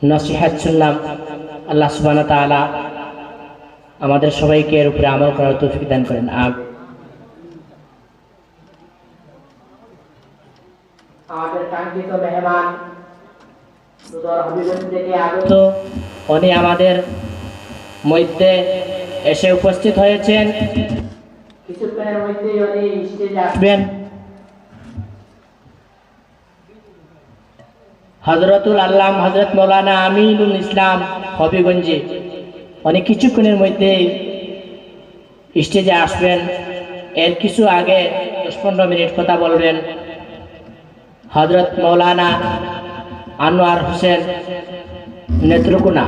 নসিহত শুনলাম। আল্লাহ সুবহানাহু ওয়া তাআলা আমাদের সবাইকে এর উপরে আমল করার তৌফিক দান করেন। আমিন। আমাদের কাঙ্ক্ষিত মেহমান সুদূর হবিগঞ্জ থেকে আগত, উনি আমাদের মধ্যে এসে উপস্থিত হয়েছেন। কিছুক্ষণের মধ্যেই উনি স্টেজে আসবেন। হজরতুল আল্লাম হজরত মৌলানা আমিনুল ইসলাম হবিগঞ্জি, উনি কিছুক্ষণের মধ্যেই স্টেজে আসবেন। এর কিছু আগে দশ পনেরো মিনিট কথা বলবেন হজরত মৌলানা আনোয়ার হোসেন নেত্রকোনা।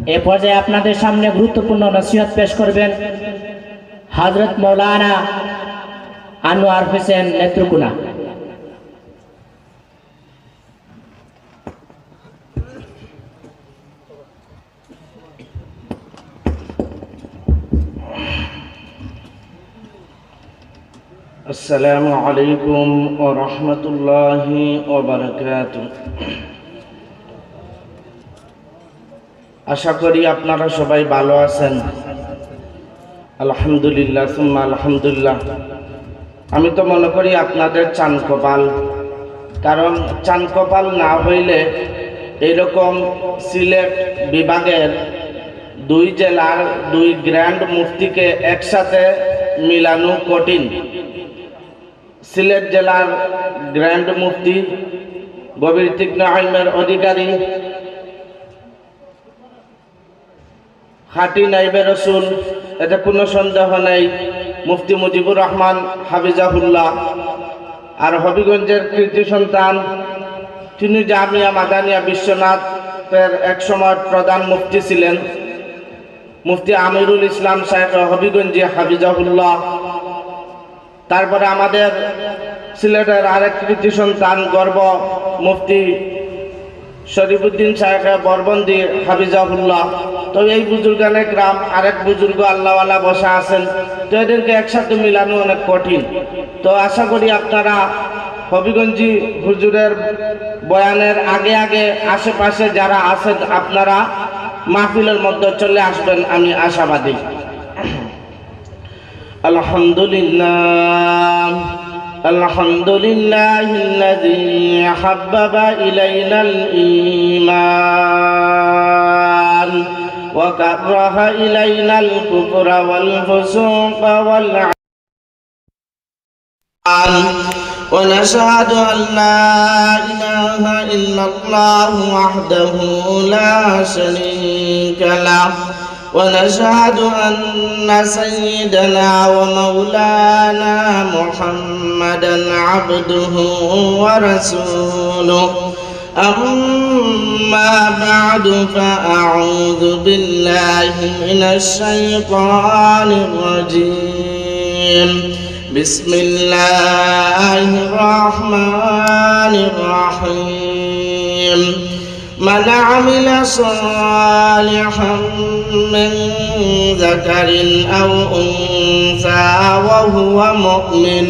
এ পর্যায়ে আপনাদের সামনে গুরুত্বপূর্ণ নসিহত পেশ করবেন হজরত মৌলানা আনোয়ার হোসেন নেত্রকোনা। আসসালামু আলাইকুম ওয়া রাহমাতুল্লাহি ওয়া বারাকাতুহু। আশা করি আপনারা সবাই ভালো আছেন। আলহামদুলিল্লাহ, সুম্মা আলহামদুলিল্লাহ। আমি তো মনে করি আপনাদের চান কপাল, কারণ চান কপাল না হইলে এরকম সিলেট বিভাগের দুই জেলার দুই গ্র্যান্ড মুফতিকে একসাথে মিলানো কঠিন। সিলেট জেলার গ্র্যান্ড মুফতি, গভীর তীক্ষ্ণ ইলমের অধিকারী, খাঁটি নাইবে রসুল, এতে কোনো সন্দেহ নেই, মুফতি মুজিবুর রহমান হাফিজাহুল্লাহ। আর হবিগঞ্জের কৃতি সন্তান, তিনি জামিয়া মাদানিয়া বিশ্বনাথ এর এক সময় প্রধান মুফতি ছিলেন মুফতি আমিরুল ইসলাম শাইখ হবিগঞ্জি হাফিজাহুল্লাহ। তারপরে আমাদের সিলেটের আরেক কৃতি সন্তান গর্ব মুফতি শরীফুদ্দিন শাইখ বরবন্দি হাফিজাহুল্লাহ। তো এই বুজুর্গানে গ্রাম আরেক বুজুর্গ আল্লাহওয়ালা বসা আছেন। তো এদেরকে একসাথে মিলানো অনেক কঠিন। তো আশা করি আপনারা হবিগঞ্জি হুজুরের বয়ানের আগে আগে আশেপাশে যারা আছেন আপনারা মাহফিলের মধ্যে চলে আসবেন, আমি আশাবাদী। الحمد لله، الحمد لله الذي حبب إلينا الإيمان وكره إلينا الكفر والفسوق والعصيان. ونشهد أن لا إله إلا الله وحده لا شريك له، ونشهد أن سيدنا ومولانا محمدا عبده ورسوله. أما بعد، فأعوذ بالله من الشيطان الرجيم. بسم الله الرحمن الرحيم. من عمل صالحا من ذكر أو أنثى وهو مؤمن،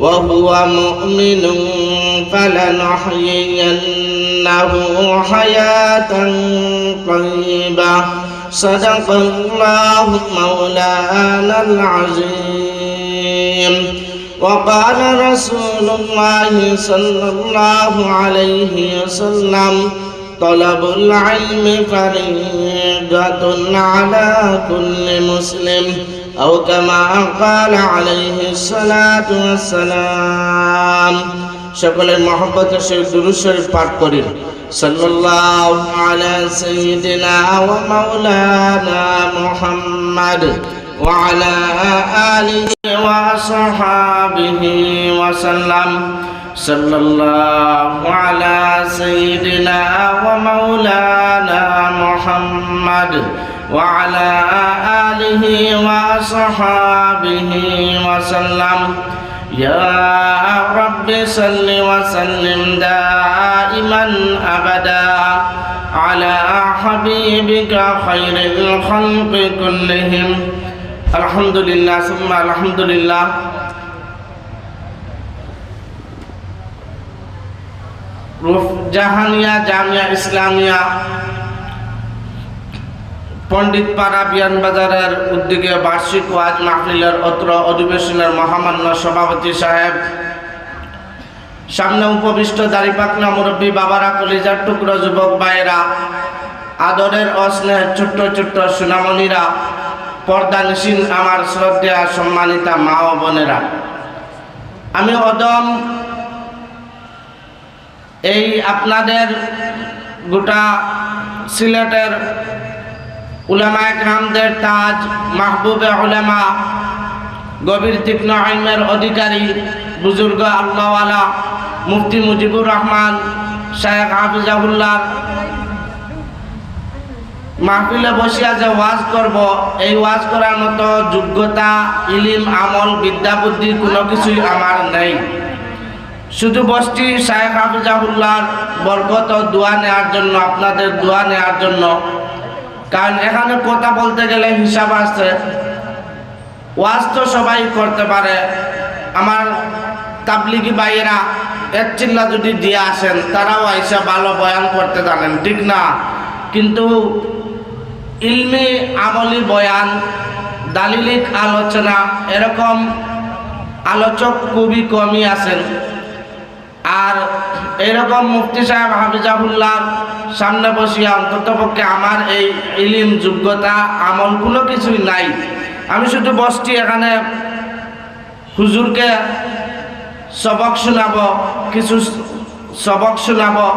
وهو مؤمن فلنحيينه حياة طيبة. صدق الله مولانا العظيم. وقال رسول الله صلى الله عليه وسلم: طلب العلم فريضة على كل مسلم، أو كما قال عليه الصلاة والسلام. সকলে মহব্বতের সহিত দুরূদ শরীফ পাঠ করি। صلى الله على سيدنا ومولانا محمد وعلى آله وأصحابه وسلم. صلى الله على سيدنا ومولانا محمد وعلى آله وأصحابه وسلم. يا رب صل وسلم دائما أبدا على حبيبك خير الخلق كلهم. الحمد لله ثم الحمد لله. রুফ-, জাহানিয়া জামিয়া ইসলামিয়া পণ্ডিতপাড়া বিয়ানবাজারের উদ্যোগে বার্ষিক ওয়াজ মাহফিলের অত্র অধিবেশনের মহামান্য সভাপতি সাহেব, সামনে উপবিষ্ট দাড়িপাকনা মুরব্বী বাবারা, কলিজার টুকরো যুবক ভাইয়েরা, আদরের অস্নেহের ছোট্ট ছোট্ট সোনামণিরা, পর্দানিশীন আমার শ্রদ্ধেয়া সম্মানিতা মা ও বোনেরা, আমি অদম এই আপনাদের গোটা সিলেটের উলামায়ে কেরামদের তাজ, মাহবুবে উলামা, গভীর তীক্ষ্ণ ইলমের অধিকারী, বুজুর্গ আল্লাহওয়ালা মুফতি মুজিবুর রহমান শায়েখ হাফিজাহুল্লাহর মাহফিলে বসিয়া যে ওয়াজ করব, এই ওয়াজ করার মতো যোগ্যতা, ইলিম, আমল, বিদ্যা, বুদ্ধি কোনো কিছুই আমার নেই। শুধু বসছি শায়েখ হাফিজাহুল্লাহর বরকত ও দোয়া নেয়ার জন্য, আপনাদের দোয়া নেয়ার জন্য। কারণ এখানে কথা বলতে গেলে হিসাব আছে। ওয়াজ তো সবাই করতে পারে। আমার তাবলিগি ভাইয়েরা এক চিল্লা যদি দিয়া আসেন, তারাও আইসা ভালো বয়ান করতে জানেন, ঠিক না? কিন্তু ইলমি আমলি বয়ান, দালিলিক আলোচনা, এরকম আলোচক খুবই কমই আছেন। আর এইরকম মুফতি সাহেব হাফিজাহুল্লাহর সামনে বসিয়া অন্তত পক্ষে আমার এই ইলিম, যোগ্যতা, আমল কোনো কিছুই নাই। আমি শুধু বসছি এখানে হুজুরকে সবক শোনাবো, কিছু সবক শোনাবো।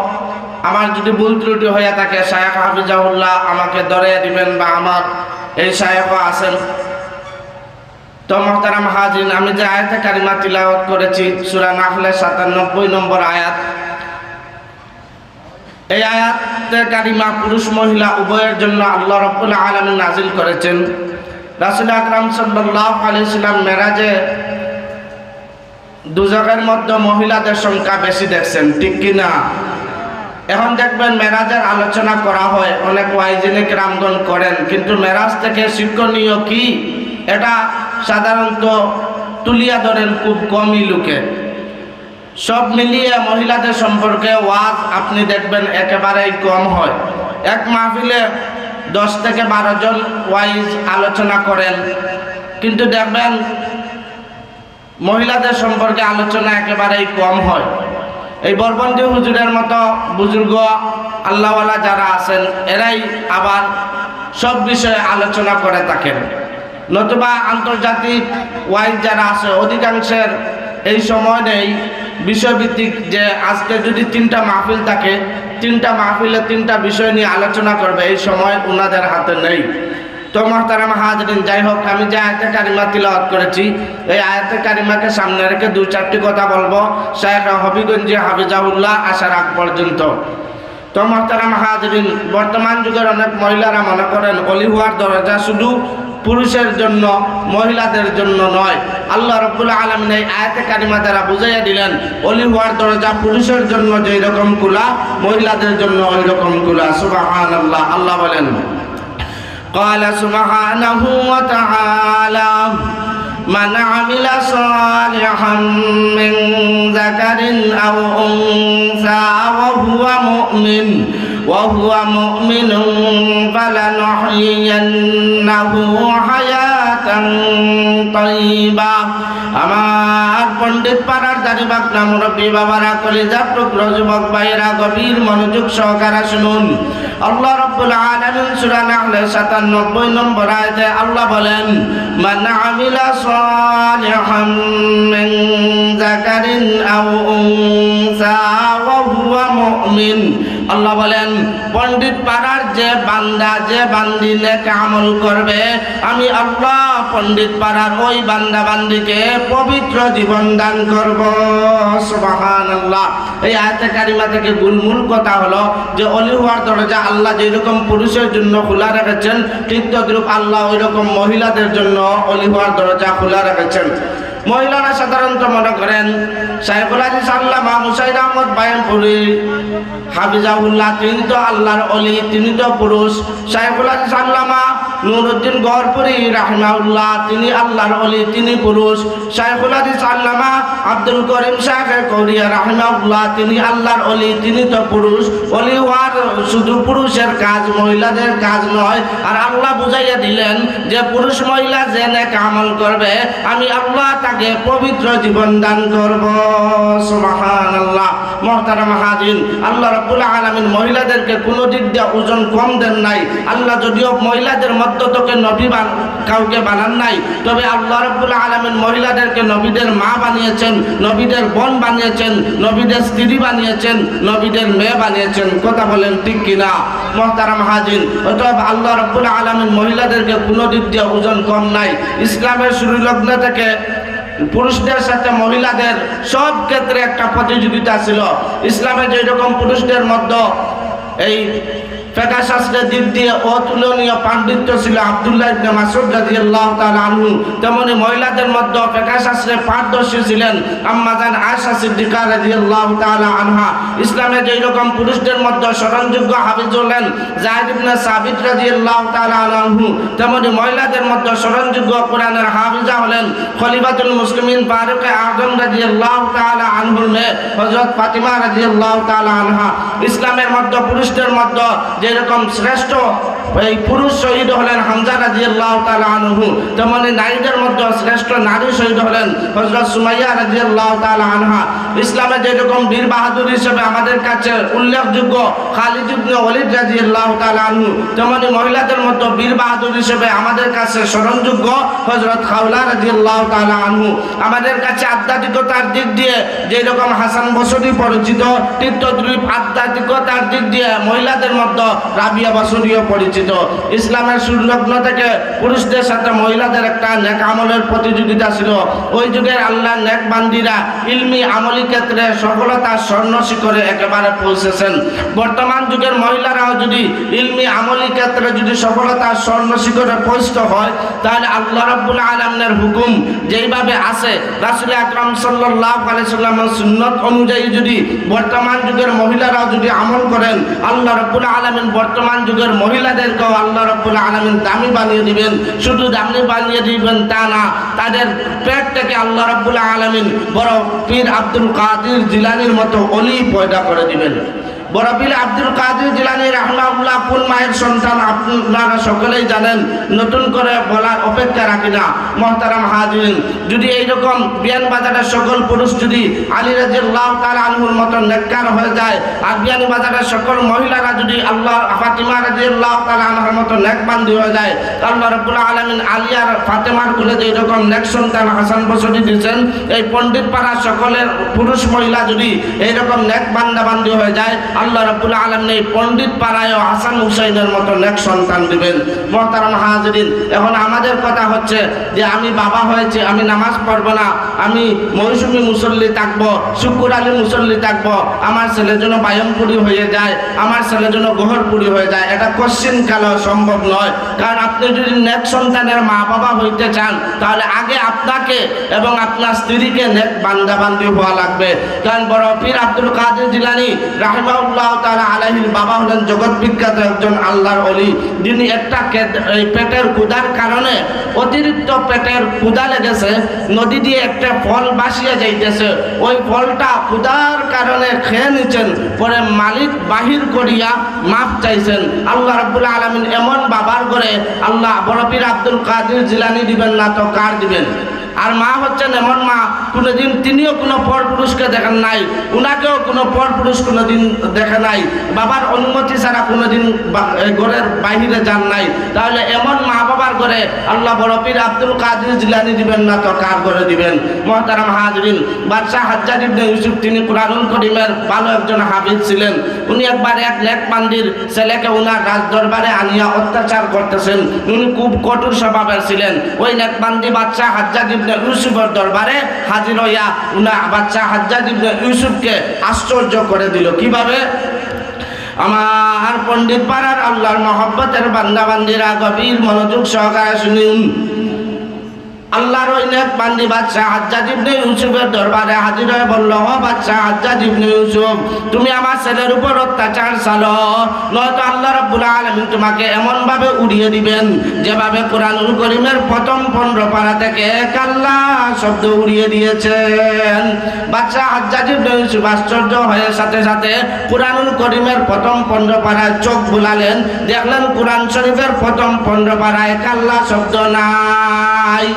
আমার যদি ভুল ত্রুটি হয়ে থাকে, শায়েখ হাফিজাহুল্লাহ আমাকে ধরে দিবেন বা আমার এই শায়েখও আছেন। তো মোহতারাম হাজিরিন, আমি যে আয়াতে কারিমা তিলাওয়াত করেছি সূরা নাহলের সাতানব্বই নম্বর আয়াত, এই আয়াতে কারিমা পুরুষ মহিলা উভয়ের জন্য আল্লাহ রাব্বুল আলামিন নাজিল করেছেন। রাসূল আকরাম সাল্লাল্লাহু আলাইহি সাল্লাম মেরাজে দুজখের মধ্যে মহিলাদের সংখ্যা বেশি দেখছেন, ঠিক কি না? এখন দেখবেন মেরাজের আলোচনা করা হয়, অনেক ওয়াইজিনে কেরামগণ করেন, কিন্তু মেরাজ থেকে শিক্ষণীয় কি, এটা সাধারণত তুলিয়া ধরেন খুব কমই লোকে। সব মিলিয়ে মহিলাদের সম্পর্কে ওয়াজ আপনি দেখবেন একেবারেই কম হয়। এক মাহফিলে দশ থেকে বারো জন ওয়াইজ আলোচনা করেন, কিন্তু দেখবেন মহিলাদের সম্পর্কে আলোচনা একেবারেই কম হয়। এই বরবন্দি হুজুরের মতো বুজুর্গ আল্লাহওয়ালা যারা আছেন, এরাই আবার সব বিষয়ে আলোচনা করে থাকেন। নতুবা আন্তর্জাতিক ওয়াইজ যারা আছে, অধিকাংশের এই সময় নেই বিষয়ভিত্তিক, যে আজকে যদি তিনটা মাহফিল থাকে, তিনটা মাহফিলে তিনটা বিষয় নিয়ে আলোচনা করবে, এই সময় ওনাদের হাতে নেই। তো মোহতারাম হাজিরিন, যাই হোক, আমি যে আয়াতে কারিমা তিলাওয়াত করেছি, এই আয়াতে কারিমাকে সামনে রেখে দুই চারটি কথা বলবো শায়েখ হবিগঞ্জি হাফিজাহুল্লাহ আসার আগ পর্যন্ত। তো মোহতারাম হাজিরিন, বর্তমান যুগের অনেক মহিলারা মনে করেন অলি হওয়ার দরজা শুধু পুরুষের জন্য, মহিলাদের জন্য নয়। আল্লাহ রাব্বুল আলামিন এই আয়াতে কারিমা দ্বারা বুঝাইয়া দিলেন, অলি হওয়ার দরজা পুরুষের জন্য যেই রকম খোলা, মহিলাদের জন্য ওই রকম খোলা। সুবহানাল্লাহ। আল্লাহ বলেন, قال سبحانه وتعالى: من عمل صالحا من ذكر أو أنثى وهو مؤمن، وهو مؤمن فلنحيينه حياة طيبة। আমার পণ্ডিত পাড়ার দাড়ি পাকনা মুরব্বী বাবারা, কলিজার টুকরো যুবক ভাইয়েরা, গভীর মনোযোগ সহকারে শুনুন। আল্লাহ রাব্বুল আলামিন সূরা নাহলের সাতানব্বই নম্বর আয়াতে আল্লাহ বলেন, من عمل صالحا من ذكر أو أنثى وهو مؤمن। আল্লাহ বলেন, পণ্ডিত পাড়ার যে বান্দা, যে বান্দি নেক আমল করবে, আমি আল্লাহ পণ্ডিত পাড়ার ওই বান্দা বান্দিকে পবিত্র জীবন দান করব। সুবহানাল্লাহ। এই আয়াতে কারিমা থেকে গুলমূল কথা হলো যে অলি হওয়ার দরজা আল্লাহ যেরকম পুরুষের জন্য খোলা রেখেছেন, ঠিক তদ্রূপ আল্লাহ ওই রকম মহিলাদের জন্য অলি হওয়ার দরজা খোলা রেখেছেন। মহিলারা সাধারণত মনে করেন শাইখুল হাদিস আল্লামা মুসাইদ আহমদ বায়ানপুরী হাফিজাহুল্লাহ, তিনি তো আল্লাহর অলি, তিনি তো পুরুষ। শাইখুল হাদিস আল্লামা নুরুদ্দিন গহরপুরী রাহিমাহুল্লাহ, তিনি আল্লাহর অলি, তিনি পুরুষ। শাইখুল হাদিস আল্লামা আব্দুল করিম শাইখে কৌরিয়া রাহিমাহুল্লাহ, তিনি আল্লাহর অলি, তিনি তো পুরুষ। অলি হওয়ার শুধু পুরুষের কাজ, মহিলাদের কাজ নয়। আর আল্লাহ বুঝাইয়া দিলেন যে পুরুষ মহিলা যে নেক আমল করবে, আমি আল্লাহ তাকে পবিত্র জীবন দান করব। সুবহানাল্লাহ। মোহতারাম হাজিরিন, আল্লাহ রাব্বুল আলামিন মহিলাদেরকে কোনো দিক দিয়ে ওজন কম দেন নাই। আল্লাহ যদিও মহিলাদের মধ্য থেকে নবী বান-, কাউকে বানান নাই, তবে আল্লাহ রাব্বুল আলামিন মহিলাদেরকে নবীদের মা বানিয়েছেন, নবীদের বোন বানিয়েছেন, নবীদের স্ত্রী বানিয়েছেন, নবীদের মেয়ে বানিয়েছেন। কথা বলেন ঠিক কিনা, মোহতারাম হাজিরিন? অতএব আল্লাহ রাব্বুল আলামিন মহিলাদেরকে কোনো দিক দিয়ে ওজন কম নাই। ইসলামের শুরু লগ্ন থেকে পুরুষদের সাথে মহিলাদের সব ক্ষেত্রে একটা প্রতিযোগিতা ছিল। ইসলামে যেই রকম পুরুষদের মধ্যে এই ফেকা শাস্ত্রের দিক দিয়ে অতুলনীয় পাণ্ডিত্য ছিল আব্দুল্লাহ ইবনে মাসউদ রাদিয়াল্লাহু তাআলা আনহু, তেমনি মহিলাদের মধ্যে ফেকা শাস্ত্রে পারদর্শী ছিলেন আম্মাজান আয়েশা সিদ্দিকা রাদিয়াল্লাহু তাআলা আনহা। ইসলামে যেই রকম পুরুষদের মধ্যে স্মরণযোগ্য হাফিজ হলেন যায়েদ ইবনে সাবিত রাদিয়াল্লাহু তাআলা আনহু, তেমনি মহিলাদের মধ্যে স্মরণযোগ্য কোরআনের হাফিজা হলেন খলিফাতুল মুসলিমিন ফারুকে আজম রাদিয়াল্লাহু তাআলা আনহুর মেয়ে হযরত ফাতিমা রাদিয়াল্লাহু তাআলা আনহা। ইসলামের মধ্যে পুরুষদের মধ্যে যেরকম শ্রেষ্ঠ এই পুরুষ শহীদ হলেন হামজা রাদিয়াল্লাহু তাআলা আনহু, তেমনি নারীদের মধ্যে শ্রেষ্ঠ নারী শহীদ হলেন হযরত সুমাইয়া রাদিয়াল্লাহু তাআলা আনহা। ইসলামে যেরকম বীর বাহাদুর হিসেবে আমাদের কাছে উল্লেখযোগ্য খালিদ ইবনে ওয়ালিদ রাদিয়াল্লাহু তাআলা আনহু, তেমনি মহিলাদের মধ্যে বীর বাহাদুর হিসেবে আমাদের কাছে স্মরণযোগ্য হযরত খাওলা রাদিয়াল্লাহু তাআলা আনহু। আমাদের কাছে আধ্যাত্মিকতার দিক দিয়ে যেরকম হাসান বসরি পরিচিত, ঠিক তদ্রূপ আধ্যাত্মিকতার দিক দিয়ে মহিলাদের মধ্যে রাবিয়া বসরিও পরিচিত। ইসলামের সুরলগ্ন থেকে পুরুষদের সাথে মহিলাদের একটা নেক আমলের প্রতিযোগিতা ছিল। ওই যুগের আল্লাহর নেক বান্দিরা ইলমি আমলি ক্ষেত্রে সফলতার স্বর্ণ শিখরে একেবারে পৌঁছেছেন। বর্তমান যুগের মহিলারাও যদি ইলমি আমলি ক্ষেত্রে যদি সফলতার স্বর্ণ শিখরে পৌঁছতে হয়, তাহলে আল্লাহ রাব্বুল আলামিনের হুকুম যেইভাবে আছে, রাসূল আকরাম সাল্লাল্লাহু আলাইহি সাল্লামের সুন্নত অনুযায়ী যদি বর্তমান যুগের মহিলারাও যদি আমল করেন, আল্লাহ রাব্বুল আলামিন বর্তমান যুগের মহিলাদেরকেও আল্লাহ রাব্বুল আলামিন দামি বানিয়ে দিবেন। শুধু দামি বানিয়ে দিবেন তা না, তাদের পেট থেকে আল্লাহ রাব্বুল আলামিন বড় পীর আব্দুল কাদির জিলানীর মতো অলি পয়দা করে দিবেন। বড় পীর আব্দুল কাদির জিলানী রাহমাহুল্লাহ কোন মায়ের সন্তান আপনারা সকলেই জানেন, নতুন করে বলার অপেক্ষা রাখি না। মহতারাম হাজিরিন, যদি এইরকম বিয়ানীবাজারের সকল পুরুষ যদি আলী রাদিয়াল্লাহু তাআলা আনহুর মতো নেককার হয়ে যায়, আর বিয়ানীবাজারের সকল মহিলারা যদি আল্লাহ ফাতিমা রাদিয়াল্লাহু তাআলা আনহার মতো নেক বান্দি হয়ে যায়, আল্লাহ রাব্বুল আলামিন আলী আর ফাতেমার কোলে যে এরকম নেক সন্তান হাসান বসরি দিয়েছেন, এই পণ্ডিত পাড়া সকলের পুরুষ মহিলা যদি এইরকম নেক বান্দা বান্দি হয়ে যায়, আল্লাহ রাব্বুল আলামিন এই পণ্ডিত পাড়ায়ও হাসান হুসাইনের মতো নেক সন্তান দিবেন। মহতারাম হাজিরিন, এখন আমাদের কথা হচ্ছে যে আমি বাবা হয়েছি, আমি নামাজ পড়বো না, আমি মৌসুমী মুসল্লি থাকবো, শুকুর আলী মুসল্লি থাকবো, আমার ছেলে যেন বায়মপুরি হয়ে যায়, আমার ছেলে যেন গহরপুরি হয়ে যায়, এটা কশ্চিন কালেও সম্ভব নয়। কারণ আপনি যদি নেক সন্তানের মা বাবা হইতে চান, তাহলে আগে আপনাকে এবং আপনার স্ত্রীকে নেক বান্দা বান্দি হওয়া লাগবে। কারণ বড় পীর আব্দুল কাদির জিলানী রাহিমাহুল্লাহ তাআলা আলাইহির বাবা হলেন জগৎ বিখ্যাত একজন আল্লাহর অলি। যিনি একটা কেদ-, এই পেটের ক্ষুধার কারণে, অতিরিক্ত পেটের ক্ষুধা লেগেছে, নদী দিয়ে একটা ফল ভাসিয়া যাইতেছে, ওই ফলটা ক্ষুধার কারণে খেয়ে নিছেন, পরে মালিক বাহির করিয়া মাফ চাইছেন। আল্লাহ রাব্বুল আলামিন এমন বাবার ঘরে আল্লাহ বড় পীর আব্দুল কাদির জিলানী দিবেন না তো কার দিবেন? আর মা হচ্ছেন এমন মা, কোনোদিন তিনিও কোনো পরপুরুষকে দেখেন নাই, উনাকেও কোনো পরপুরুষ কোনোদিন দেখে নাই, বাবার অনুমতি ছাড়া কোনোদিন বা-, এ, ঘরের বাইরে যান নাই। তাহলে এমন মা বাবার ঘরে আল্লাহ বড় পীর আব্দুল কাদির জিলানী দিবেন না তো কার ঘরে দিবেন? মহতারাম হাজিরিন, বাদশাহ হাজ্জাজ ইবনে ইউসুফ, তিনি কোরআনুল করিমের ভালো একজন হাফিজ ছিলেন। উনি একবার এক নেক বান্দির ছেলেকে উনার রাজদরবারে আনিয়া অত্যাচার করতেছেন। উনি খুব কঠোর স্বভাবের ছিলেন। ওই নেকবান্দি বাদশাহ হাজ্জাজ ইবনে ইউসুফের দরবারে হাজির হইয়া উনা বাদশাহ হাজ্জাজ ইবনে ইউসুফকে আশ্চর্য করে দিল। কিভাবে? আমার পণ্ডিত পাড়ার আল্লাহর মহব্বতের বান্দা বান্দিরা, গভীর মনোযোগ সহকারে শুনুন। আল্লাহর ওই নেক বান্দি বাদশাহ হাজ্জাজ ইবনে ইউসুফের দরবারে হাজির হয়ে বলল, "ও বাদশাহ হাজ্জাজ ইবনে ইউসুফ, তুমি আমার ছেলের উপর অত্যাচার চালো, নয়তো আল্লাহ রাব্বুল আলামিন তোমাকে এমন ভাবে উড়িয়ে দিবেন, যেভাবে কোরআনুল করিমের প্রথম পনেরো পারা থেকে কাল্লা শব্দ উড়িয়ে দিয়েছেন।" বাদশাহ হাজ্জাজ ইবনে ইউসুফ আশ্চর্য হয়ে সাথে সাথে কোরআনুল করিমের প্রথম পনেরো পারায় চোখ বুলালেন, দেখলেন কোরআন শরীফের প্রথম পনেরো পারায় কাল্লা শব্দ নাই।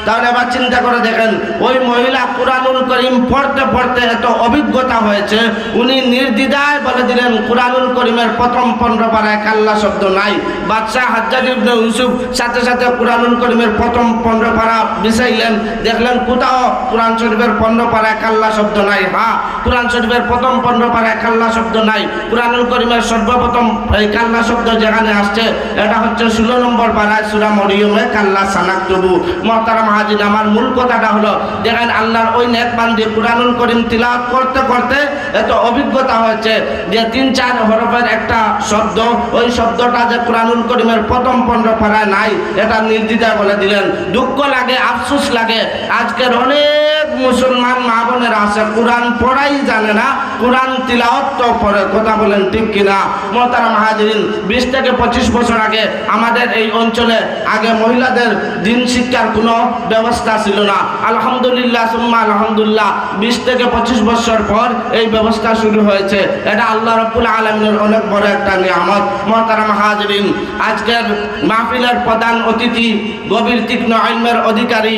তাহলে আবার চিন্তা করে দেখেন, ওই মহিলা কোরআনুল করিম পড়তে পড়তে এত অভিজ্ঞতা হয়েছে, উনি নির্দ্বিধায় বলে দিলেন কোরআনুল করিমের প্রথম পনেরো পারায় কাল্লা শব্দ নাই। বাদশাহ হাজ্জাজ ইবনে ইউসুফ সাথে সাথে কোরআনুল করিমের প্রথম পনেরো পারা বিছাইলেন, দেখলেন কোথাও কোরআন শরীফের পনেরো পারায় কাল্লা শব্দ নাই। হ্যাঁ, কোরআন শরীফের প্রথম পনেরো পারায় কাল্লা শব্দ নাই। কোরআনুল করিমের সর্বপ্রথম এই কাল্লা শব্দ যেখানে আসছে, এটা হচ্ছে ষোলো নম্বর পারায় সূরা মরিয়মে কাল্লা সানাকতুবু। মহতারাম হাজির, আমার মূল কথাটা হলো, দেখেন আল্লাহর ওই নেক বান্দি কোরআনুল করিম তিলাওয়াত করতে করতে এত অভিজ্ঞতা হয়েছে যে তিন চার হরফের একটা শব্দ, ওই শব্দটা যে কোরআনুল করিমের প্রথম পনেরো পারায় নাই, এটা নির্দ্বিধায় বলে দিলেন। দুঃখ লাগে, আফসোস লাগে, আজকের অনেক মুসলমান মা বোনেরা আছে কোরআন পড়াই জানে না, কোরআন তিলাওয়াত তো পড়ে। কথা বলেন ঠিক কিনা? মহতারাম হাজিরিন, বিশ থেকে পঁচিশ বছর আগে আমাদের এই অঞ্চলে আগে মহিলাদের দিন শিক্ষার কোনো ব্যবস্থা ছিল না। আলহামদুলিল্লাহ সুম্মা আলহামদুলিল্লাহ, বিশ থেকে পঁচিশ বছর পর এই ব্যবস্থা শুরু হয়েছে। এটা আল্লাহ রাব্বুল আলামিনের অনেক বড় একটা নিয়ামত। মহতারাম হাজিরিন, আজকের মাহফিলের প্রধান অতিথি, গভীর তীক্ষ্ণ ইলমের অধিকারী,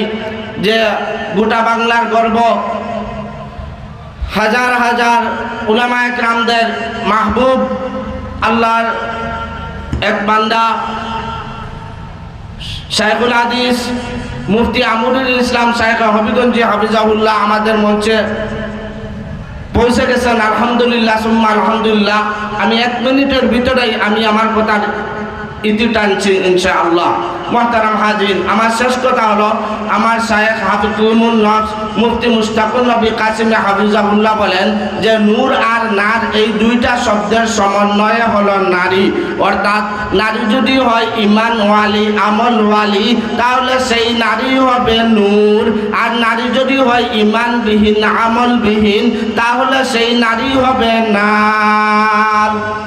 যে গোটা বাংলার গর্ব, হাজার হাজার উলামায়ে কেরামদের মাহবুব, আল্লাহর এক বান্দা, শাইখুল হাদিস মুফতি আমিরুল ইসলাম শাইখ হবিগঞ্জি হাফিজাহুল্লাহ আমাদের মঞ্চে পৌঁছে গেছেন। আলহামদুলিল্লাহ সুম্মা আলহামদুলিল্লাহ। আমি এক মিনিটের ভিতরেই আমি আমার কথা ইতি টানছি ইনশাআল্লাহ। মোহতারাম হাজিরিন, আমার শেষ কথা হলো, আমার শায়েখ হাকিমুন নফস মুফতি মুশতাকুন নবী কাসিমি হাফিজাহুল্লাহ বলেন যে নূর আর নার এই দুইটা শব্দের সমন্বয়ে হলো নারী। অর্থাৎ নারী যদি হয় ইমানওয়ালি, আমলওয়ালি, তাহলে সেই নারী হবে নূর। আর নারী যদি হয় ইমানবিহীন, আমলবিহীন, তাহলে সেই নারী হবে নার।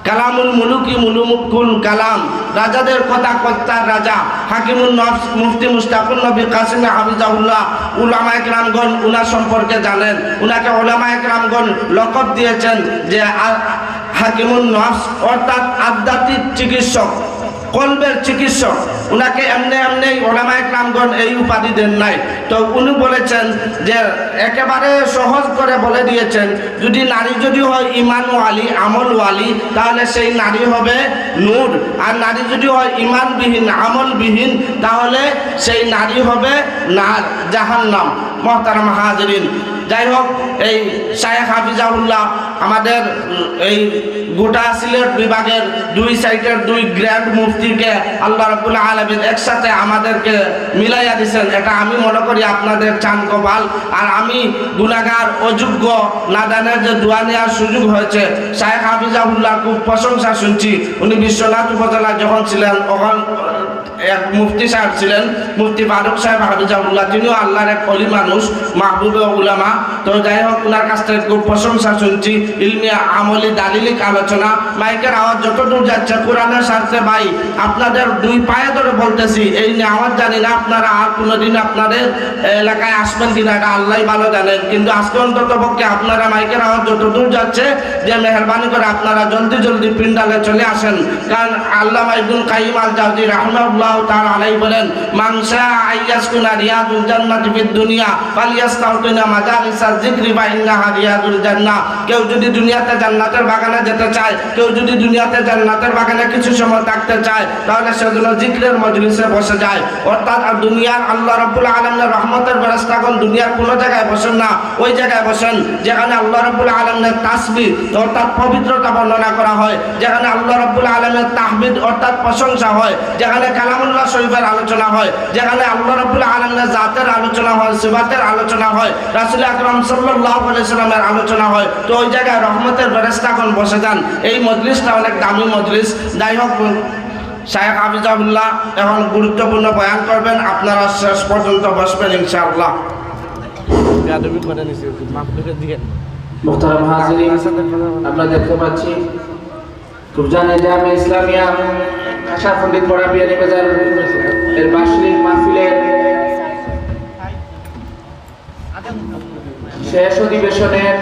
কালামুল মুলুকি মুলুকুল কালাম, রাজাদের কথা কর্তার রাজা, হাকিমুন নফস মুফতি মুশতাকুন নবী কাসিমি হাফিজাহুল্লাহ। উলামায়ে কেরামগণ উনার সম্পর্কে জানেন, উনাকে উলামায়ে কেরামগণ লকব দিয়েছেন যে আ-, হাকিমুন নফস, অর্থাৎ আধ্যাত্মিক চিকিৎসক, কলবের চিকিৎসক। উনাকে এমনে এমনেই উলামায়ে কেরামগণ এই উপাধি দেন নাই। তো উনি বলেছেন যে একেবারে সহজ করে বলে দিয়েছেন, যদি নারী যদি হয় ইমানওয়ালি, আমলওয়ালি, তাহলে সেই নারী হবে নূর। আর নারী যদি হয় ইমানবিহীন, আমলবিহীন, তাহলে সেই নারী হবে নার, জাহান্নাম। মোহতারাম হাজিরিন, যাই হোক, এই শায়েখ হাফিজাহুল্লাহ আমাদের, উম, এই গোটা সিলেট বিভাগের দুই সাইডের দুই গ্র্যান্ড মুফতিকে আল্লাহ রাব্বুল আলামিন একসাথে আমাদেরকে মিলাইয়া দিছেন। এটা আমি মনে করি আপনাদের চান কপাল। আর আমি গুনাহগার, অযোগ্য, নাদানের যে দোয়া নেওয়ার সুযোগ হয়েছে, শায়েখ হাফিজাহুল্লাহ খুব প্রশংসা শুনছি। উনি বিশ্বনাথ উপজেলা যখন ছিলেন, তখন এক মুফতি সাহেব ছিলেন, মুফতি ফারুক সাহেব হাফিজাহুল্লাহ, তিনিও আল্লাহর এক অলি মানুষ, মাহবুবে উলামা। তো যাই হোক, ওনার কাছ থেকে খুব প্রশংসা শুনছি, ইলমি, আমলি, দালিলিক আলোচনা। মাইকের আওয়াজ যত দূর যাচ্ছে, কোরআনের স্বার্থে ভাই, আপনাদের দুই পায়ে ধরে বলতেছি, এই নিয়ে আওয়াজ জানি না আপনারা আর কোনোদিন আপনাদের এলাকায় আসবেন কিনা, এটা আল্লাহই ভালো জানেন। কিন্তু আজকে অন্তত পক্ষে আপনারা মাইকের আওয়াজ যত দূর যাচ্ছে, যে মেহেরবানি করে আপনারা জলদি জলদি পিন্ডালে চলে আসেন, কারণ আল্লামা ইবনুল কাইয়িম আল জাওজি রাহিমাহুল্লাহু তাআলা আলাইহি বলেন, "মান শাআ আন ইয়াসকুনা রিয়াদুল জান্নাতি ফিদ দুনিয়া ফালইয়াস্তাওতিনা মাজালিসাজ যিকরি ফা ইন্নাহা রিয়াদুল জান্নাহ।" কেউ যদি দুনিয়াতে জান্নাতের বাগানে যেতে চায়, কেউ যদি দুনিয়াতে জান্নাতের বাগানে কিছু সময় থাকতে চায়, তাহলে সে যেন জিকিরের মজলিসে বসে যায়। অর্থাৎ আর দুনিয়ার আল্লাহ রাব্বুল আলামিনের রহমতের ফেরেশতাগণ দুনিয়ার কোনো জায়গায় বসেন না, ওই জায়গায় বসেন যেখানে আল্লাহ রাব্বুল আলামিনের তাসবিহ অর্থাৎ পবিত্রতা বর্ণনা করা হয়, যেখানে আল্লাহ রাব্বুল আলামিনের তাহমিদ অর্থাৎ প্রশংসা হয়, যেখানে কালামুল্লাহ শরীফের আলোচনা হয়, যেখানে আল্লাহ রাব্বুল আলামিনের জাতের আলোচনা হয়, সিফাতের আলোচনা হয়, রাসূল আকরাম সাল্লাল্লাহু আলাইহি সাল্লামের আলোচনা হয়, তো ওই জায়গায় রহমতের ফেরেশতাগণ বসে যান। এই মজলিসটা অনেক দামি মজলিস। যাই হোক, শায়েখ হাফিজাহুল্লাহ এখন গুরুত্বপূর্ণ বয়ান করবেন, আপনারা শেষ পর্যন্ত বসবেন ইনশাআল্লাহ। বেয়াদবি করে নিছি, মাফ করে দিয়েন। মোহতারাম হাজিরিন, আমরা দেখতে পাচ্ছি রুফজানে জামিয়া ইসলামিয়া খাসা পণ্ডিত পাড়া বিয়ানীবাজার এর বার্ষিক মাহফিলের শেষ অধিবেশনের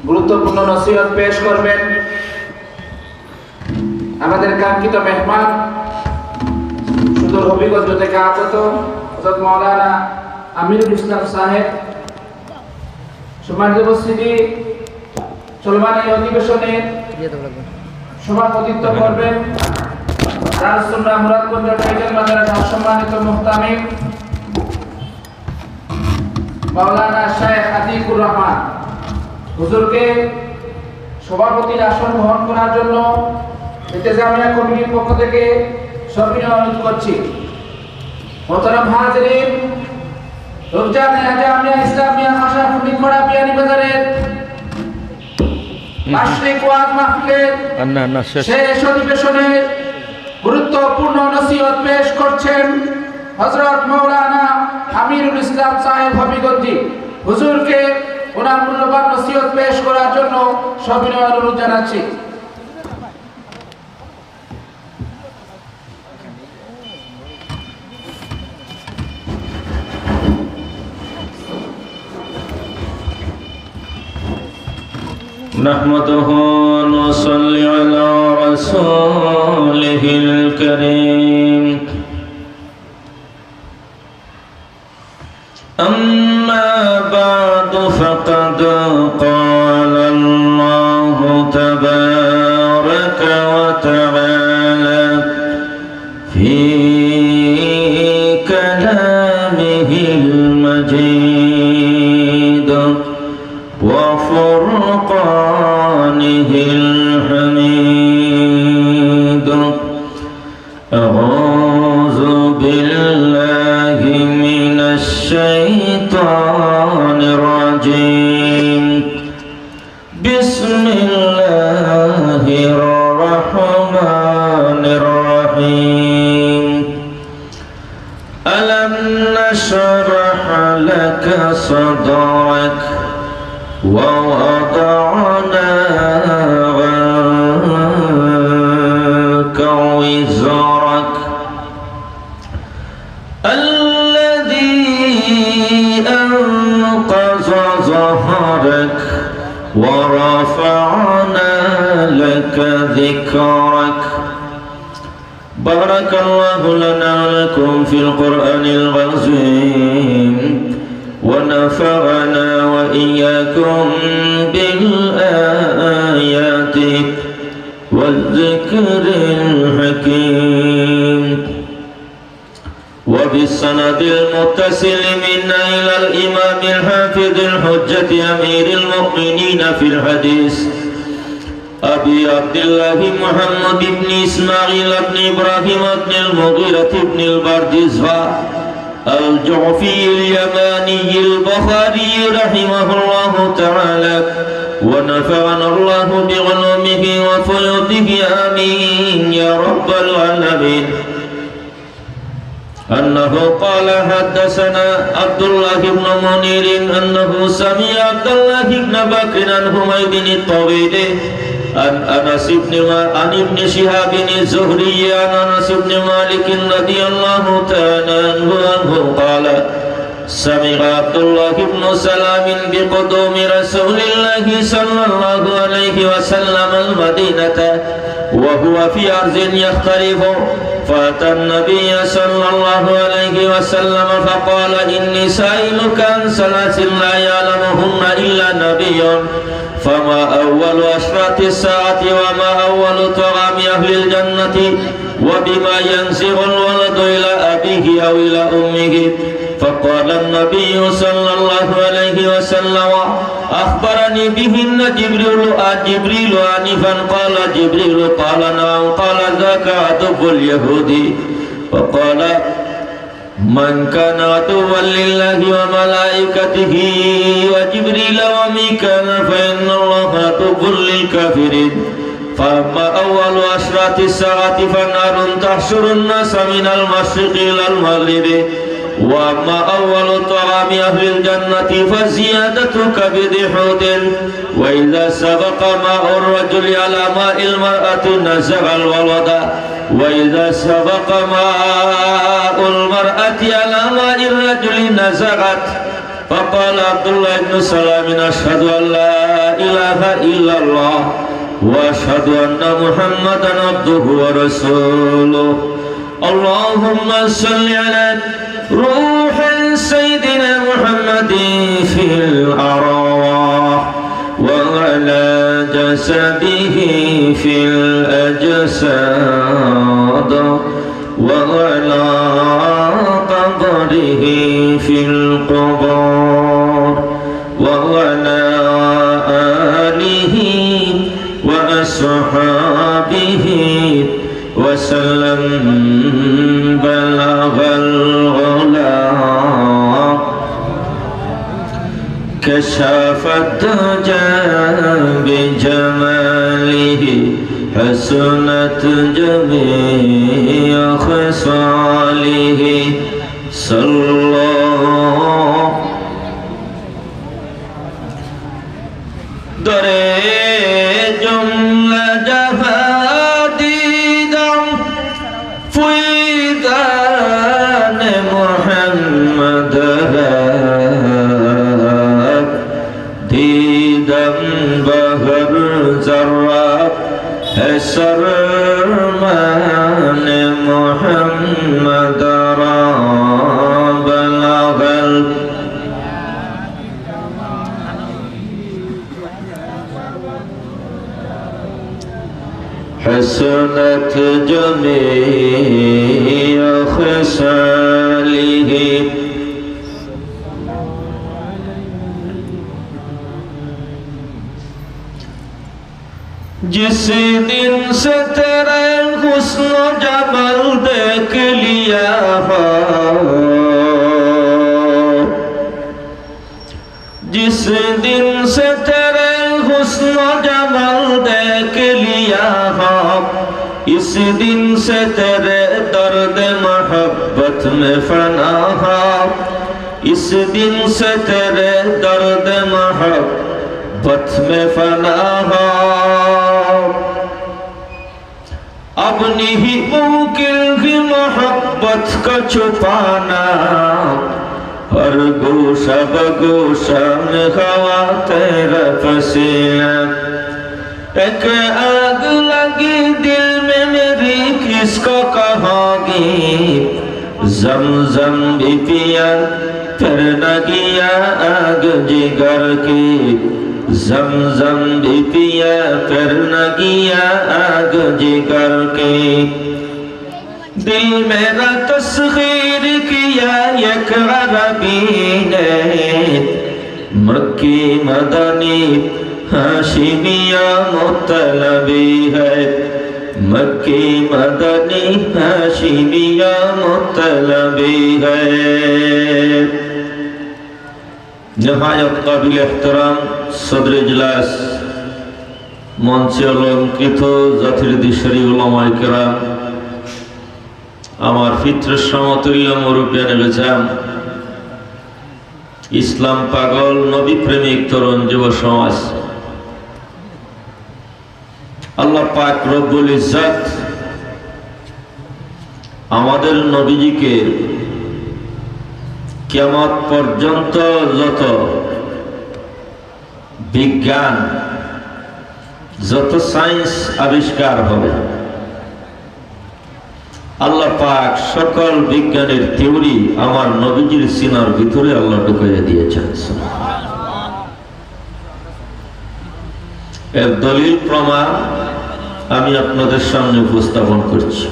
গুরুত্বপূর্ণ নসিহত পেশ করবেন আমাদের কাঙ্ক্ষিত মেহমান, সুদূর হবিগঞ্জ থেকে আগত হযরত মাওলানা আমিরুল ইসলাম সাহেব। সম্মানিত উপস্থিতি, চলমান এই অধিবেশনে সভাপতিত্ব করবেন দারুস সুন্নাহ মুরাদগঞ্জ টাইটেল মাদ্রাসার সম্মানিত মুহতামিম মাওলানা শেখ আতিকুর রহমান হুজুরকে সভাপতির আসন গ্রহণ করার জন্য ইন্তেজামিয়া কমিটির পক্ষ থেকে সবিনয় অনুরোধ করছি। মোহতারাম হাজিরিন, রুফজানে জামিয়া ইসলামিয়া খাসা পণ্ডিত পাড়া বিয়ানীবাজারের বার্ষিক ওয়াজ মাহফিলের আন্না, আন্না, শেষ। শেষ অধিবেশনে গুরুত্বপূর্ণ নসিহত পেশ করছেন হযরত মাওলানা আমিরুল ইসলাম সাহেব হবিগঞ্জি। হুজুরকে ওনার মূল্যবান নসিহত পেশ করার জন্য সবিনয় অনুরোধ জানাচ্ছি। نحمده ونصلي على رسوله الكريم. أما بعد، فقد قال الله تبارك وتعالى في كلامه المجيد وفرقانه الحميد. بسم الله الرحمن الرحيم. ألم نشرح لك صدرك ووضعنا عنك وزرك الذي أنقض ظهرك ورفعنا لك ذكرك. بارك الله لنا ولكم في القرآن العظيم، ونفعنا وإياكم بالآيات والذكر الحكيم. وبالسند المتصل منا إلى الإمام الحافظ الحجة أمير المؤمنين في الحديث أبي عبد الله محمد بن إسماعيل بن إبراهيم بن المغيرة بن البردزبة الجعفي اليماني البخاري رحمه الله تعالى، ونفعنا الله بعلومه وفيوضه، آمين يا رب العالمين. أنه قال: حدثنا عبد الله بن منير أنه سمع عبد الله بن بكر عن حميد الطويل عن أنس بن ما-، عن ابن شهاب الزهري عن أنس بن مالك رضي الله تعالى عنه، عنه قال: سمع عبد الله بن سلام بقدوم رسول الله صلى الله عليه وسلم المدينة وهو في أرض يختلف، فأتى النبي صلى الله عليه وسلم فقال: إني سائلك عن ثلاث لا يعلمهن إلا نبي، فما أول أشراط الساعة وما أول طعام أهل الجنة وبما ينزع الولد إلى أبيه أو إلى أمه. فقال النبي صلى الله عليه وسلم: أخبرني بهن جبريل، جبريل آنفا. قال جبريل: قال نعم. قال: ذاك عدو اليهود. وقال: من كان عدوا لله وملائكته وجبريل وميكال فإن الله عدو للكافرين. فأما أول أشراط الساعة فنار تحشر الناس من المشرق إلى المغرب، وأما أول طعام أهل الجنة فزيادة كبد حوت، وإذا سبق ماء الرجل على ماء المرأة نزع الولد، وإذا سبق ماء المرأة على ماء الرجل نزعت. فقال عبد الله بن سلام: أشهد أن لا إله إلا الله وأشهد أن محمدا عبده ورسوله. اللهم صل على روح سيدنا محمد في الأرواح، وعلى جسده في الأجساد، وعلى قبره في القبور، وعلى آله وأصحابه وسلم. بلغ العلا كشف الدجى بجماله، حسنت جميع خصاله. صلى درے جملہ جہاں دیدم فیضان محمد را، دیدم بحر ذرہ حصر مان محمد را. بلغ ال حسنت جميع خصاله. جس دن سے تیرے حسن و جمال دیکھ لیا ہو، جس دن سے تیرے حسن اس دن سے تیرے درد محبت میں فنا ہوں، اس دن سے تیرے درد محبت میں فنا ہوں۔ اب نہیں ممکن ہے محبت کا چھپانا، ہر گوشہ بگوشہ میں ہوا تیرا پسینہ۔ ایک آگ لگی دل میں میری، کس کو کہوں گی؟ زمزم بھی پیا، پھر نہ گیا آگ جگر کی۔ زمزم بھی پیا، پھر نہ گیا آگ جگر کی۔ دل میرا تسخیر کیا یک عربی نے، مکی مدنی ہاشمی یا مطلبی ہے، مکی مدنی ہاشمی یا مطلبی ہے۔ نہایت قابل احترام সদর ইজলাস, মঞ্চে অলংকৃত জাতির দিশারি উলামায়ে কেরাম, আমার পিতৃ সমতুল্য মুরব্বিয়ানে বেজাম, ইসলাম পাগল, নবী প্রেমিক তরুণ যুব সমাজ, আল্লাহ পাক রব্বুল ইজ্জত আমাদের নবীজিকে কিয়ামত পর্যন্ত যত বিজ্ঞান, যত সায়েন্স আবিষ্কার হবে, আল্লাহ পাক সকল বিজ্ঞানের থিওরি আমার নবীজির সিনার ভিতরে আল্লাহ ঢুকাইয়া দিয়েছেন। এর দলিল প্রমাণ আমি আপনাদের সামনে উপস্থাপন করছি।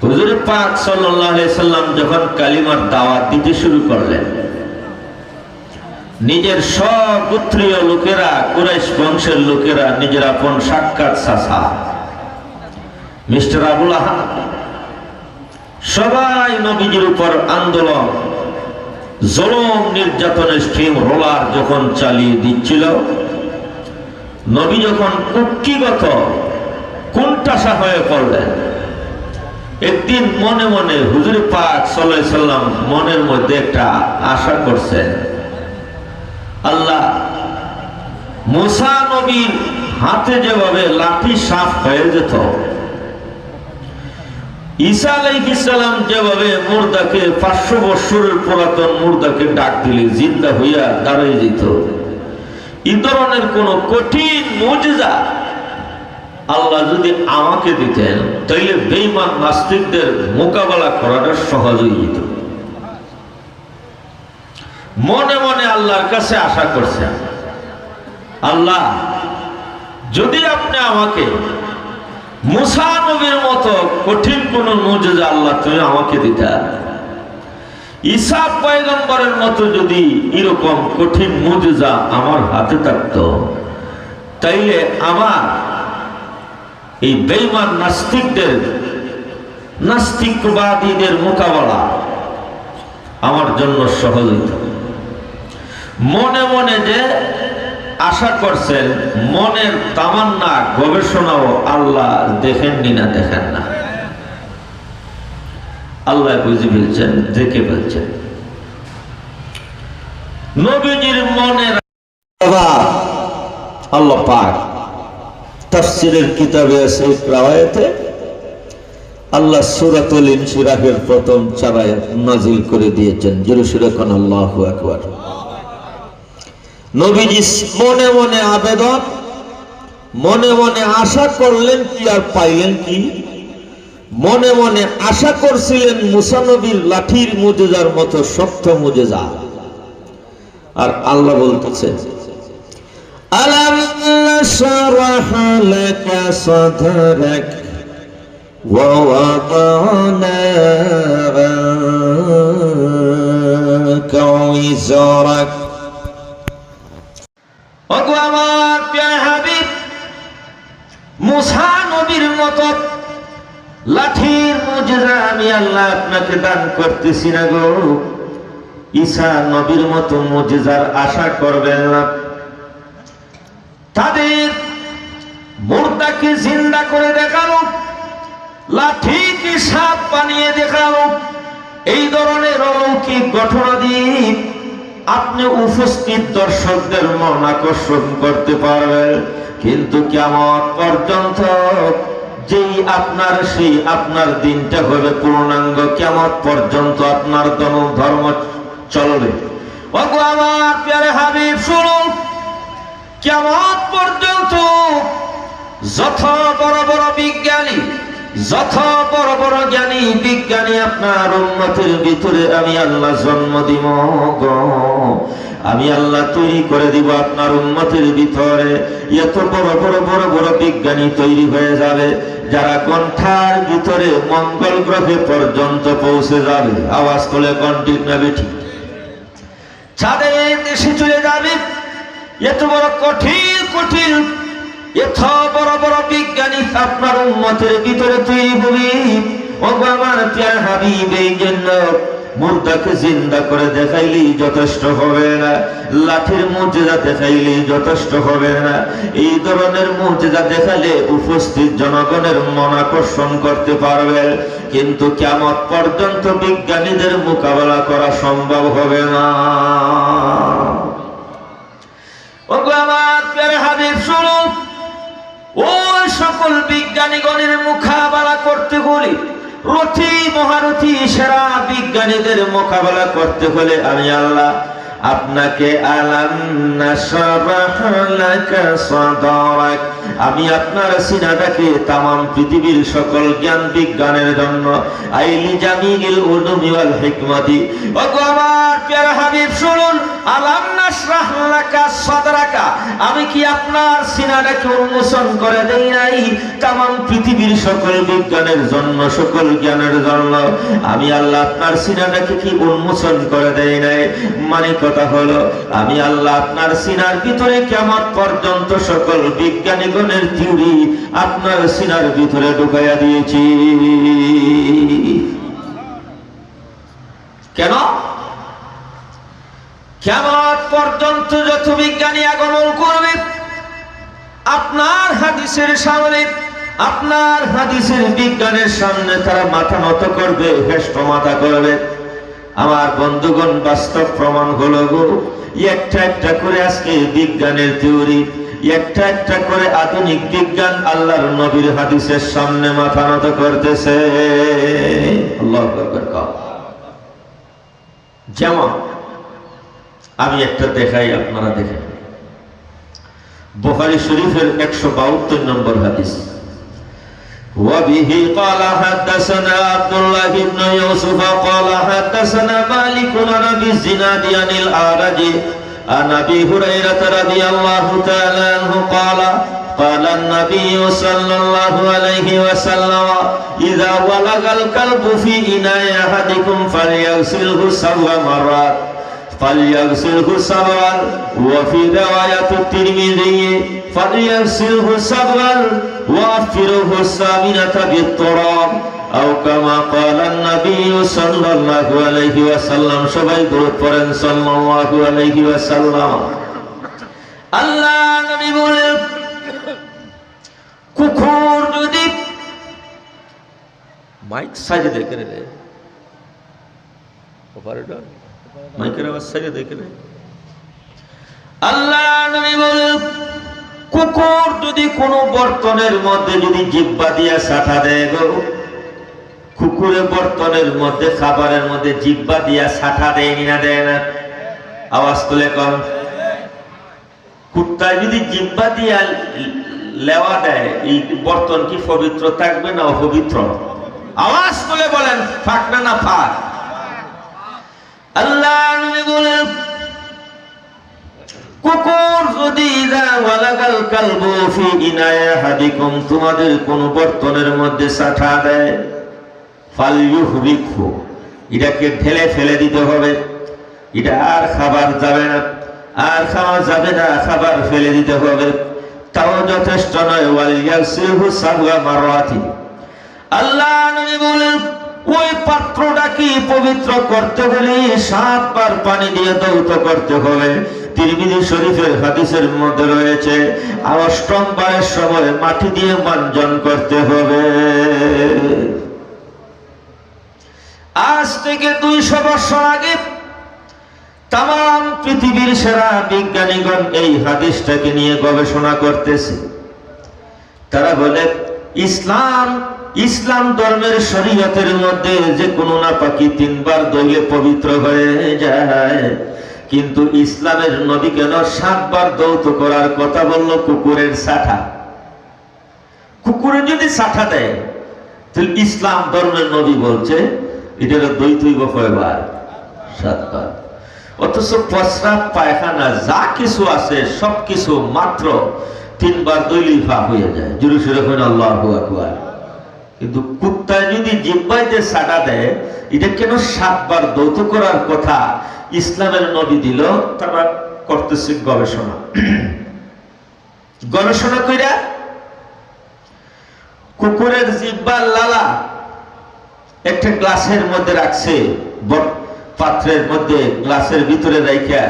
হুজুর পাক সাল্লাল্লাহু আলাইহি সাল্লাম যখন কালিমার দাওয়াত দিতে শুরু করলেন, নিজের সগোত্রীয় লোকেরা, কুরাইশ বংশের লোকেরা, নিজের আপন সাক্ষাৎ চাচা মিস্টার আবু লাহাব, সবাই নবীজির উপর আন্দোলন, জুলুম, নির্যাতনের স্টিম রোলার যখন চালিয়ে দিচ্ছিল, নবী যখন কুক্ষিগত কুণ্ঠাসা হয়ে পড়লেন, একদিন মনে মনে হুজুর পাক সাল্লাল্লাহু আলাইহি সাল্লাম মনের মধ্যে একটা আশা করছেন, আল্লাহ, মুসা নবীর হাতে যেভাবে লাঠি সাপ হয়ে যেত, ঈসা আলাইহিস সালাম যেভাবে মুর্দাকে, পাঁচশো বৎসরের পুরাতন মুর্দাকে ডাক দিলে জিন্দা হইয়া দাঁড়াই যেত, এই ধরনের কোন কঠিন মুজিজা আল্লাহ যদি আমাকে দিতেন, তাইলে বেঈমান নাস্তিকদের মোকাবেলা করাটা সহজ হয়ে যেত। মনে মনে আল্লাহর কাছে আশা করছেন, আল্লাহ, যদি আপনি আমাকে মুসা নবীর মতো কঠিন কোনো মুজিজা আল্লাহ তুমি আমাকে দিতা, ঈসা পয়গম্বরের মতো যদি এরকম কঠিন মুজিজা আমার হাতে থাকতো, তাইলে আমার এই বেঈমান নাস্তিকদের, নাস্তিকবাদীদের মোকাবেলা আমার জন্য সহজ হইত। মনে মনে যে আশা করছেন, মনের তামান্না, গবেষণাও আল্লাহ দেখেননি না, দেখেন না। আল্লাহ বুঝে ফেলছেন, দেখে ফেলছেন। নবীজির মনের বাবা, আল্লাহ পাক তাফসীরের কিতাবে আছে এক রাওয়ায়াতে আল্লাহ সূরাতুল ইনশিরাহের প্রথম চার আয়াত নাজিল করে দিয়েছেন। জোরে সোরে কন আল্লাহু আকবার। নবীজি মনে মনে আবেদন, মনে মনে আশা করলেন কি আর পাইলেন কি? মনে মনে আশা করছিলেন মুসা নবীর লাঠির মুজিজার মতো শক্ত মুজিজা। আর আল্লাহ বলতেছেন, ألم نشرح لك صدرك ووضعنا عنك وزرك। ওগো আমার প্রিয় হাবিব, মুসা নবীর মতো লাঠির মুজিজা আমি আল্লাহ আপনাকে দান করতেছি না গো। ঈসা নবীর মতো মুজিজার আশা করবেন না। তাদের মুর্দাকে জিন্দা করে দেখানো, লাঠিকে সাপ বানিয়ে দেখানো, এই ধরনের অলৌকিক ঘটনাদি আপনি উপস্থিত দর্শকদের মন আকর্ষণ করতে পারবেন, কিন্তু কিয়ামত পর্যন্ত যেই আপনার, সেই আপনার দিনটা হবে পূর্ণাঙ্গ। কিয়ামত পর্যন্ত আপনার ধর্ম, ধর্ম চলবে। ওগো আমার প্রিয় হাবিব, শুনুন, কিয়ামত পর্যন্ত যত বড় বড় বিজ্ঞানী, যত বড় বড় জ্ঞানী বিজ্ঞানী আপনার উম্মতের ভিতরে আমি আল্লাহ জন্ম দিব গো। আমি আল্লাহ তৈরি করে দিব আপনার উম্মতের ভিতরে। এত বড় বড় বড় বড় বিজ্ঞানী তৈরি হয়ে যাবে, যারা ঘন্টার ভিতরে মঙ্গল গ্রহে পর্যন্ত পৌঁছে যাবে। আওয়াজ তুলে কন, ঠিক না বেঠিক? চাঁদের দেশে চলে যাবে। এত বড় কঠিন কঠিন, এত বড় বড় বিজ্ঞানী আপনার উম্মতের ভিতরে তৈরি হবে। ওগো আমার প্রিয় হাবিব, এই জন্য মুর্দাকে জিন্দা করে দেখাইলেই যথেষ্ট হবে না, লাঠির মুজেজা দেখাইলেই যথেষ্ট হবে না। এই ধরনের মুজেজা দেখালে উপস্থিত জনগণের মন আকর্ষণ করতে পারবে, কিন্তু কিয়ামত পর্যন্ত বিজ্ঞানীদের মোকাবেলা করা সম্ভব হবে না। ওগো আমার প্রিয় হাবিব, শুনুন, ওই সকল বিজ্ঞানীগণের মোকাবেলা করতে হলে, রথী মহারথী সেরা বিজ্ঞানীদের মোকাবেলা করতে হলে আমি আল্লাহ আপনাকে আলাম নাশরাহ লাকা সাদরাক, আমি আপনার সিনাটাকে তামাম পৃথিবীর সকল জ্ঞান বিজ্ঞানের জন্য, আইলি জামিল উলুমি ওয়াল হিকমতি। ওগো আমার প্রিয় হাবিব, শুনুন, আলাম নাশরাহ লাকা সাদরাকা, আমি কি আপনার সিনাটাকে উন্মোচন করে দেই নাই? তামাম পৃথিবীর সকল বিজ্ঞানের জন্য, সকল জ্ঞানের জন্য আমি আল্লাহ আপনার সিনাটাকে কি উন্মোচন করে দেই নাই? মানে কথা হলো, আমি আল্লাহ আপনার সিনার ভিতরে কিয়ামত পর্যন্ত সকল বিজ্ঞানীগণের থিওরি আপনার সিনার ভিতরে ঢুকাইয়া দিয়েছি। কেন? কিয়ামত পর্যন্ত যত বিজ্ঞানী আগমন করবে, আপনার হাদিসের সামনে, আপনার হাদিসের বিজ্ঞানের সামনে তারা মাথা নত করবে, হেষ্ট মাথা করবে। আমার বন্ধুগণ, বাস্তব প্রমাণ হলো গো, একটা একটা করে আজকে বিজ্ঞানের থিওরি, একটা একটা করে আধুনিক বিজ্ঞান আল্লাহর নবীর হাদিসের সামনে মাথা নত করতেছে। আল্লাহু আকবার। যেমন আমি একটা দেখাই, আপনারা দেখেন, বুখারী শরীফের একশো বাহাত্তর নম্বর হাদিস। وبه قال حدثنا عبد الله بن يوسف قال حدثنا مالك عن أبي الزناد عن الأعرج عن أبي هريرة رضي الله تعالى عنه قال قال النبي صلى الله عليه وسلم إذا ولغ الكلب في إناء أحدكم فليغسله سبع مرات فليغسله سبعا وفي رواية الترمذي فليغسله سبعا وأفرغه الثامنة بالتراب أو كما قال النبي صلى الله عليه وسلم। সবাই দরুদ পড়েন সাল্লাল্লাহু আলাইহি ওয়াসাল্লাম। আল্লাহ নবী বলেন, কুকুর যদি মাইক সাইডে দেখে রে, অপারেটর, মাইকের আওয়াজ সাইডে দেখে রে। আল্লাহ নবী বলেন, কুকুর যদি কোনো বর্তনের মধ্যে যদি জিব্বা দিয়া চাটা দেয় গো, কুকুরে বর্তনের মধ্যে, খাবারের মধ্যে জিব্বা দিয়া চাটা দেয়নি না দেয় না? আওয়াজ তুলে কন। কুত্তায় যদি জিব্বা দিয়া লেওয়া দেয়, এই বর্তন কি পবিত্র থাকবে না অপবিত্র? আওয়াজ তুলে বলেন, ফাক না, না ফাক? আল্লাহ নবী বলেন, কুকুর যদি ইযা ওয়ালাগাল কালবু ফি ইনাই আহাদিকুম, তোমাদের কোন বর্তনের মধ্যে চাটা দেয়, ফালইউহরিকহু, এটাকে ঢেলে ফেলে দিতে হবে। এটা আর খাবার যাবে না, আর খাওয়া যাবে না, খাবার ফেলে দিতে হবে। তাও যথেষ্ট নয়, ওয়ালইয়াগসিলহু সাবআ মাররাতিন। আল্লাহ নবী বলেন, ওই পাত্রটাকে পবিত্র করতে হলে সাতবার পানি দিয়ে ধৌত করতে হবে। তিরমিজি শরীফের হাদিসের মধ্যে রয়েছে, অষ্টম বারের সময় মাটি দিয়ে মাঞ্জন করতে হবে। আজ থেকে দুইশো বছর আগে তামাম পৃথিবীর সেরা বিজ্ঞানীগণ এই হাদিসটাকে নিয়ে গবেষণা করতেছে। তারা বলে, ইসলাম, ইসলাম ধর্মের শরীয়তের মধ্যে যে কোনো নাপাকি তিনবার ধইলে পবিত্র হয়ে যায়, কিন্তু ইসলামের নবী কেন সাতবার ধৌত করার কথা বলল? কুকুরের চাটা। কুকুরে যদি চাটা দেয়, তাহলে ইসলাম ধর্মের নবী বলছে এটা ধইতে হইব কয়বার? সাতবার। অথচ প্রস্রাব, পায়খানা যা কিছু আছে, সব কিছু মাত্র তিনবার ধইলেই পাক হয়ে যায়। জোরে সোরে কইন আল্লাহু আকবার। কিন্তু কুত্তায় যদি জিব্বাইতে চাটা দেয়, এটা কেন সাতবার ধৌত করার কথা ইসলামের নবী দিল? তারা করতেছে গবেষণা। গবেষণা কইরা কুকুরের জিব্বার লালা একটা গ্লাসের মধ্যে রাখছে, বট-, পাত্রের মধ্যে, গ্লাসের ভিতরে রাখিয়া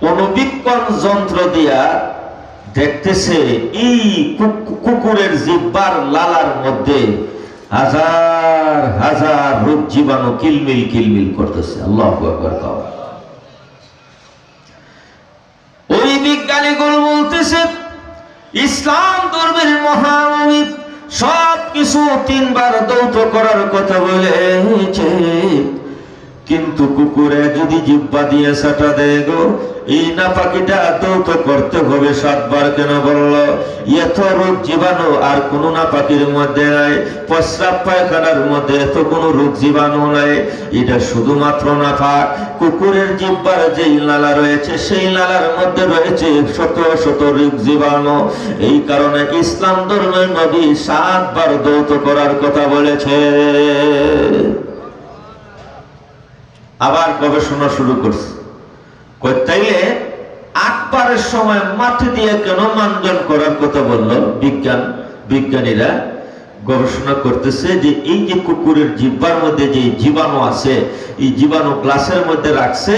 অণুবীক্ষণ যন্ত্র দিয়া দেখতেছে এই কু-, কুকুরের জিব্বার লালার মধ্যে হাজার হাজার রোগ জীবাণু কিলমিল কিলমিল করতেছে। আল্লাহু আকবার। ওই বিজ্ঞানীগুলো বলতেছে, ইসলাম ধর্মের মহানবী সব কিছু তিনবার ধৌত করার কথা বলেছে, কিন্তু কুকুরে যদি জিব্বা দিয়ে চাটা দেয় গো, এই নাপাকিটা ধৌত করতে হবে সাতবার। কেন বলল? এত রোগ জীবাণু আর কোনো নাপাকির মধ্যে নাই, প্রস্রাব পায়খানার মধ্যে এত কোনো রোগ জীবাণু নাই। এটা শুধুমাত্র নাপাক। কুকুরের জিব্বার যেই লালা রয়েছে, সেই লালার মধ্যে রয়েছে শত শত রোগ জীবাণু। এই কারণে ইসলাম ধর্মের নবী সাতবার ধৌত করার কথা বলেছে। আবার গবেষণা শুরু করছে। কই, তাইলে আটবারের সময় মাটি দিয়ে কেন মাঞ্জন করার কথা বলল? বিজ্ঞান, বিজ্ঞানীরা গবেষণা করতেছে যে এই যে কুকুরের জিব্বার মধ্যে যে জীবাণু আছে, এই জীবাণু গ্লাসের মধ্যে রাখছে,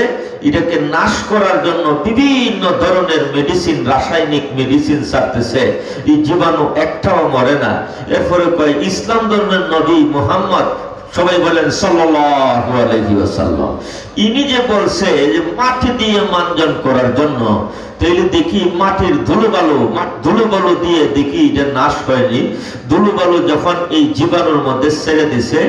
এটাকে নাশ করার জন্য বিভিন্ন ধরনের মেডিসিন, রাসায়নিক মেডিসিন ছাড়তেছে, এই জীবাণু একটাও মরে না। এরপরে কয়, ইসলাম ধর্মের নবী মোহাম্মদ, সবাই বলেন সাল্লাল্লাহু আলাইহি ওয়াসাল্লাম, ইনি যে বলছে যে মাটি দিয়ে মাঞ্জন করার জন্য, তাইলে দেখি মাটির ধুলোবালু, মা-, ধুলোবালু দিয়ে দেখি যে নাশ হয়নি। ধুলোবালু যখন এই জীবাণুর মধ্যে ছেড়ে দিছে,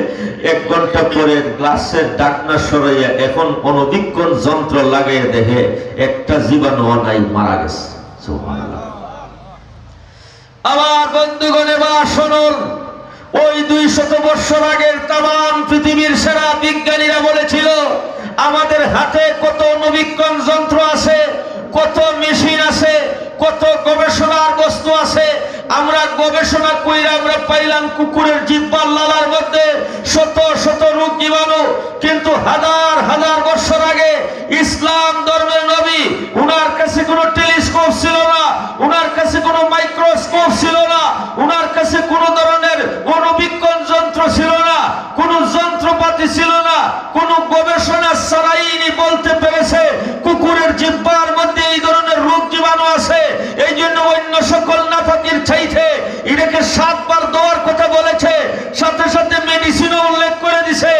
এক ঘন্টা পরে গ্লাসের ঢাকনা সরাইয়া এখন অণুবীক্ষণ যন্ত্র লাগাইয়া দেখে একটা জীবাণুও নাই, মারা গেছে। সুবহানাল্লাহ। আমার বন্ধুগণ, এবার শুনুন, ওই দুইশত বৎসর আগের তামাম পৃথিবীর সেরা বিজ্ঞানীরা বলেছিল, আমাদের হাতে কত অণুবীক্ষণ যন্ত্র আছে, কত মেশিন আছে, কত গবেষণার বস্তু আছে, আমরা গবেষণা কইরা আমরা পাইলাম কুকুরের জিব্বার লালার মধ্যে শত শত রোগ জীবাণু। কিন্তু হাজার হাজার বৎসর আগে ইসলাম ধর্মের নবী, উনার কাছে কোনো টেলিস্কোপ ছিল না, উনার কাছে কোনো মাইক্রোস্কোপ ছিল না, উনার কাছে কোনো ধরনের অণুবীক্ষণ যন্ত্র ছিল না, কোনো যন্ত্রপাতি ছিল না, কোনো গবেষণা ছাড়াই ইনি বলতে পেরেছে কুকুরের জিব্বার মধ্যে এই ধরনের রোগ জীবাণু আছে, এই জন্য অন্য সকল নাপাকির চাইতে এটাকে সাতবার ধোয়ার কথা বলেছে। সাথে সাথে মেডিসিনও উল্লেখ করে দিছে,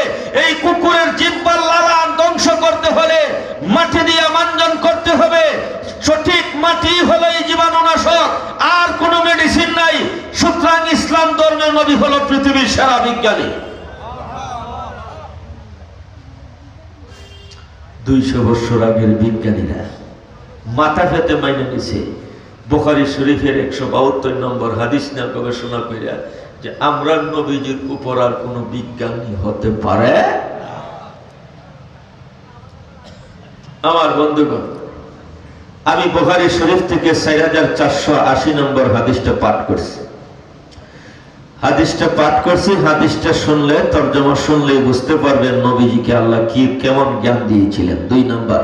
এই কুকুরের জিব্বার লালা ধ্বংস করতে হলে মাটি দিয়ে মাঞ্জন করতে হবে। সঠিক মাটি হলো এই জীবাণুনাশক, আর কোনো মেডিসিন নাই। সুতরাং ইসলাম ধর্মের নবী হলো পৃথিবীর সেরা বিজ্ঞানী। দুইশো বছর আগের বিজ্ঞানীরা মাথা পেতে মাইনে নিছে। বুখারী শরীফের একশো বাহাত্তর নম্বর হাদিস নিয়ে গবেষণা করিয়া যে আমরা নবীজির উপর আর কোনো বিজ্ঞানী হতে পারে? আমার বন্ধুগণ, আমি বুখারী শরীফ থেকে চার হাজার চারশো আশি নম্বর হাদিসটা পাঠ করছি। হাদিসটা পাঠ করছি, হাদিসটা শুনলে, তর্জমা শুনলেই বুঝতে পারবেন নবীজিকে আল্লাহ কি, কেমন জ্ঞান দিয়েছিলেন। দুই নাম্বার,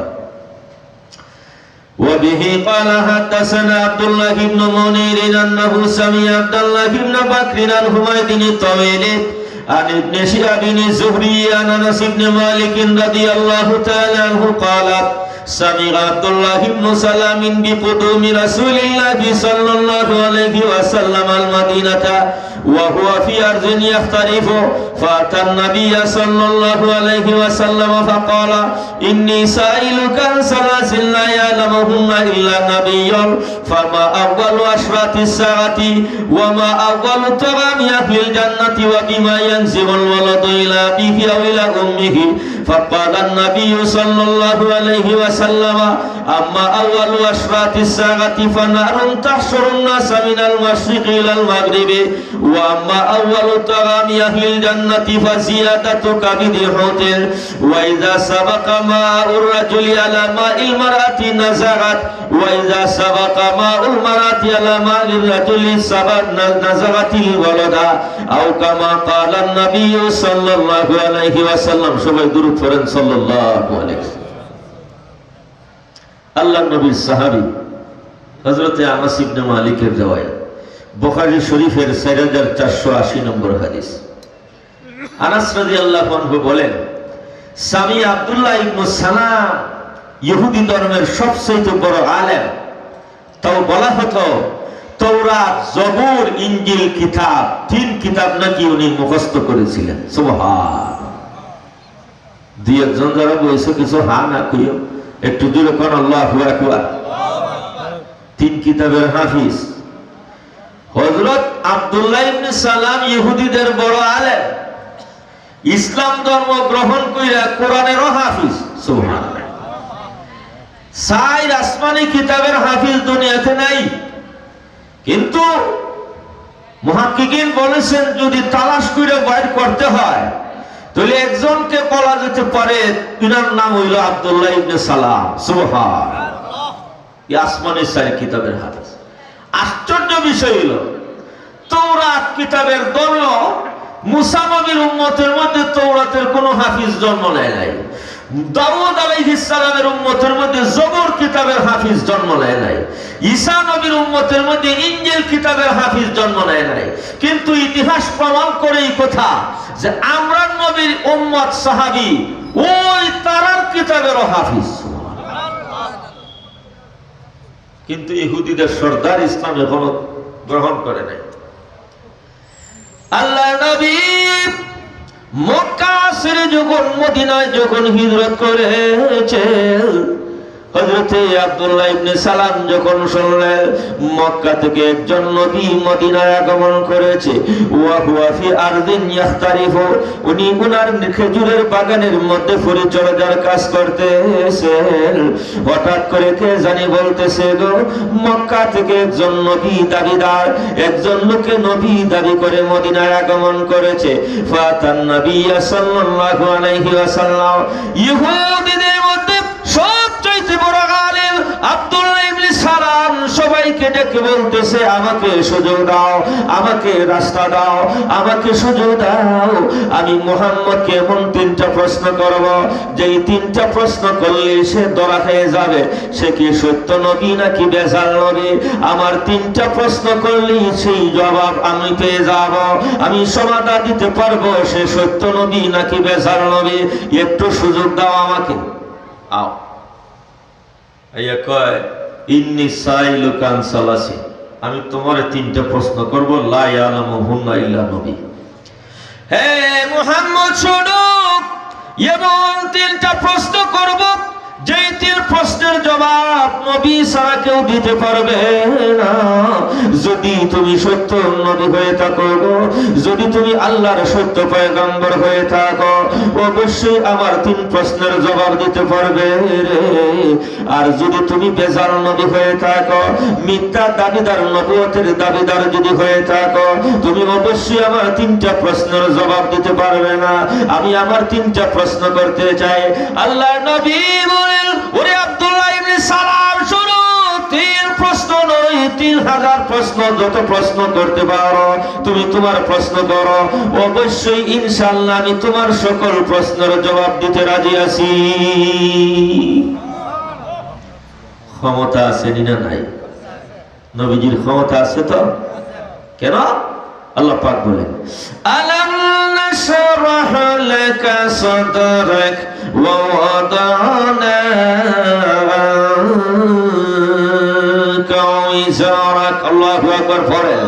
وبه قال حدثنا عبد الله بن منير أنه سمع عبد الله بن بكر عن حميد الطويل عن ابن شهاب الزهري عن أنس بن مالك رضي الله تعالى عنه قال سمع عبد الله بن سلام بقدوم رسول الله صلى الله عليه وسلم المدينة وهو في أرض يخترف، فأتى النبي صلى الله عليه وسلم فقال: إني سائلك عن ثلاث لا يعلمهن إلا نبي، فما أول أشراط الساعة، وما أول طعام أهل الجنة، وبما ينزع الولد إلى أبيه أو إلى أمه. فقال النبي صلى الله عليه وسلم: أما أول أشراط الساعة فنار تحشر الناس من المشرق إلى المغرب، وأما أول طعام أهل الجنة فزيادة كبد حوت، وإذا سبق ماء الرجل على ماء المرأة نزغت، وإذا سبق ماء المرأة على ماء الرجل سبق نزغت الولد، أو كما قال النبي صلى الله عليه وسلم. সবাই দুরূদ পড়েন, সাল্লাল্লাহু আলাইহি ওয়াসাল্লাম। আল্লাহর নবীর সাহাবী হযরতে আনাস ইবনে মালিকের রেওয়ায়াত, বুখারী শরীফের চার হাজার চারশো আশি নম্বর হাদিস। আনাস রাদিয়াল্লাহু আনহু বলেন, স্বামী আব্দুল্লাহ ইবনে সালাম ইহুদি ধর্মের সবচেয়ে বড় আলেম। তাও বলা হতো, তৌরাত, জবুর, ইঞ্জিল কিতাব, তিন কিতাব নাকি উনি মুখস্থ করেছিলেন। সুবহান। দুই একজন যারা বইছো, কিছু হা না কইও, একটু জোরে কন, আল্লাহু আকবার। তিন কিতাবের হাফিজ। হযরত আব্দুল্লাহ ইবনে সালাম ইহুদিদের বড় আলেম, ইসলাম ধর্ম গ্রহণ কইরা কোরআনেরও হাফিজ। সুবহানাল্লাহ। চাইর আসমানি কিতাবের হাফিজ দুনিয়াতে নাই, কিন্তু মুহাক্কিকিন বলেছেন, যদি তালাশ করে বাইর করতে হয়, তাহলে একজনকে বলা যেতে পারে, ইনার নাম হইল আব্দুল্লাহ ইবনে সালাম। সুবহান। এই আসমানের চাইর কিতাবের হাফিজ। আশ্চর্য বিষয় হইল, তৌরাত কিতাবের ধর্ম, মুসা নবীর উম্মতের মধ্যে তৌরাতের কোনো হাফিজ জন্ম নেয় নাই। দাউদ আলাইহিস সালামের উম্মতের মধ্যে জবুর কিতাবের হাফিজ জন্ম নেয় নাই। ঈসা নবীর উম্মতের মধ্যে ইঞ্জিল কিতাবের হাফিজ জন্ম নেয় নাই। কিন্তু ইতিহাস প্রমাণ করে এই কথা যে আমরার নবীর উম্মত সাহাবী ওই তারার কিতাবেরও হাফিজ। কিন্তু ইহুদিদের সর্দার ইসলাম এখনো গ্রহণ করে নাই। আল্লাহর নবী মক্কা ছেড়ে যখন মদিনায় যখন হিজরত করেছেন, হযরতে আব্দুল্লাহ ইবনে সালাম যখন শুনলেন মক্কা থেকে একজন নবী মদিনায় আগমন করেছে, ওয়া হুয়া ফি আরদিন ইয়াখতারিফু, উনি উনার খেজুরের বাগানের মধ্যে পরিচর্যার কাজ করতেছেন। হঠাৎ করে কে জানি বলতেছে, গো, মক্কা থেকে একজন নবী দাবিদার, একজন লোকে নবী দাবি করে মদিনায় আগমন করেছে। ফাতান নবিয়্যা সাল্লাল্লাহু আলাইহি ওয়াসাল্লাম। ইহুদিদের মধ্যে সবচাইতে বড় আলেম আব্দুল্লাহ ইবনে সালাম সবাইকে ডেকে বলতেছে, আমাকে সুযোগ দাও, আমাকে রাস্তা দাও, আমাকে সুযোগ দাও। আমি মুহাম্মদকে এমন তিনটা প্রশ্ন করব, যেই তিনটা প্রশ্ন করলে সে ধরা খেয়ে যাবে, সে কি সত্য নবী নাকি ভেজাল নবী। আমার তিনটা প্রশ্ন করলেই সেই জবাব আমি পেয়ে যাব, আমি সমাধান দিতে পারবো সে সত্য নবী নাকি ভেজাল নবী। একটু সুযোগ দাও আমাকে। আও। আইয়া কয়, "ইন্নী সাইলুকা আন সালাসিন।" আমি তোমারে তিনটা প্রশ্ন করব, "লা ইয়ালামুহুন্না ইল্লা নবী।" হে মুহাম্মদ, শুনো, এমন তিনটা প্রশ্ন করব, যেই তিন প্রশ্নের জবাব নবী ছাড়া কেউ দিতে পারবে না। যদি তুমি সত্য নবী হয়ে থাকো গো, যদি তুমি আল্লাহর সত্য পয়গম্বর হয়ে থাকো, অবশ্যই আমার তিন প্রশ্নের জবাব দিতে পারবে রে। আর যদি তুমি ভেজাল নবী হয়ে থাকো, মিথ্যা দাবিদার, নবুয়তের দাবিদার যদি হয়ে থাকো, তুমি অবশ্যই আমার তিনটা প্রশ্নের জবাব দিতে পারবে না। আমি আমার তিনটা প্রশ্ন করতে চাই। আল্লাহর নবী বলেন, ওরে আব্দুল্লাহ ইবনে সালাম, শোনো, তিন প্রশ্ন নয়, তিন হাজার প্রশ্ন, যত প্রশ্ন করতে পারো তুমি তোমার প্রশ্ন করো, অবশ্যই ইনশাআল্লাহ আমি তোমার সকল প্রশ্নের জবাব দিতে রাজি আছি। ক্ষমতা আছে নি না নাই? নবীজির ক্ষমতা আছে তো। কেন? আল্লাহ পাক বলেন, "আলাম নাশরাহ লাকা সাদরাক ওয়া ওয়াদানা মিজারাক। আল্লাহু আকবার পড়েন।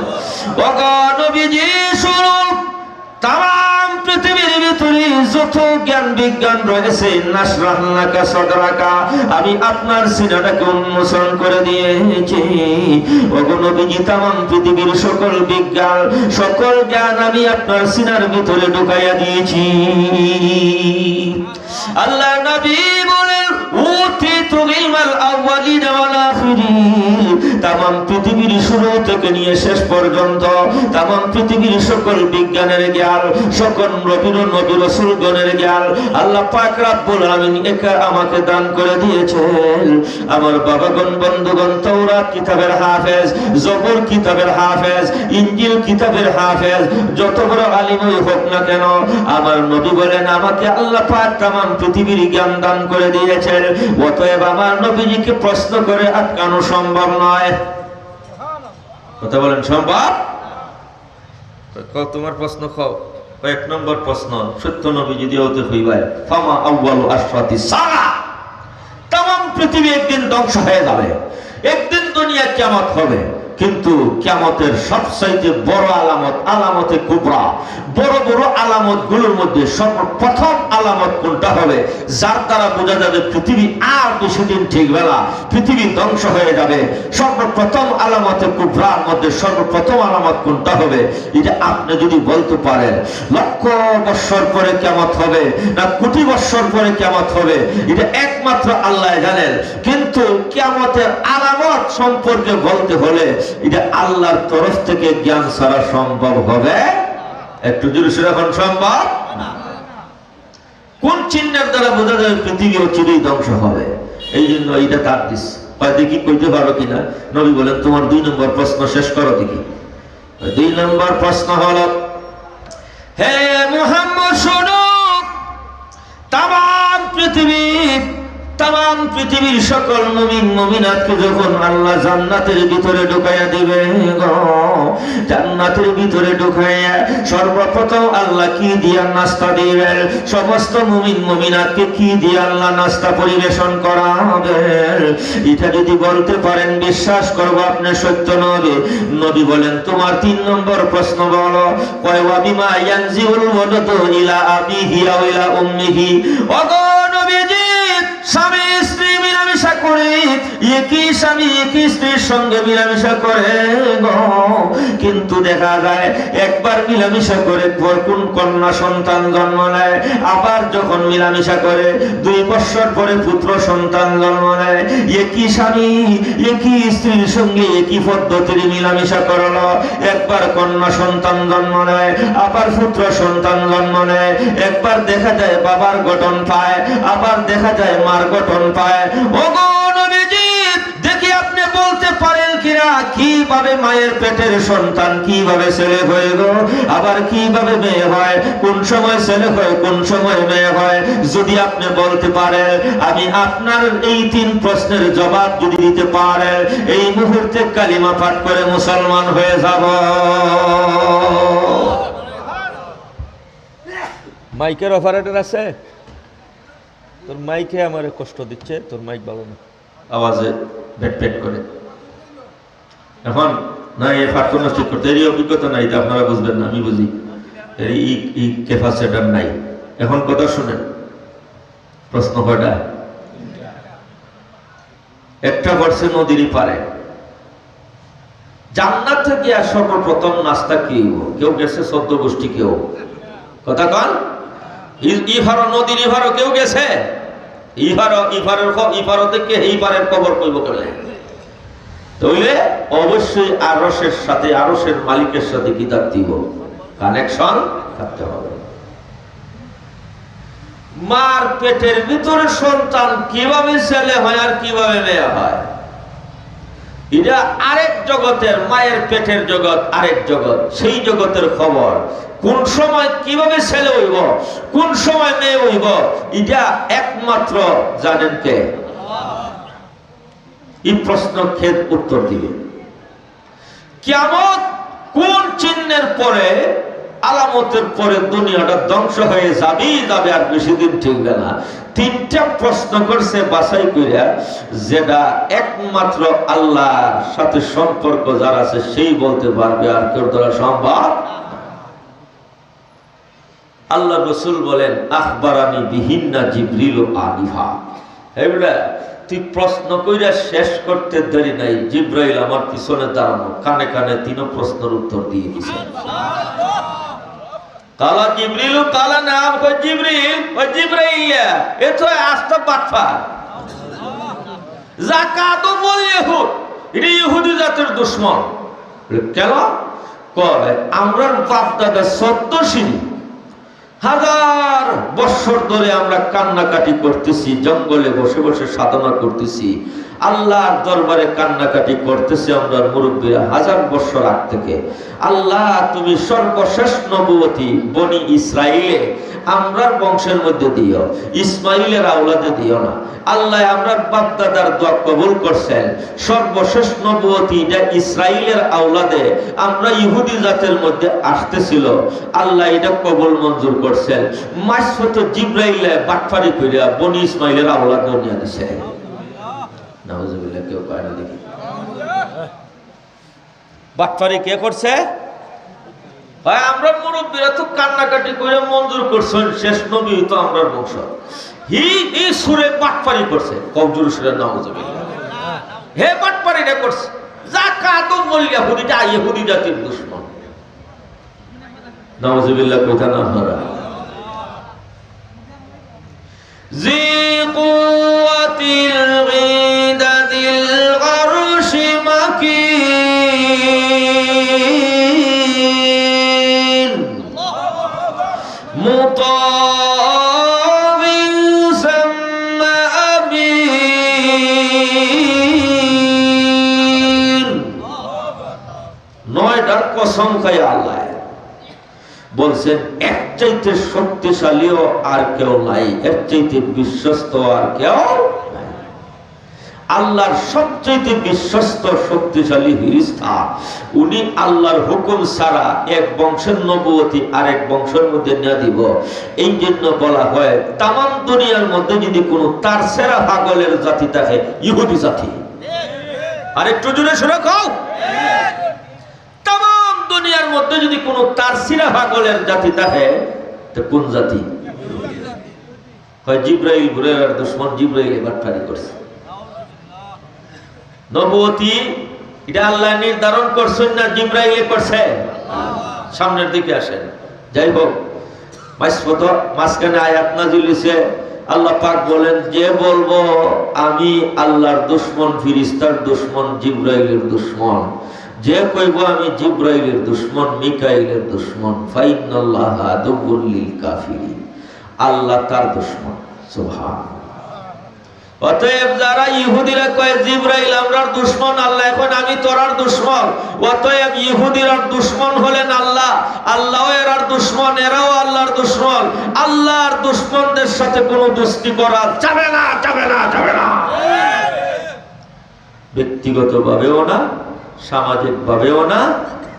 ওগো নবীজি, শুনুন, তামাম পৃথিবীর ভিতরে যত জ্ঞান বিজ্ঞান রয়েছে, নাশরাহ লাকা সাদরাকা, আমি আপনার সিনাটাকে উন্মোচন করে দিয়েছি। ওগো নবীজি, তামাম পৃথিবীর সকল বিজ্ঞান, সকল জ্ঞান আমি আপনার সিনার ভিতরে ঢুকাইয়া দিয়েছি। আল্লাহর নবী বলেন, "উতিতু ইলমাল আউয়ালিন ওয়াল আখিরিন।" তামাম পৃথিবীর শুরু থেকে নিয়ে শেষ পর্যন্ত তামাম পৃথিবীর সকল বিজ্ঞানের জ্ঞান, সকল নবীর, নবী রসুলগণের জ্ঞান আল্লাহ পাক রাব্বুল আলামিন একা আমাকে দান করে দিয়েছেন। আমার বাবাগণ, বন্ধুগণ, তৌরাত কিতাবের হাফেজ, জবুর কিতাবের হাফেজ, ইঞ্জিল কিতাবের হাফেজ, যত বড় আলিমই হোক না কেন, আমার নবী বলেন, "আমাকে আল্লাহ পাক তামাম পৃথিবীর জ্ঞান দান করে দিয়েছেন।" অতএব আমার নবীজিকে প্রশ্ন করে আটকানো সম্ভব নয়। কথা বলেন, সম্ভব? কও, তোমার প্রশ্ন কও। কয়, এক নম্বর প্রশ্ন, সত্য নবী যদি হতে হইবায়, ফামা আউয়ালু আশরাতি সাআ। তামাম পৃথিবী একদিন ধ্বংস হয়ে যাবে, একদিন দুনিয়া কিয়ামত হবে, কিন্তু কিয়ামতের সবচাইতে বড় আলামত, আলামতে কুবরা, বড় বড় আলামতগুলোর মধ্যে সর্বপ্রথম আলামত কোনটা হবে, যার দ্বারা বোঝা যাবে পৃথিবী আর বেশি দিন টিকবে না, পৃথিবী ধ্বংস হয়ে যাবে? সর্বপ্রথম আলামতে কুবরার মধ্যে সর্বপ্রথম আলামত কোনটা হবে? এটা আপনি যদি বলতে পারেন, লক্ষ বৎসর পরে কিয়ামত হবে না কোটি বৎসর পরে কিয়ামত হবে, এটা একমাত্র আল্লাহ জানেন। কিন্তু কিয়ামতের আলামত সম্পর্কে বলতে হলে এটা আল্লাহর তরফ থেকে জ্ঞান ছাড়া সম্ভব হবে? একটু জোরে সরে এখন সম্ভব? কোন চিহ্নের দ্বারা বোঝা যায় পৃথিবী অচিরেই ধ্বংস হবে? এই জন্য এটা তার দিস। কয়, "দেখি, কইতে পারো কিনা?" নবী বলেন, "তোমার দুই নম্বর প্রশ্ন শেষ করো দেখি।" দুই নম্বর প্রশ্ন হলো, হে মুহাম্মদ, শোনো, তামাম পৃথিবীর, তামাম পৃথিবীর সকল মুমিন মুমিনাতকে যখন আল্লাহ জান্নাতের ভিতরে ঢুকাইয়া দিবে গো, জান্নাতের ভিতরে ঢুকাইয়া সর্বপ্রথম আল্লাহ কি দিয়া নাস্তা দিবেন? সমস্ত মুমিন মুমিনাতকে কি দিয়া আল্লাহ নাস্তা পরিবেশন করাবেন? এটা যদি বলতে পারেন, বিশ্বাস করব আপনি সত্য নবী। নবী বলেন, "তোমার তিন নম্বর প্রশ্ন বলো।" কয়, "ওয়া বিমা ইয়ানজিউল ওয়ালাদু ইলা আবিহি আও ইলা উম্মিহি।" ওগো নবীজি, স্বামী স্ত্রী মিলামিশা করে, একই স্বামী একই স্ত্রীর সঙ্গে মিলামিশা করে গো, কিন্তু দেখা যায় একবার মিলামিশা করে পর কোন কন্যা সন্তান জন্ম নেয়, আবার যখন মিলামিশা করে দুই বৎসর পরে পুত্র সন্তান জন্ম নেয়। একই স্বামী একই স্ত্রীর সঙ্গে একই পদ্ধতির মিলামিশা করলো, একবার কন্যা সন্তান জন্ম নেয়, আবার পুত্র সন্তান জন্ম নেয়। একবার দেখা যায় বাবার গঠন পায়, আবার দেখা যায় মার গঠন পায়। ওগো নবীজি, দেখি আপনি বলতে পারেন কিনা, কিভাবে মায়ের পেটের সন্তান কিভাবে ছেলে হয়ে গো, আবার কিভাবে মেয়ে হয়, কোন সময় ছেলে হয়, কোন সময় মেয়ে হয়? যদি আপনি বলতে পারেন, আমি আপনার এই তিন প্রশ্নের জবাব যদি দিতে পারেন, এই মুহূর্তে কালিমা পাঠ করে মুসলমান হয়ে যাব। মাইকের অপারেটর আছে? তোর মাইকে আমারে কষ্ট দিচ্ছে, তোর মাইক ভালো না। আওয়াজে ভেট ভেট করে। এখন না, এ পারতো না ঠিক করতে, এরই অভিজ্ঞতা নাই, এটা আপনারা বুঝবেন না, আমি বুঝি। এর ই, ই ক্যাপাসিটার নাই। এখন কথা শুনেন, প্রশ্ন কয়টা? একটা পড়ছে নদীর পারে। জান্নাতে গিয়া সর্বপ্রথম নাস্তা কি হইব? কেউ গেছে চোদ্দ গোষ্ঠী? কেউ কথা কন? ই, ই পারো, নদীর ই পারো কেউ গেছে? ই পারো, ই পারের খ-, ই পারো থেকে এই পারের খবর কইব কেমনে? তাইলে অবশ্যই আরশের সাথে, আরশের মালিকের সাথে কি থাকতে হইব? কানেকশন থাকতে হবে। মার পেটের ভিতরে সন্তান কিভাবে ছেলে হয় আর কিভাবে মেয়ে হয়, এটা আরেক জগতের, মায়ের পেটের জগৎ আরেক জগৎ, সেই জগতের খবর। কোন সময় কিভাবে ছেলে হইব, কোন সময় মেয়ে হইব, এটা একমাত্র জানেন কে? এই প্রশ্ন কে উত্তর দিবে? কিয়ামত কোন চিহ্নের পরে আলামতের পরে দুনিয়াটা ধ্বংস হয়ে যাবেই যাবে, আর বেশি দিন টিকবে না। তিনটা প্রশ্ন করছে বাছাই করিয়া, যেটা একমাত্র আল্লাহর সাথে সম্পর্ক যার আছে সেই বলতে পারবে, আর কেউ দ্বারা সম্ভব। আল্লাহ রসুল বলেন, "আখবারানি বিহিন্না জিবরিল আনিফা।" হে বেটা, তুই প্রশ্ন কইরা শেষ করতে দেরি নাই, জিব্রাইল আমার পিছনে দাঁড়ানো, কানে কানে তিনও প্রশ্নের উত্তর দিয়ে দিছে। কালা জিবরিল, কালা নাম, কই জিবরিল, ওই জিব্রাইল, এ তো আস্ত বাটপার। জাকাতও বল ইহুদ, এটা ইহুদি জাতির দুশমন। বলে, "কেন?" কয়, "আমরার বাপ দাদা চোদ্দ সিঁড়ি, হাজার বছর ধরে আমরা কান্নাকাটি করতেছি, জঙ্গলে বসে বসে সাধনা করতেছি, আল্লাহর দরবারে কান্নাকাটি করতেছি আমরার মুরব্বীরা হাজার বছর আগ থেকে। আল্লাহ, তুমি সর্বশেষ নবুয়তি বনি ইসরাইলে আমরার বংশের মধ্যে দিও, ইসমাইলের আওলাদে দিও না।" আল্লাহ আমরার বাপ দাদার দোয়া কবুল করছেন। সর্বশেষ নবুয়তি এটা ইসরাইলের আওলাদে আমরা ইহুদি জাতের মধ্যে আসতেছিল, আল্লাহ এটা কবুল মঞ্জুর করছেন। মাঝপথে জিব্রাইল বাটপারি করিয়া বনি ইসমাইলের আওলাদ নিয়ে দিছে। নাউজুবিল্লাহ, কেউ পায় না দেখি। বাটপারি কে করছে? হয় আমরা মুরব্বীরা তো কান্নাকাটি করে মঞ্জুর করছেন, শেষ নবী তো আমরার বংশ। হি, হি সুরে বাটপারি করছে, কমজোর সুরে নাউজুবিল্লাহ। হে বাটপারিটা করছে, জাকাতও বল ইহুদিটা, ইহুদি জাতির দুশমন। নাউজুবিল্লাহ, কথা না ধরা। ذي قوة عند ذي العرش مكين مطاع ثم أمين। নয়টার কসম খায় আল্লাহ বলছেন, "এর চাইতে শক্তিশালীও আর কেউ নাই, এর চাইতে বিশ্বস্ত আর কেউ নাই।" আল্লাহর সবচাইতে বিশ্বস্ত, শক্তিশালী ফিরিস্তা, উনি আল্লাহর হুকুম ছাড়া এক বংশের নবুয়তি আরেক বংশের মধ্যে না দিব। এই জন্য বলা হয়, তামাম দুনিয়ার মধ্যে যদি কোনো তার সেরা পাগলের জাতি থাকে, ইহুদি জাতি। আর একটু জোরে সুরে কও। তামাম দুনিয়ার মধ্যে যদি কোনো তার সিরা পাগলের জাতি থাকে, তো কোন জাতি? হয় জিব্রাইল বুড়ের দুশমন, জিব্রাইলে বাটপারি করছে। নবুয়তি এটা আল্লাহ নির্ধারণ করছেন না জিব্রাইলে করছে? সামনের দিকে আসেন। যাই হোক, মাঝপথ, মাঝখানে আয়াত নাজিল হইছে। আল্লাহ পাক বলেন, "যে বলবো আমি আল্লাহর দুশমন, ফিরিস্তার দুশমন, জিব্রাইলের দুশমন, যে কইবো আমি জিব্রাইলের দুশমন, মিকাইলের দুশমন, ফাইন্নাল্লাহা আদুউল লিল কাফিরিন, আল্লাহ তার দুশমন।" সুবহান। অতএব যারা ইহুদিরা কয়, "জিব্রাইল আমরার দুশমন", আল্লাহ এখন আমি তোরার দুশমন। অতএব ইহুদিরার দুশমন হলেন আল্লাহ, আল্লাহও এরার দুশমন, এরাও আল্লাহর দুশমন। আল্লাহর দুশমনদের সাথে কোনো দোস্তি করা যাবে না, যাবে না, যাবে না। ব্যক্তিগতভাবেও না, সামাজিকভাবেও না,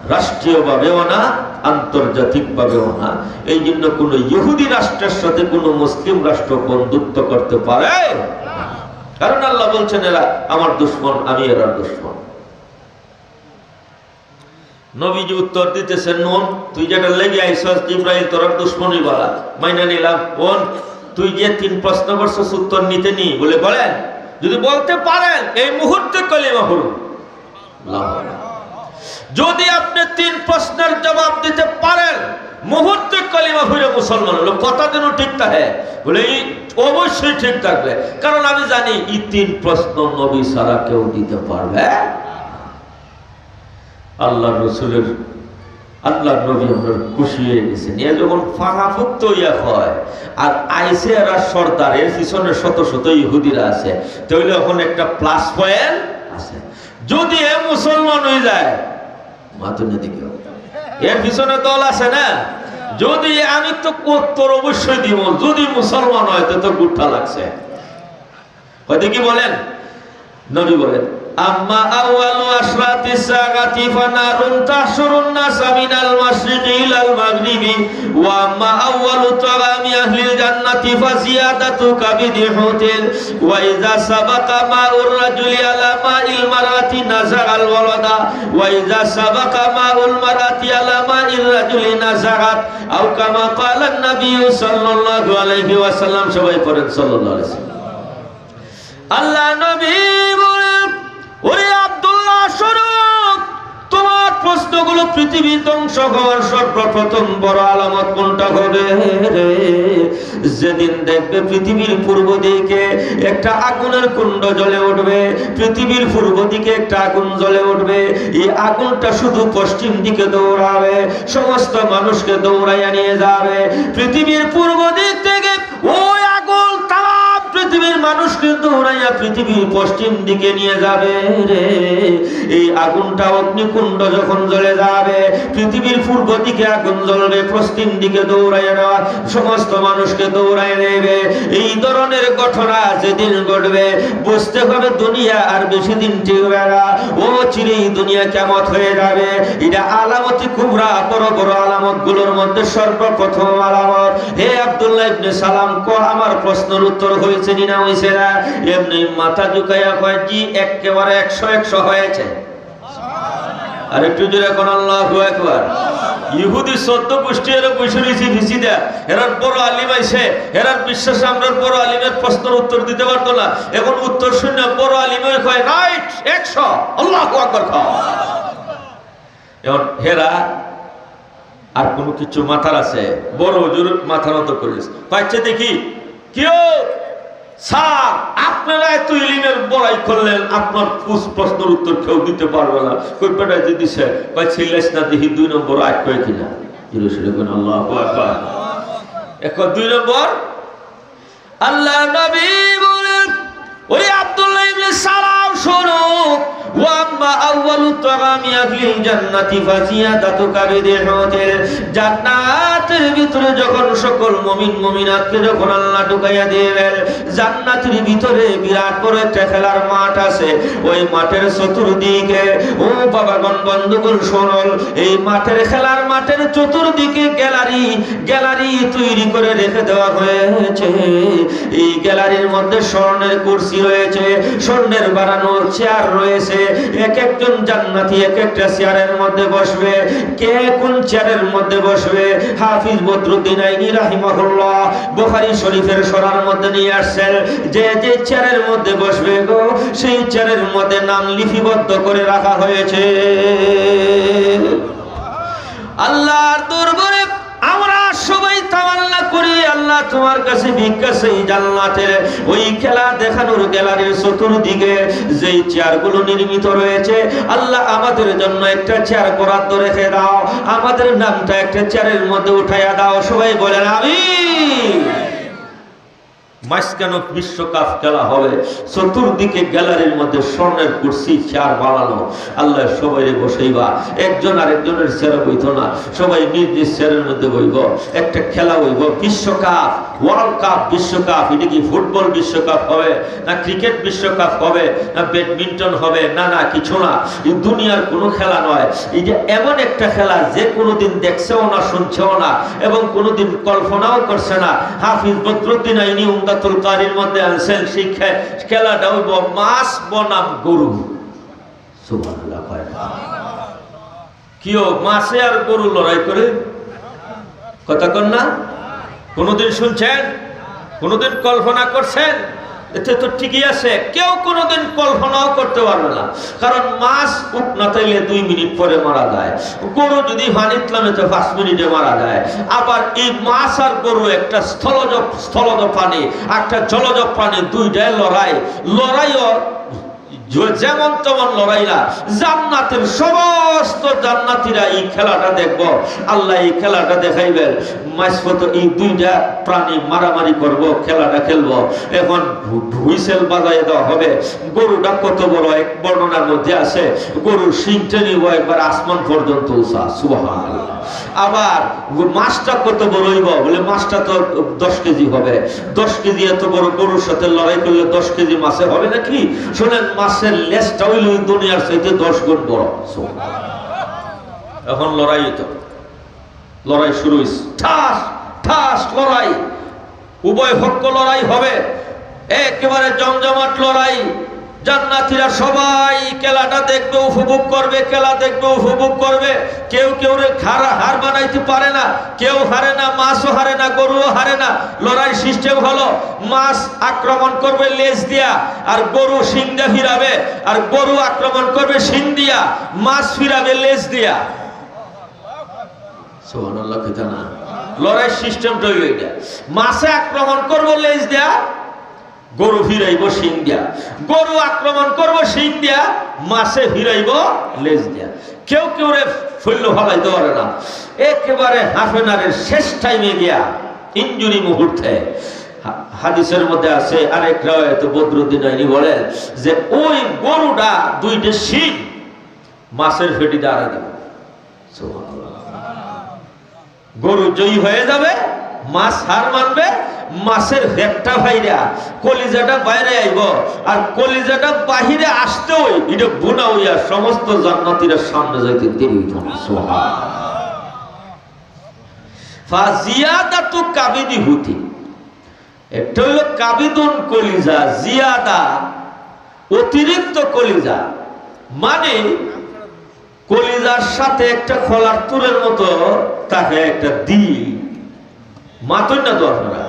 রাষ্ট্রীয়ভাবেও না, আন্তর্জাতিকভাবেও না। এই জন্য কোনো ইহুদি রাষ্ট্রের সাথে কোনো মুসলিম রাষ্ট্র বন্ধুত্ব করতে পারে না। কারণ আল্লাহ বলছেন, "এরা আমার দুশমন, আমি এরার দুশমন।" নবীজি উত্তর দিতেছেন, "নুন, তুই যেটা লেগে আইসস, জিব্রাইল তোরার দুশমনই বালা, মাইনা নিলাম। নুন, তুই যে তিন প্রশ্ন করছস, উত্তর নিতে নি?" বলে, "বলেন।" যদি বলতে পারেন, এই মুহূর্তে কলিমা পড়ুন। আল্লাহু আকবার। যদি আপনি তিন প্রশ্নের জবাব দিতে পারেন, মুহূর্তে কলিমা পড়ে মুসলমান হলো। কথা যেন ঠিক থাকে। বলে, "এই অবশ্যই ঠিক থাকবে, কারণ আমি জানি এই তিন প্রশ্ন নবী ছাড়া কেউ দিতে পারবে না।" আল্লাহর রসুলের, আল্লাহর নবী আমরার খুশি হয়ে গেছেন। এ যখন ফাঁকাফুক্ত ইয়া হয়, আর আইসে এরা সর্দার, এর পিছনে শত শত ইহুদিরা আছে, তাহলে এখন একটা প্লাস পয়েন্ট আছে। যদি এ মুসলমান হয়ে যায়, মাতুন না দেখি, এর পিছনে দল আছে না? যদি আমি তো উত্তর অবশ্যই দিব, যদি মুসলমান হয়, তো, তো গুট্টা লাগছে। হয়তো কি বলেন, নবী বলেন, أما أول أشراط الساعة فنار تحشر الناس من المشرق إلى المغرب، وأما أول طعام أهل الجنة فزيادة كبد حوت، وإذا سبق ماء الرجل على ماء المرأة نزع الولد، وإذا سبق ماء المرأة على ماء الرجل نزعت، أو كما قال النبي صلى الله عليه وسلم। সবাই পড়েন সাল্লাল্লাহু আলাইহি ওয়াসাল্লাম। আল্লাহ নবী বলেন, "ওরে আব্দুল্লাহ, শোনো, তোমার প্রশ্নগুলো পৃথিবীর ধ্বংস হওয়ার সর্বপ্রথম বড় আলামত কোনটা হবে রে? যেদিন দেখবে পৃথিবীর পূর্ব দিকে একটা আগুনের কুণ্ড জ্বলে উঠবে, পৃথিবীর পূর্ব দিকে একটা আগুন জ্বলে উঠবে, এই আগুনটা শুধু পশ্চিম দিকে দৌড়াবে, সমস্ত মানুষকে দৌড়াইয়া নিয়ে যাবে। পৃথিবীর পূর্ব দিক থেকে ওই আগুন তাম পৃথিবীর মানুষকে দৌড়াইয়া পৃথিবীর পশ্চিম দিকে নিয়ে যাবে রে।" এই আগুনটা অগ্নিকুণ্ড যখন জ্বলে যাবে, পৃথিবীর পূর্ব দিকে আগুন জ্বলবে, পশ্চিম দিকে দৌড়াইয়া নেওয়া সমস্ত মানুষকে দৌড়াই নেবে। এই ধরনের ঘটনা যেদিন ঘটবে, বুঝতে হবে দুনিয়া আর বেশি দিন টিকবে না। ও চিরে এই দুনিয়া কিয়ামত হয়ে যাবে। এটা আলামতে কুবরা, বড় বড় আলামতগুলোর মধ্যে সর্বপ্রথম আলামত। হে আব্দুল্লাহ ইবনে সালাম, ক আমার প্রশ্নের উত্তর হয়েছে নি না হয়েছে না? এমনি মাথা ঝুঁকাইয়া কয়, "জি, একেবারে একশো একশো হয়েছে।" আর একটু জোরে কন, "আল্লাহু আকবার।" ইহুদি চোদ্দ গোষ্ঠী এরা বসে রয়েছে ভিসি দেয়া, এরার বড় আলিম আইছে, এরার বিশ্বাস আমরার বড় আলিমের প্রশ্নের উত্তর দিতে পারতো না। এখন উত্তর শুনে বড় আলিমে কয়, "রাইট, একশো, আল্লাহু আকবার।" খাও। এখন হেরা আর কোনো কিছু মাথার আছে, বড় হুজুর মাথা নত করিস। পাইছে দেখি, "কেউ স্যার, আপনারা এত ইলিমের বড়াই করলেন, আপনার কুছ প্রশ্নের উত্তর কেউ দিতে পারবে না।" কই, "বেটা, যদি দিছে।" কয়, "ছিলাইস না দেখি দুই নম্বর আয়াত কয় কিনা।" জোরে সোরে বলেন, "আল্লাহু আকবার।" এখন দুই নম্বর, আল্লাহ নবী বলেন, "ওরে আব্দুল্লাহ ইবনে সালাম, শোনো, ওয়া আম্মা আউয়ালু তাআমি আহলিল জান্নাতি ফাজিয়াদাতু কাবিদি হুতিন।" জান্নাতের ভিতরে যখন সকল মুমিন মুমিনাতকে যখন আল্লাহ ঢুকাইয়া দিবেন, জান্নাতের ভিতরে বিরাট বড় একটা খেলার মাঠ আছে। ওই মাঠের চতুর্দিকে, ও বাবাগণ, বন্ধুগণ, শুনুন, এই মাঠের, খেলার মাঠের চতুর্দিকে গ্যালারি, গ্যালারি তৈরি করে রেখে দেওয়া হয়েছে। এই গ্যালারির মধ্যে স্বর্ণের কুরসি রয়েছে, স্বর্ণের বানানো চেয়ার রয়েছে। এক একজন জান্নাতি এক একটা চেয়ারের মধ্যে বসবে। কে কোন চেয়ারের মধ্যে বসবে? হাফিজ বদরুদ্দিন আইনি রাহিমাহুল্লাহ বুখারী শরীফের শরহর মধ্যে নিয়ে আসছেন, যে যে চেয়ারের মধ্যে বসবে গো, সেই চেয়ারের মধ্যে নাম লিপিবদ্ধ করে রাখা হয়েছে। আল্লাহর দরবারে আমরা সবাই তামান্না করি, আল্লাহ, তোমার কাছে ভিক্ষা চাই, জান্নাতের ওই খেলা দেখানোর গ্যালারির চতুর্দিকে যেই চেয়ারগুলো নির্মিত রয়েছে, আল্লাহ, আমাদের জন্য একটা চেয়ার বরাদ্দ রেখে দাও, আমাদের নামটা একটা চেয়ারের মধ্যে উঠাইয়া দাও। সবাই বলেন, "আমিন।" মাঝখানো বিশ্বকাপ খেলা হবে, চতুর্দিকে গ্যালারির মধ্যে স্বর্ণের কুরসি, চেয়ার বানানো। আল্লাহ সবাইরে বসাইবা, একজন আরেকজনের চেয়ারে বইতো না, সবাই নিজ নিজ চেয়ারের মধ্যে বইব। একটা খেলা হইব, বিশ্বকাপ, ওয়ার্ল্ড কাপ, বিশ্বকাপ। এটা কি ফুটবল বিশ্বকাপ হবে, না ক্রিকেট বিশ্বকাপ হবে, না ব্যাডমিন্টন হবে? না, না, কিছু না। এই দুনিয়ার কোনো খেলা নয়। এটা এমন একটা খেলা যে কোনোদিন দেখছেও না, শুনছেও না, এবং কোনোদিন কল্পনাও করছে না। হাফিজ বদরুদ্দিন আইনি উমদাতুল কারির মধ্যে আনছেন, সেই খে-, খেলাটা হইব মাছ বনাম গরু। সুবহানাল্লাহ কয় না? কিও, মাছে আর গরু লড়াই করে? কথা কন না? কোনোদিন শুনছেন? কোনোদিন কল্পনা করছেন? এতে তো ঠিকই আছে, কেউ কোনোদিন কল্পনাও করতে পারবে না। কারণ মাছ উকনা তাইলে দুই মিনিট পরে মারা যায়, গরু যদি পানিত লামে তো পাঁচ মিনিটে মারা যায়। আবার এই মাছ আর গরু একটা স্থলজ, স্থলজ প্রাণী, একটা জলজ প্রাণী, দুইটায় লড়াই, লড়াইও জ-, যেমন তেমন লড়াই না। জান্নাতের সমস্ত জান্নাতীরা এই খেলাটা দেখব। আল্লাহ এই খেলাটা দেখাইবেন। মাঝপথে এই দুইটা প্রাণী মারামারি করব, খেলাটা খেলব। এখন হু-, হুইসেল বাজায় দেওয়া হবে। গরুটা কত বড়, এক বর্ণনার মধ্যে আছে, গরুর শিংটা নিব একবার আসমান পর্যন্ত উঁচা। সুবহানাল্লাহ। আবার মাছটা কত বড় হইব? বলে, "মাছটা তো দশ কেজি হবে।" দশ কেজি এত বড় গরুর সাথে লড়াই করলে দশ কেজি মাছে হবে নাকি? শোনেন, মাছ মাছের লেজটা অইল এই দুনিয়ার চাইতে দশ গুণ বড়। এখন লড়াই হইতো, লড়াই শুরু হইছে, ঠাস ঠাস লড়াই, উভয় পক্ষ লড়াই হবে, একেবারে জমজমাট লড়াই। জান্নাতীরা সবাই খেলাটা দেখবে, উপভোগ করবে, খেলা দেখবে, উপভোগ করবে। কেউ কেউরে হার, হার মানাইতে পারে না, কেউ হারে না, মাছও হারে না, গরুও হারে না। লড়াই সিস্টেম হলো, মাছ আক্রমণ করবে লেজ দিয়া, আর গরু শিং দিয়া ফিরাবে, আর গরু আক্রমণ করবে শিং দিয়া, মাছ ফিরাবে লেজ দিয়া। সুবহানাল্লাহ, কইতা না? লড়াই সিস্টেমটা হইল এটা। মাছে আক্রমণ করবো লেজ দিয়া, গরু ফিরাইবো শিং দিয়া। গরু আক্রমণ করবো শিং দিয়া, মাছে ফিরাইবো লেজ দিয়া। কেউ কেউরে ফইল্ল ফালাইতে পারে না। একেবারে হাফ এন আওয়ারের শেষ টাইমে গিয়া, ইনজুরি মুহূর্তে, হা-, হাদিসের মধ্যে আছে, আরেক রেওয়ায়েতে বদরুদ্দিন আইনি বলেন যে ওই গরুটা দুইটা শিং মাছের পেটি দাঁড়া দিল। সুবহানাল্লাহ। গরু জয়ী হয়ে যাবে, মাছ হার মানবে, মাছের পেটটা ফাইরা কলিজাটা বাইরে আইব, আর কলিজাটা বাহিরে আসতেই এটা বুনা হইয়া সমস্ত জান্নাতীরা সামনে যাইতে দেরি হইত না। সুবহানাল্লাহ। ফাজিয়াদাতু কাবিদি হুতি, একটা হইল কাবিদুন কলিজা, জিয়াদা অতিরিক্ত কলিজা, মানে কলিজার সাথে একটা কলার তুরের মতো থাকে একটা দিল। মাতইন না তো আপনারা?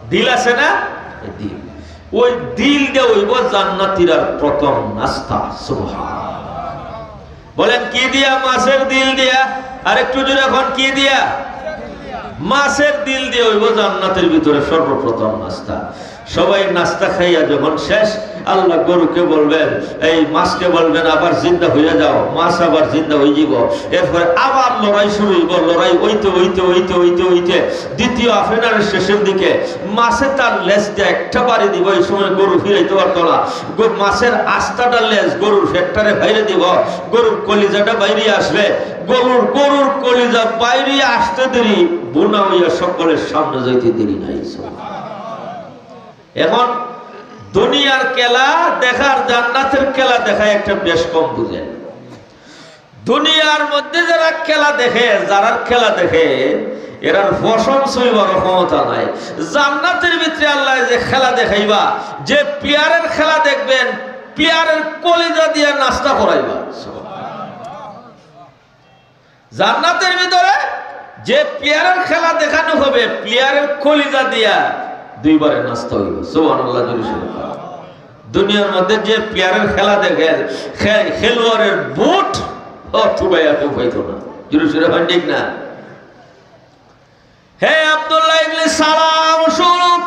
দিল আছে না? এই দিল। ওই দিল দিয়া হইব জান্নাতীরার প্রথম নাস্তা। সুবহান। বলেন, কি দিয়া? মাছের দিল দিয়া। আর একটু জোরে কন, কি দিয়া? মাছের দিল দিয়া হইব জান্নাতের ভিতরে সর্বপ্রথম নাস্তা। সবাই নাস্তা খাইয়া যখন শেষ, আল্লাহ গরুকে বলবেন, এই মাছকে বলবেন, "আবার জিন্দা হইয়া যাও।" মাছ আবার জিন্দা হইযিব। এরপরে আবার লড়াই শুরু হইব। লড়াই হইতে হইতে হইতে হইতে হইতে দ্বিতীয় হাফ এন আওয়ারের শেষের দিকে মাছে তার লেজ দিয়া একটা বাড়ি দিব। এই সময় গরু ফিরাইতে পারতো না। গ-, মাছের আস্তাটা লেজ গরুর পেটটারে বাইরে দিব, গরুর কলিজাটা বাইরে আসবে, গরুর, গরুর কলিজা বাইরে আসতে দেরি, বুনা হইয়া সকলের সামনে যাইতে দেরি নাই। এখন দুনিয়ার খেলা দেখার জান্নাতের খেলা দেখা একটা বেশ কম বুঝেন। দুনিয়ার মধ্যে যারা খেলা দেখে, যারা খেলা দেখে, এরার পশম ছুইবার ক্ষমতা নাই। জান্নাতের ভিতরে আল্লাহ যে খেলা দেখাইবা, যে প্লেয়ারের খেলা দেখবেন, প্লেয়ারের কলিজা দিয়া নাস্তা করাইবা। জান্নাতের ভিতরে যে প্লেয়ারের খেলা দেখানো হবে, প্লেয়ারের কলিজা দিয়া দুইবারে নাস্তা হইব। সুবহানাল্লাহ, জোরে সুরে। দুনিয়ার মধ্যে যে প্লেয়ারের খেলা দেখে, খে-, খেলোয়াড়ের বুট, ও, থুবাইয়া কেউ পাইতো না। জোরে সুরে হয়, ঠিক না? হে আব্দুল্লাহ ইবনে সালাম, শুনো,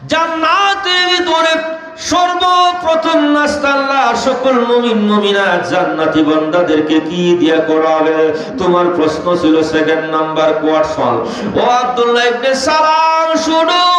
জান্নাতের ভিতরে সর্বপ্রথম নাস্তা আল্লাহ সকল মুমিন মুমিনাত জান্নাতি বান্দাদেরকে কি দিয়া করাবে? তোমার প্রশ্ন ছিল সেকেন্ড নাম্বার কোয়ার্সন। ও আব্দুল্লাহ ইবনে সালাম, শুনো,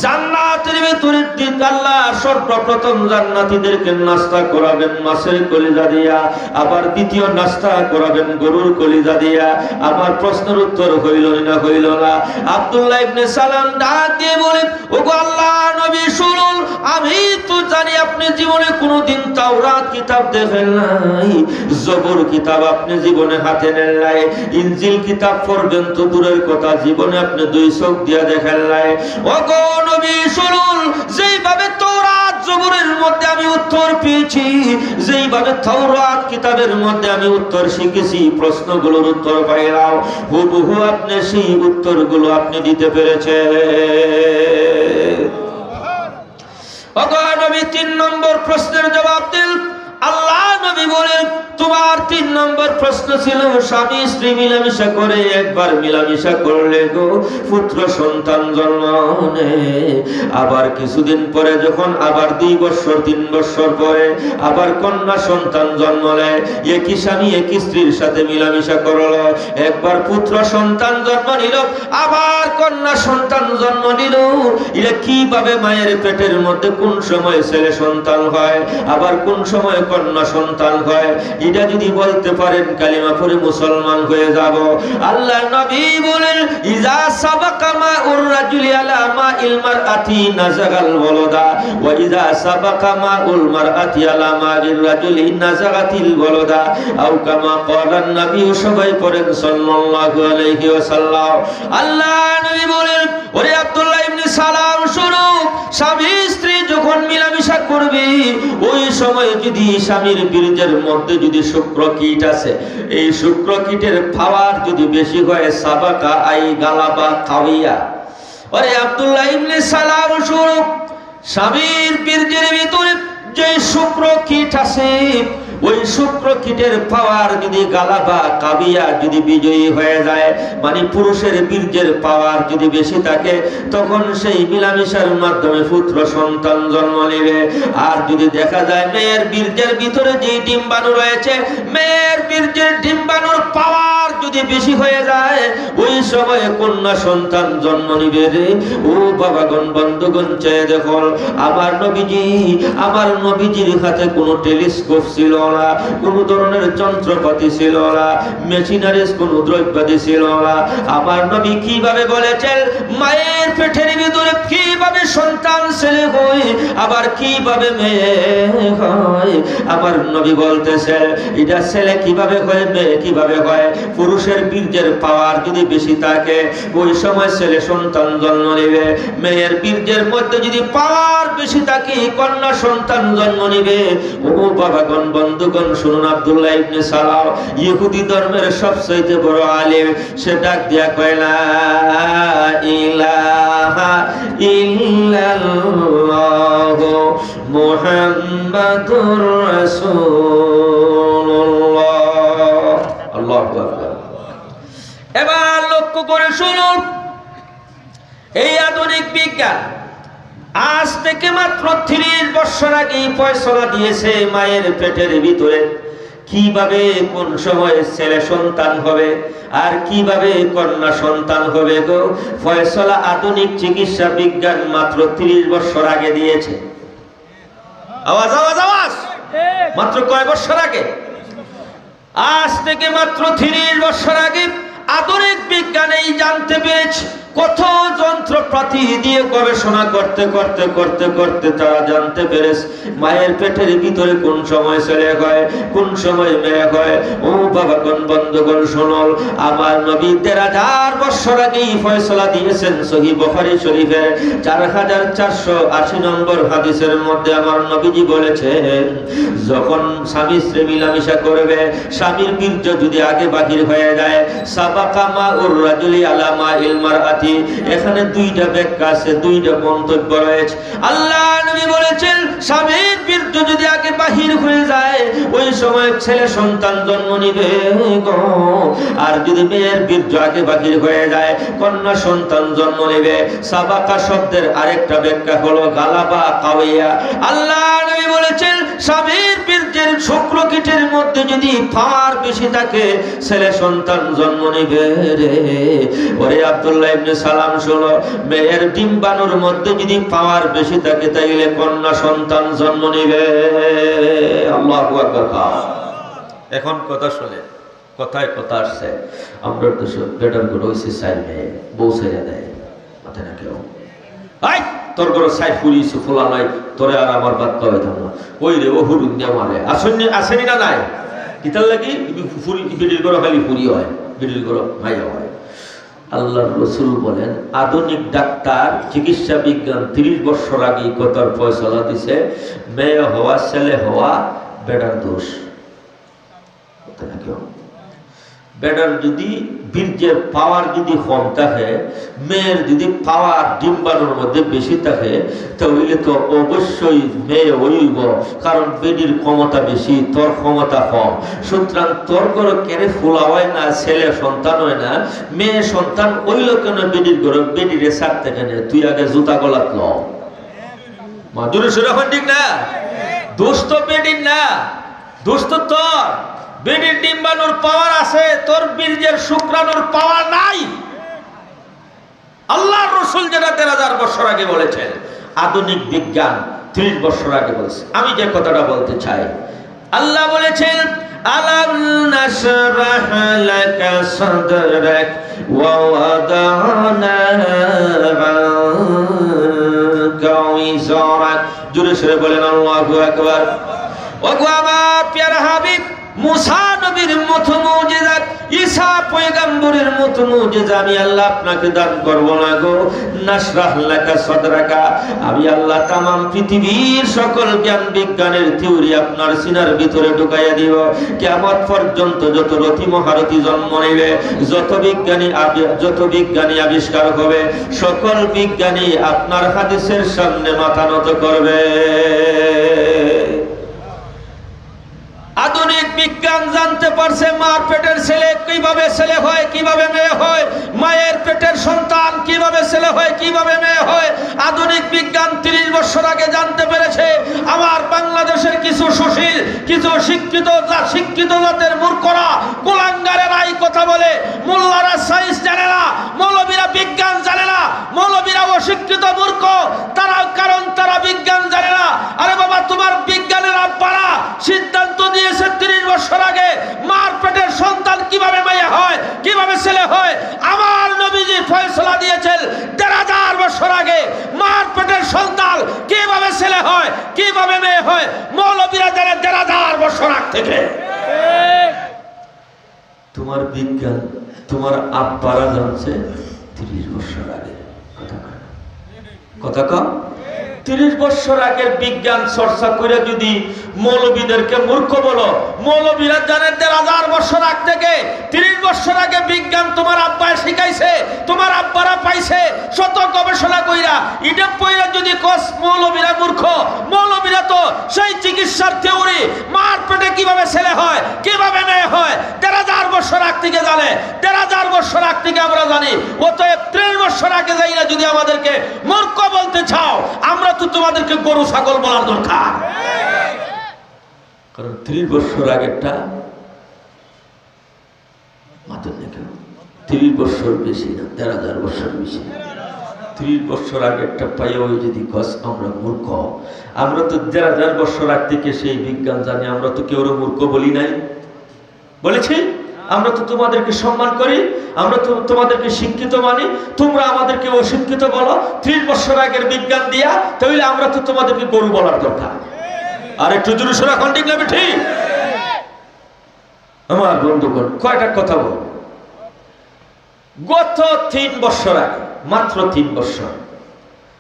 জান্নাতের ভিতরে দিন আল্লাহ সর্বপ্রথম জান্নাতীদেরকে নাস্তা করাবেন মাছের কলিজা দিয়া, আবার দ্বিতীয় নাস্তা করাবেন গরুর কলিজা দিয়া। আমার প্রশ্নের উত্তর হইল না, হইল না? আব্দুল্লাহ ইবনে সালাম ডাক দিয়ে বলেন, "ওগো আল্লাহ নবী, শুনুন, আমি তো জানি আপনি জীবনে কোনোদিন তাওরাত কিতাব দেখেন নাই, জবুর কিতাব আপনি জীবনে হাতে নেন নাই, ইনজিল কিতাব পড়বেন তো দূরের কথা, জীবনে আপনি দুই চোখ দিয়া দেখেন নাই। ওগো নবী, শুনুন, যেইভাবে তৌরাত জবুরের মধ্যে আমি উত্তর পেয়েছি, যেইভাবে তৌরাত কিতাবের মধ্যে আমি উত্তর শিখেছি, প্রশ্নগুলোর উত্তর পাইলাম, হুবহু আপনি সেই উত্তরগুলো আপনি দিতে পেরেছেন।" ওগো নবী, তিন নম্বর প্রশ্নের জবাব দিন। আল্লাহ নবী বলেন, "তোমার তিন নম্বর প্রশ্ন ছিল স্বামী স্ত্রী মিলামিশা করে, একবার মিলামিশা করলে গো পুত্র সন্তান জন্ম নেয়, আবার কিছুদিন পরে যখন আবার দুই বছর তিন বছর পরে আবার কন্যা সন্তান জন্ম নেয়, একই স্বামী একই স্ত্রীর সাথে মিলামিশা করলো, একবার পুত্র সন্তান জন্ম নিল, আবার কন্যা সন্তান জন্ম নিল, এরা কিভাবে মায়ের পেটের মধ্যে কোন সময় ছেলে সন্তান হয়, আবার কোন সময় কন্যা সন্তান হয়, এটা যদি বলতে পারেন, কালিমা পড়ে মুসলমান হয়ে যাব। আল্লাহর নবী বলেন, "ইজা সাবাকা মাউর রাজুলি আলা মাইল মারআতি নাজাগাল ওয়ালাদা, ওয়া ইজা সাবাকা মাউল মারআতি আলা মাইর রাজুলি নাজাগাতিল ওয়ালাদা।" আও কামা ক্বালান নবী, সবাই পড়েন সাল্লাল্লাহু আলাইহি ওয়াসাল্লাম। আল্লাহর নবী বলেন, ওরে আব্দুল্লাহ ইবনে সালাম, শুনো, স্বামী স্ত্রী যখন মিলামিশা করবে, ওই সময় যদি স্বামীর বীর্যের মধ্যে যদি শুক্র কীট আছে, এই শুক্র কীটের পাওয়ার যদি বেশি হয়, সাবাকা আই গালাবা কাউইয়া। ওরে আব্দুল্লাহ ইবনে সালাম, শুনো, স্বামীর বীর্যের ভিতরে যে শুক্র কীট আছে, ওই শুক্র কীটের পাওয়ার যদি গালাবা কাউইয়া যদি বিজয়ী হয়ে যায়, মানে পুরুষের বীর্যের পাওয়ার যদি বেশি থাকে, তখন সেই মিলামিশার মাধ্যমে পুত্র সন্তান জন্ম নেবে। আর যদি দেখা যায় মেয়ের বীর্যের ভিতরে যে ডিম্বাণু রয়েছে, মেয়ের বীর্যের ডিম্বাণুর পাওয়ার যদি বেশি হয়ে যায়, ওই সময় কন্যা সন্তান জন্ম নিবে রে। ও বাবাগণ, বন্ধুগণ, চেয়ে দেখো, আমার নবীজি, আমার নবীজির হাতে কোনো টেলিস্কোপ ছিল না, কোনো ধরনের যন্ত্রপাতি ছিল না, মেশিনারিজ কোনো দ্রব্যাদি ছিল না। আমার নবী কিভাবে বলেছেন, মায়ের পেটের ভিতরে কিভাবে সন্তান ছেলে হয়, আবার কিভাবে মেয়ে হয়। আমার নবী বলতেছেন, এটা ছেলে কিভাবে হয়, মেয়ে কিভাবে হয়। পুরুষের বীর্যের পাওয়ার যদি বেশি থাকে, ওই সময় ছেলে সন্তান জন্ম নিবে। মেয়ের বীর্যের মধ্যে যদি পাওয়ার বেশি থাকে, কন্যা সন্তান জন্ম নিবে। ও বাবাগণ, বন্ধুগণ, শুনুন, আব্দুল্লাহ ইবনে সালাম ইহুদি ধর্মের সবচাইতে বড় আলিম। সে ডাক দিয়া কয়, "লা ইলাহা ইল্লাল্লাহু মুহাম্মাদুর রাসূলুল্লাহ।" আল্লাহু আকবার। এবার লক্ষ্য করে শুনুন, এই আধুনিক বিজ্ঞান আজ থেকে মাত্র তিরিশ বছর আগেই ফয়সলা দিয়েছে মায়ের পেটের ভিতরে কিভাবে কোন সময় ছেলে সন্তান হবে আর কিভাবে কন্যা সন্তান হবে গো। ফয়সলা আধুনিক চিকিৎসা বিজ্ঞান মাত্র তিরিশ বছর আগে দিয়েছে। আওয়াজ, আওয়াজ, আওয়াজ। মাত্র কয় বছর আগে? আজ থেকে মাত্র তিরিশ বছর আগে আধুনিক বিজ্ঞান এই জানতে পেরেছে, কত যন্ত্রপাতি দিয়ে গবেষণা করতে, করতে, করতে, করতে তারা জানতে পেরেছে মায়ের পেটের ভিতরে কোন সময় ছেলে হয়, কোন সময় মেয়ে হয়। ও বাবাগণ, বন্ধুগণ, শুনুন, আমার নবী দেড় হাজার বছর আগেই ফয়সলা দিয়েছেন। সহিহ বুখারী শরীফের চার হাজার চারশো আশি নম্বর হাদিসের মধ্যে আমার নবীজি বলেছেন, যখন স্বামী স্ত্রী মিলামিশা করবে, স্বামীর বীর্য যদি আগে বাহির হয়ে যায়, সাবাকা মাউর রাজুলি আলা মাইল মারআতি। এখানে দুইটা ব্যাখ্যা আছে, দুইটা মন্তব্য রয়েছে। আল্লাহ নবী বলেছেন, স্বামীর বীর্য যদি আগে বাহির হয়ে যায়, ওই সময় ছেলে সন্তান জন্ম নিবে গো। আর যদি মেয়ের বীর্য আগে বাহির হয়ে যায়, কন্যা সন্তান জন্ম নিবে। সাবাকা শব্দের আরেকটা ব্যাখ্যা হলো গালাবা কাউইয়া। আল্লাহ নবী বলেছেন, স্বামীর বীর্যের শুক্রকীটের মধ্যে যদি পাওয়ার বেশি থাকে, ছেলে সন্তান জন্ম নিবে রে। ওরে আব্দুল্লাহ ইবনে সালাম, শোনো, মেয়ের ডিম্বাণুর মধ্যে যদি পাওয়ার বেশি থাকে, তাইলে কন্যা সন্তান জন্ম নিবে। আল্লাহু আকবার। এখন কথা শুনে, কথায় কথা আসছে। আমরা তো সব বেটার করে হইছে চাইর মেয়ে, বউ ছেড়ে দেয়, মাথায় না কেউ। আই, তোর ঘরো চাইর ফুরি ইসু ফোলা নাই, তোরে আর আমার ভাত খাওয়াইতাম না। ওই রে, ও হুরুন দিয়া মারে। আসেনি, আসেনি না নাই? কিতার লাগি? ফুরি, বেটির ঘরো খালি ফুরি হয়, বেটির ঘরো মাইয়া হয়। আল্লাহর রসুল বলেন, আধুনিক ডাক্তার, চিকিৎসা বিজ্ঞান তিরিশ বছর আগে এই কথার ফয়সালা দিছে, মেয়ে হওয়া, ছেলে হওয়া, বেটার দোষ। বেটার যদি বীর্যের পাওয়ার যদি কম থাকে, মেয়ের যদি পাওয়ার ডিম্বাণুর মধ্যে বেশি থাকে, তাহলে তো অবশ্যই মেয়ে হইব, কারণ বেটির ক্ষমতা বেশি, তোর ক্ষমতা কম। সুতরাং তোর ঘরো কেনে ফুলা হয় না, ছেলে সন্তান হয় না, মেয়ে সন্তান হইল কেনে বেটির ঘরো? বেটিরে ছাড়তে কেনে? তুই আগে জুতা গলাত ল। মা, জোরে সোরে কন, ঠিক না? দোষ তো বেটির না, দোষ তো তোর। বেটির ডিম্বাণুর পাওয়ার আছে, তোর বীর্যের শুক্রাণুর পাওয়ার নাই। আল্লাহর রসুল যেটা দেড় হাজার বছর আগে বলেছেন, আধুনিক বিজ্ঞান তিরিশ বছর আগে বলছে। আমি যে কথাটা বলতে চাই, আল্লাহ বলেছেন, "আলাম নাশরাহ লাকা সাদরাক ওয়া ওয়াদানা আনকা ওয়িজরাক।" জোরে সোরে বলেন, "আল্লাহু আকবার।" ওগো আমার পেয়ারা হাবিব, মুসা নবীর মতো মুজিজাত, ঈসা পয়গম্বরের মতো মুজিজা আমি আল্লাহ আপনাকে দান করব না গো। নাশরাহ লাকা সাদরাকা, আমি আল্লাহ তামাম পৃথিবীর সকল জ্ঞান বিজ্ঞানের থিওরি আপনার সিনার ভিতরে ঢুকাইয়া দিব। কিয়ামত পর্যন্ত যত রথি মহারথি জন্ম নেবে, যত বিজ্ঞানী আবি-, যত বিজ্ঞানী আবিষ্কার হবে, সকল বিজ্ঞানী আপনার হাদিসের সামনে মাথা নত করবে। আধুনিক বিজ্ঞান জানতে পারছে মার পেটের ছেলে কিভাবে ছেলে হয়, কিভাবে মেয়ে হয়, মায়ের পেটের সন্তান কিভাবে ছেলে হয়, কিভাবে মেয়ে হয়। আধুনিক বিজ্ঞান তিরিশ বছর আগে জানতে পেরেছে আমার বাংলাদেশের কিছু সুশীল, কিছু শিক্ষিত জা-, শিক্ষিত জাতের মূর্খরা, কুলাঙ্গারেরা এই কথা বলে। মোল্লারা সায়েন্স জানে না, মৌলবীরা বিজ্ঞান জানে না, মৌলবীরা অশিক্ষিত মূর্খ, তারা, কারণ তারা বিজ্ঞান জানে না। আরে বাবা, তোমার বিজ্ঞানের আব্বারা সিদ্ধান্ত দিয়েছে তিরিশ বছর আগে মার পেটের সন্তান কিভাবে মেয়ে হয়, কিভাবে ছেলে হয়। আমার নবীজি ফয়সালা দিয়েছেন দেড় হাজার বছর আগে মার পেটের সন্তান কিভাবে ছেলে হয়, কিভাবে মেয়ে হয়। মৌলবীরা জানে দেড় হাজার বছর আগ থেকে। তোমার বিজ্ঞান, তোমার আব্বারা জানছে তিরিশ বছর আগে। কথা কয় না। কথা কও। তিরিশ বছর আগের বিজ্ঞান চর্চা করে যদি মৌলবীদেরকে মূর্খ বলো, মৌলবীরা জানে দেড় হাজার বছর আগ থেকে। তিরিশ বছর আগে বিজ্ঞান তোমার আব্বায় শিখাইছে, তোমার আব্বারা পাইছে, শত গবেষণা কইরা, ইটা পইরা যদি কস মৌলবীরা মূর্খ, মৌলবীরা তো সেই চিকিৎসার থিওরি, মার পেটে কিভাবে ছেলে হয়, কিভাবে মেয়ে হয়, দেড় হাজার বছর আগ থেকে জানে, দেড় হাজার বছর আগ থেকে আমরা জানি। অতএব ত্রিশ বছর আগে যাইয়া যদি আমাদেরকে মূর্খ বলতে চাও, আমরা তো তোমাদেরকে গরু ছাগল বলার দরকার। কারণ ত্রিশ বছর আগেরটা মাথার দিকে ত্রিশ বছর বেশি না, দেড় হাজার বছর বেশি। ত্রিশ বছর আগেরটা পাইয়া ওই যদি কস আমরা মূর্খ, আমরা তো দেড় হাজার বছর আগ থেকে সেই বিজ্ঞান জানি, আমরা তো কেউরে মূর্খ বলি নাই, বলেছি? আমরা তো তোমাদেরকে সম্মান করি, আমরা তো তোমাদেরকে শিক্ষিত মানি, তোমরা আমাদেরকে অশিক্ষিত বলো। ত্রিশ বছর আগের বিজ্ঞান দিয়া, তাহলে আমরা তো তোমাদেরকে গরু বলার দরকার। আর একটু জোরে সোরে কন, ঠিক না ঠিক? আমার বন্ধুগণ, কয়টা কথা বল। গত তিন বছর আগে, মাত্র তিন বছর,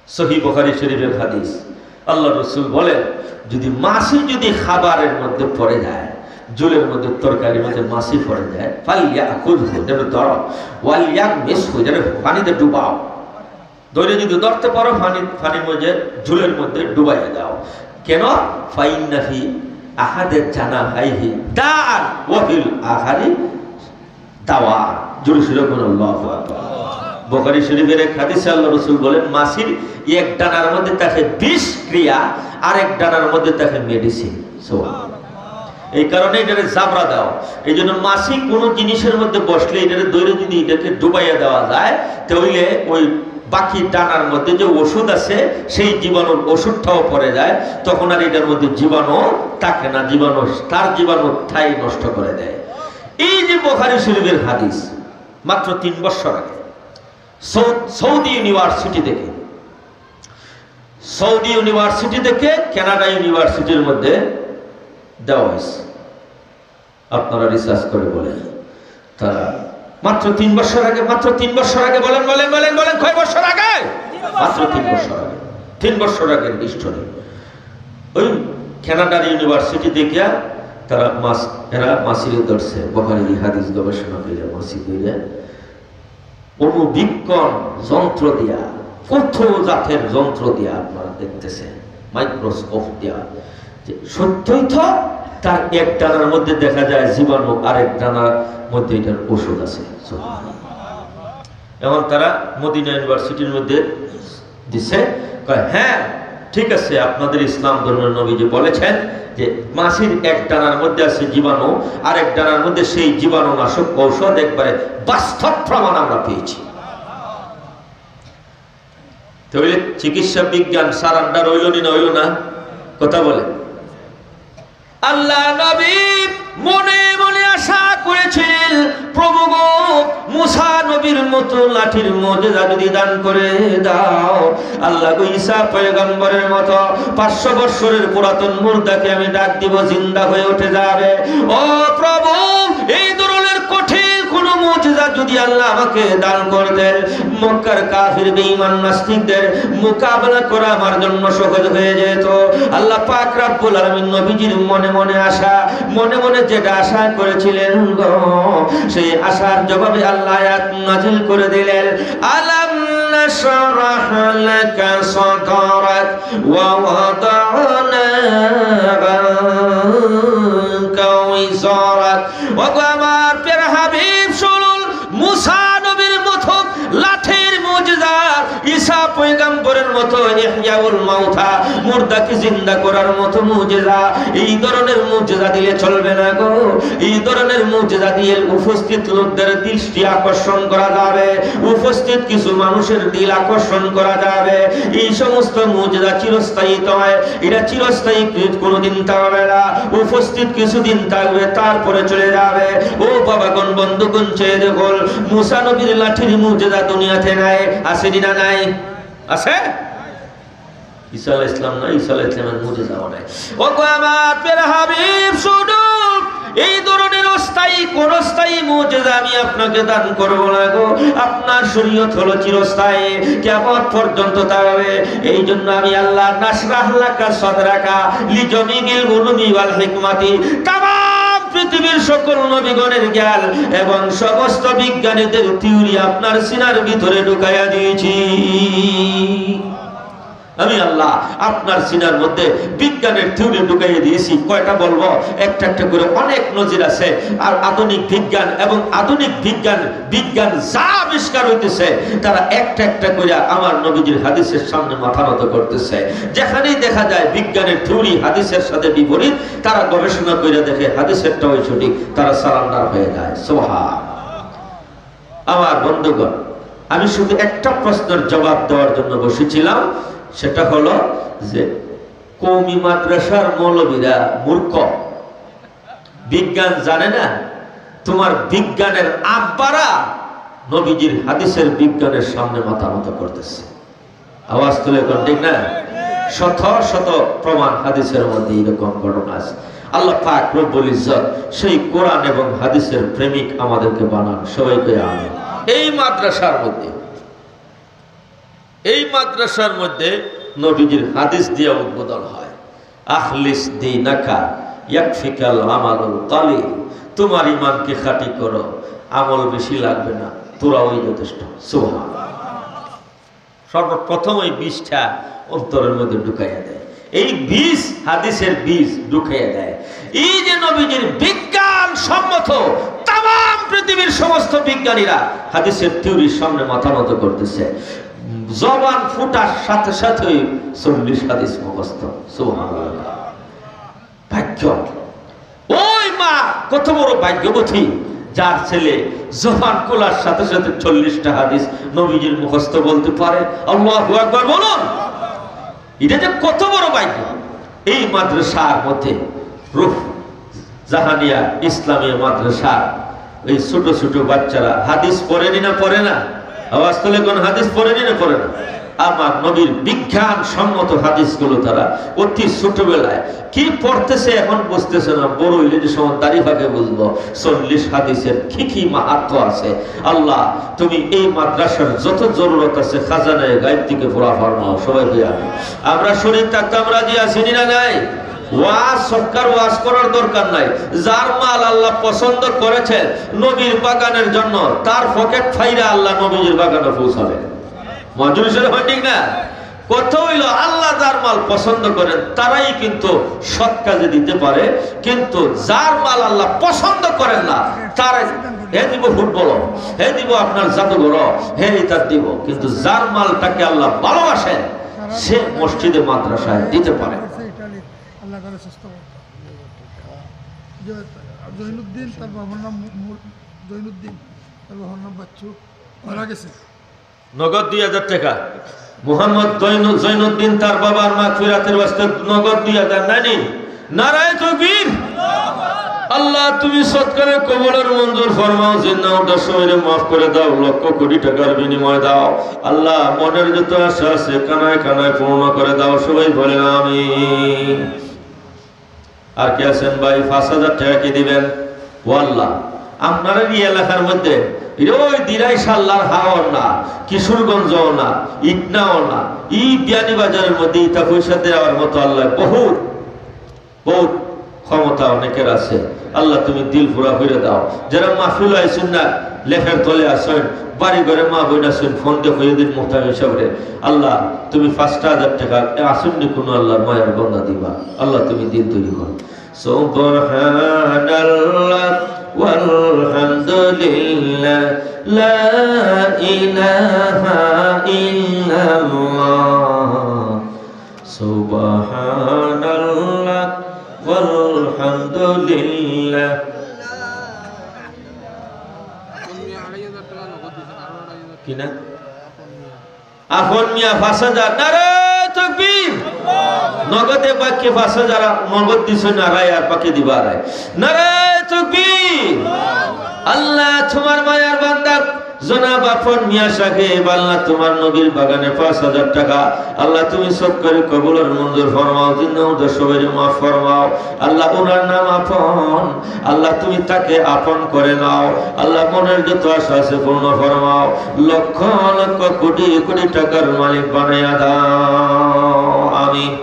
সহিহ বুখারী শরীফের হাদিস, আল্লাহ রসুল বলেন, যদি মাছি যদি খাবারের মধ্যে পড়ে যায়, ঝুলের মধ্যে, তরকারির মধ্যে মাছি পড়ে যায়, ফালইয়াখুযহু, যেন ধরো, ওয়ালইয়াগমিসহু, যেন পানিতে ডুবাও। ধরে যদি ধরতে পারো, পানি, পানির মধ্যে, ঝুলের মধ্যে ডুবাইয়া দাও। কেন? ফাইন্না ফি আহাদে জানাহাইহি দাআন ওয়া ফিল আখারি দাওয়া। জোরে সোরে বলুন, আল্লাহু আকবার। বুখারী শরীফের এক হাদিসে আল্লাহ রসুল বলেন, মাছির এক ডানার মধ্যে থাকে বিষক্রিয়া, আর এক ডানার মধ্যে থাকে মেডিসিন। সুবহানাল্লাহ। এই কারণে এটারে জাবরা দাও। এই জন্য মাছি কোনো জিনিসের মধ্যে বসলে এটারে ধরে যদি এটাকে ডুবাইয়া দেওয়া যায়, তাহলে ওই বাকি ডানার মধ্যে যে ওষুধ আছে, সেই জীবাণুর ওষুধটাও পড়ে যায়, তখন আর এটার মধ্যে জীবাণু থাকে না, জীবাণু, তার জীবাণু ঠাই নষ্ট করে দেয়। এই যে বুখারী শরীফের হাদিস, মাত্র তিন বছর আগে সৌ-, সৌদি ইউনিভার্সিটি থেকে, সৌদি ইউনিভার্সিটি থেকে কানাডা ইউনিভার্সিটির মধ্যে দেওয়া হয়েছে। আপনারা রিসার্চ করে বলেন, তারা মাত্র তিন বছর আগে, মাত্র তিন বছর আগে, বলেন, বলেন, বলেন, বলেন, কয় বছর আগে? মাত্র তিন বছর আগে। তিন বছর আগের হিস্টোরি। ওই কানাডার ইউনিভার্সিটি দেখিয়া তারা মাছ, এরা মাছিরে ধরছে, বুখারী হাদিস গবেষণা করে মাছি ধরে অণুবীক্ষণ যন্ত্র দিয়া, কত জাতের যন্ত্র দিয়া আপনারা দেখতেছেন, মাইক্রোস্কোপ দিয়া, যে সত্যই তো তার এক ডানার মধ্যে দেখা যায় জীবাণু, আরেক ডানার মধ্যে এটার ওষুধ আছে। এখন তারা মদিনা ইউনিভার্সিটির মধ্যে দিছে, কয়, "হ্যাঁ, ঠিক আছে, আপনাদের ইসলাম ধর্মের নবীজি বলেছেন যে মাছির এক ডানার মধ্যে আছে জীবাণু, আর এক ডানার মধ্যে সেই জীবাণুনাশক ঔষধ, একবারে বাস্তব প্রমাণ আমরা পেয়েছি।" তাহলে চিকিৎসা বিজ্ঞান সারান্ডার হইল নি না হইল না? কথা বলে। আল্লাহ নবী মনে মনে আশা করেছিলেন, "প্রভু গো, মুসা নবীর মতো লাঠির মুজিজা যদি দান করে দাও, আল্লাহ গো, ঈসা পয়গম্বরের মতো পাঁচশো বৎসরের পুরাতন মুর্দাকে আমি ডাক দিব, জিন্দা হয়ে উঠে যাবে। ও প্রভু, এই ধরনের কঠিন কোনো মুজিজা যদি আল্লাহ আমাকে দান করতেন, মক্কার কাফির বেঈমান নাস্তিকদের মোকাবেলা করা আমার জন্য সহজ হয়ে যেত।" আল্লাহ পাক রাব্বুল আলামিন নবীজির মনে মনে আশা, মনে মনে যেটা আশা করেছিলেন গো, সেই আশার জবাবে আল্লাহ আয়াত নাজিল করে দিলেন, "আলাম নাশরাহ লাকা সাদরাক ওয়া ওয়াদানা আনকা ওয়িজারাক।" ওগো আমার প্রিয় হাবিব, শুনুন, মুসা নবীর মতো লাঠির মুজিজা, ঈসা পয়গম্বরের মতো ইহইয়াউল মাউতা, মুর্দাকে জিন্দা করার মতো মুজিজা, এই ধরনের মুজিজা দিলে চলবে না গো। এই ধরনের মুজিজা দিয়ে উপস্থিত লোকদের দৃষ্টি আকর্ষণ করা যাবে, উপস্থিত কিছু মানুষের দিল আকর্ষণ করা যাবে। এই সমস্ত মুজিজা চিরস্থায়ী নয়, এটা চিরস্থায়ী কোনোদিন থাকবে না। উপস্থিত কিছুদিন থাকবে, তারপরে চলে যাবে। ও বাবাগণ, বন্ধুগণ, চেয়ে দেখুন, মুসা নবীর লাঠির মুজিজা দুনিয়াতে নাই, আছে নি না নাই? আছে? ঈসা আলাইহিস সালাম না, ঈসা আলাইহিস সালামের মুজিজা নাই। ওগো আমার প্রিয় হাবিব, শুনুন, এই ধরনের অস্থায়ী, ক্ষণস্থায়ী মুজিজা আমি আপনাকে দান করব না গো। আপনার শরীয়ত হলো চিরস্থায়ী, কিয়ামত পর্যন্ত থাকবে। এই জন্য আমি আল্লাহ নাশরাহ লাকা সাদরাকা লিজামিইল উলুমি ওয়াল হিকমাতি, তামাম পৃথিবীর সকল নবীগণের জ্ঞান এবং সমস্ত বিজ্ঞানীদের থিওরি আপনার সিনার ভিতরে ঢুকাইয়া দিয়েছি। আমি আল্লাহ আপনার সিনার মধ্যে বিজ্ঞানের থিওরি ঢুকাইয়া দিয়েছি। কয়টা বলবো? একটা একটা করে অনেক নজির আছে। আর আধুনিক বিজ্ঞান এবং আধুনিক বিজ্ঞান, বিজ্ঞান যা আবিষ্কার হইতেছে, তারা একটা একটা করে আমার নবীজির হাদিসের সামনে মাথা নত করতেছে। যেখানেই দেখা যায় বিজ্ঞানের থিওরি হাদিসের সাথে বিপরীত, তারা গবেষণা করে দেখে হাদিসেরটাই সঠিক, তারা সারেন্ডার হয়ে যায়। সুবহান। আমার বন্ধুগণ, আমি শুধু একটা প্রশ্নের জবাব দেওয়ার জন্য বসেছিলাম, সেটা হলো যে কওমি মাদ্রাসার মৌলবীরা মূর্খ, বিজ্ঞান জানে না। তোমার বিজ্ঞানের আব্বারা নবীজির হাদিসের বিজ্ঞানের সামনে মাথা নত করতেছে। আওয়াজ তুলে কোন, ঠিক না? শত শত প্রমাণ হাদিসের মধ্যে এরকম ঘটনা আছে। আল্লাহ পাক রব্বুল ইজ্জত সেই কোরআন এবং হাদিসের প্রেমিক আমাদেরকে বানান, সবাইকে আমিন। এই মাদ্রাসার মধ্যে, এই মাদ্রাসার মধ্যে নবীজির হাদিস দিয়ে উদ্বোধন হয়, "আখলিস দীনাকা ইয়াকফিকাল আমালুল কালিল।" তোমার ইমানকে খাঁটি করো, আমল বেশি লাগবে না, তোরাই যথেষ্ট। সুবহানাল্লাহ। সর্বপ্রথম ওই বীজটা অন্তরের মধ্যে ঢুকাইয়া দেয়। এই বীজ, হাদিসের বীজ ঢুকাইয়া দেয়। এই যে নবীজির বিজ্ঞান সম্মত, তামাম পৃথিবীর সমস্ত বিজ্ঞানীরা হাদিসের থিওরির সামনে মাথা নত করতেছে। জবান ফুটার সাথে সাথেই চল্লিশ হাদিস মুখস্থ। সুবহানাল্লাহ। ভাগ্য। ওই মা কত বড় ভাগ্যবতী, যার ছেলে জবান খোলার সাথে সাথে চল্লিশটা হাদিস নবীজির মুখস্থ বলতে পারে। আল্লাহু আকবার বলুন। এটা যে কত বড় ভাগ্য। এই মাদ্রাসার মধ্যে রুফ জাহানিয়া ইসলামিয়া মাদ্রাসা, এই ছোট ছোট বাচ্চারা হাদিস পড়েনি না পড়ে না? আওয়াজ তুলে কোন, হাদিস পড়েনি না পড়ে না? আমার নবীর বিজ্ঞান সম্মত হাদিসগুলো তারা অতি ছোটবেলায় কি পড়তেছে এখন বুঝতেছে না, বড় হইলে যে সময় দাড়ি পাকে বুঝবো। চল্লিশ হাদিসের কি কি মাহাত্ম্য আছে। আল্লাহ, তুমি এই মাদ্রাসার যত জরুরত আছে খাজানায়ে গায়েব থেকে পুরা ফরমাও। সবাই বলি আমিন। আমরা শরীর থাকতে আমরা রাজি আছি নি না নাই? ওয়াজ, সরকার ওয়াজ করার দরকার নাই। যার মাল আল্লাহ পছন্দ করেছেন নবীর বাগানের জন্য, তার পকেট ফাইরা আল্লাহ নবীজির বাগানে পৌঁছাবে। মজলিসের হয় ঠিক না? কথা হইল, আল্লাহ যার মাল পছন্দ করেন, তারাই কিন্তু সৎ কাজে দিতে পারে, কিন্তু যার মাল আল্লাহ পছন্দ করেন না, তার, হে দিব ফুটবল, হে দিব আপনার জাদুঘর, হে ইতার দিব, কিন্তু যার মালটাকে আল্লাহ ভালোবাসেন, সে মসজিদে মাদ্রাসায় দিতে পারে। আল্লাহ তাআলা সুস্থ করুন। যে জৈনুদ্দিন, তার বাবার নাম মু-, মু-, জৈনুদ্দিন, তার বাবার নাম বাচ্চু, মারা গেছে। নগদ দুই হাজার টাকা। মোহাম্মদ জৈনু-, জৈনুদ্দিন তার বাবার মাগফিরাতের ওয়াস্তে নগদ দুই হাজার নানি। নারায়ে তাকবীর। আল্লাহ, তুমি সৎকারে কবুল আর মঞ্জুর ফরমাও, জিন্দা মুর্দা সবাইরে মাফ করে দাও, লক্ষ কোটি টাকার বিনিময়ে দাও। আল্লাহ, মনের যত আশা আছে কানায় কানায় পূর্ণ করে দাও। সবাই বলেন আমিন। আর কে আছেন ভাই, পাঁচ হাজার টাকা কে দিবেন? ও আল্লাহ, আপনারার এই এলাকার মধ্যে, ওই দিরাই সাল্লার হাওর না, কিশোরগঞ্জ না, ইটনাও না, এই বিয়ানীবাজারের মধ্যে ইটা পয়সা দেওয়ার মতো আল্লাহ বহুত, বহুত ক্ষমতা অনেকের আছে। আল্লাহ, তুমি দিল পুরা করে দাও। যারা মাহফিল আইছেন না, লেফের তলে আছেন, বাড়ি ঘরে মা বোন আছেন, ফোন দিয়ে কইয়া দিন মুহতামিম সাহেবরে, আল্লাহ, তুমি পাঁচটা হাজার টাকা আসেননি কোনো আল্লাহর মায়ার বন্দা দিবা। আল্লাহ, তুমি দিল তৈরি করো। সুবহানাল্লাহ ওয়ালহামদুলিল্লাহ, লা ইলাহা ইল্লাল্লাহ, সুবহানাল্লাহ ওয়ালহামদুলিল্লাহ। কি না? আপন মিয়া পাঁচ হাজার, নারায়ে তাকবীর। নগদে বাক্যে পাঁচ হাজার নগদ দিছে, নারায় আর বাকি দিবা আড়াই। নারায়ে তাকবীর। আল্লাহ, তোমার মায়ার বান্দা জনাব আপন মিয়া সাহেব, আল্লাহ, তোমার নবীর বাগানে পাঁচ হাজার টাকা, আল্লাহ, তুমি সৎকারে কবুল আর মঞ্জুর ফরমাও, জিন্দা মুর্দা সবাইরে মাফ ফরমাও। আল্লাহ, ওনার নাম আপন, আল্লাহ, তুমি তাকে আপন করে নাও। আল্লাহ, মনের যত আশা আছে পূর্ণ ফরমাও। লক্ষ লক্ষ কোটি কোটি টাকার মালিক বানাইয়া দাও। আমিন।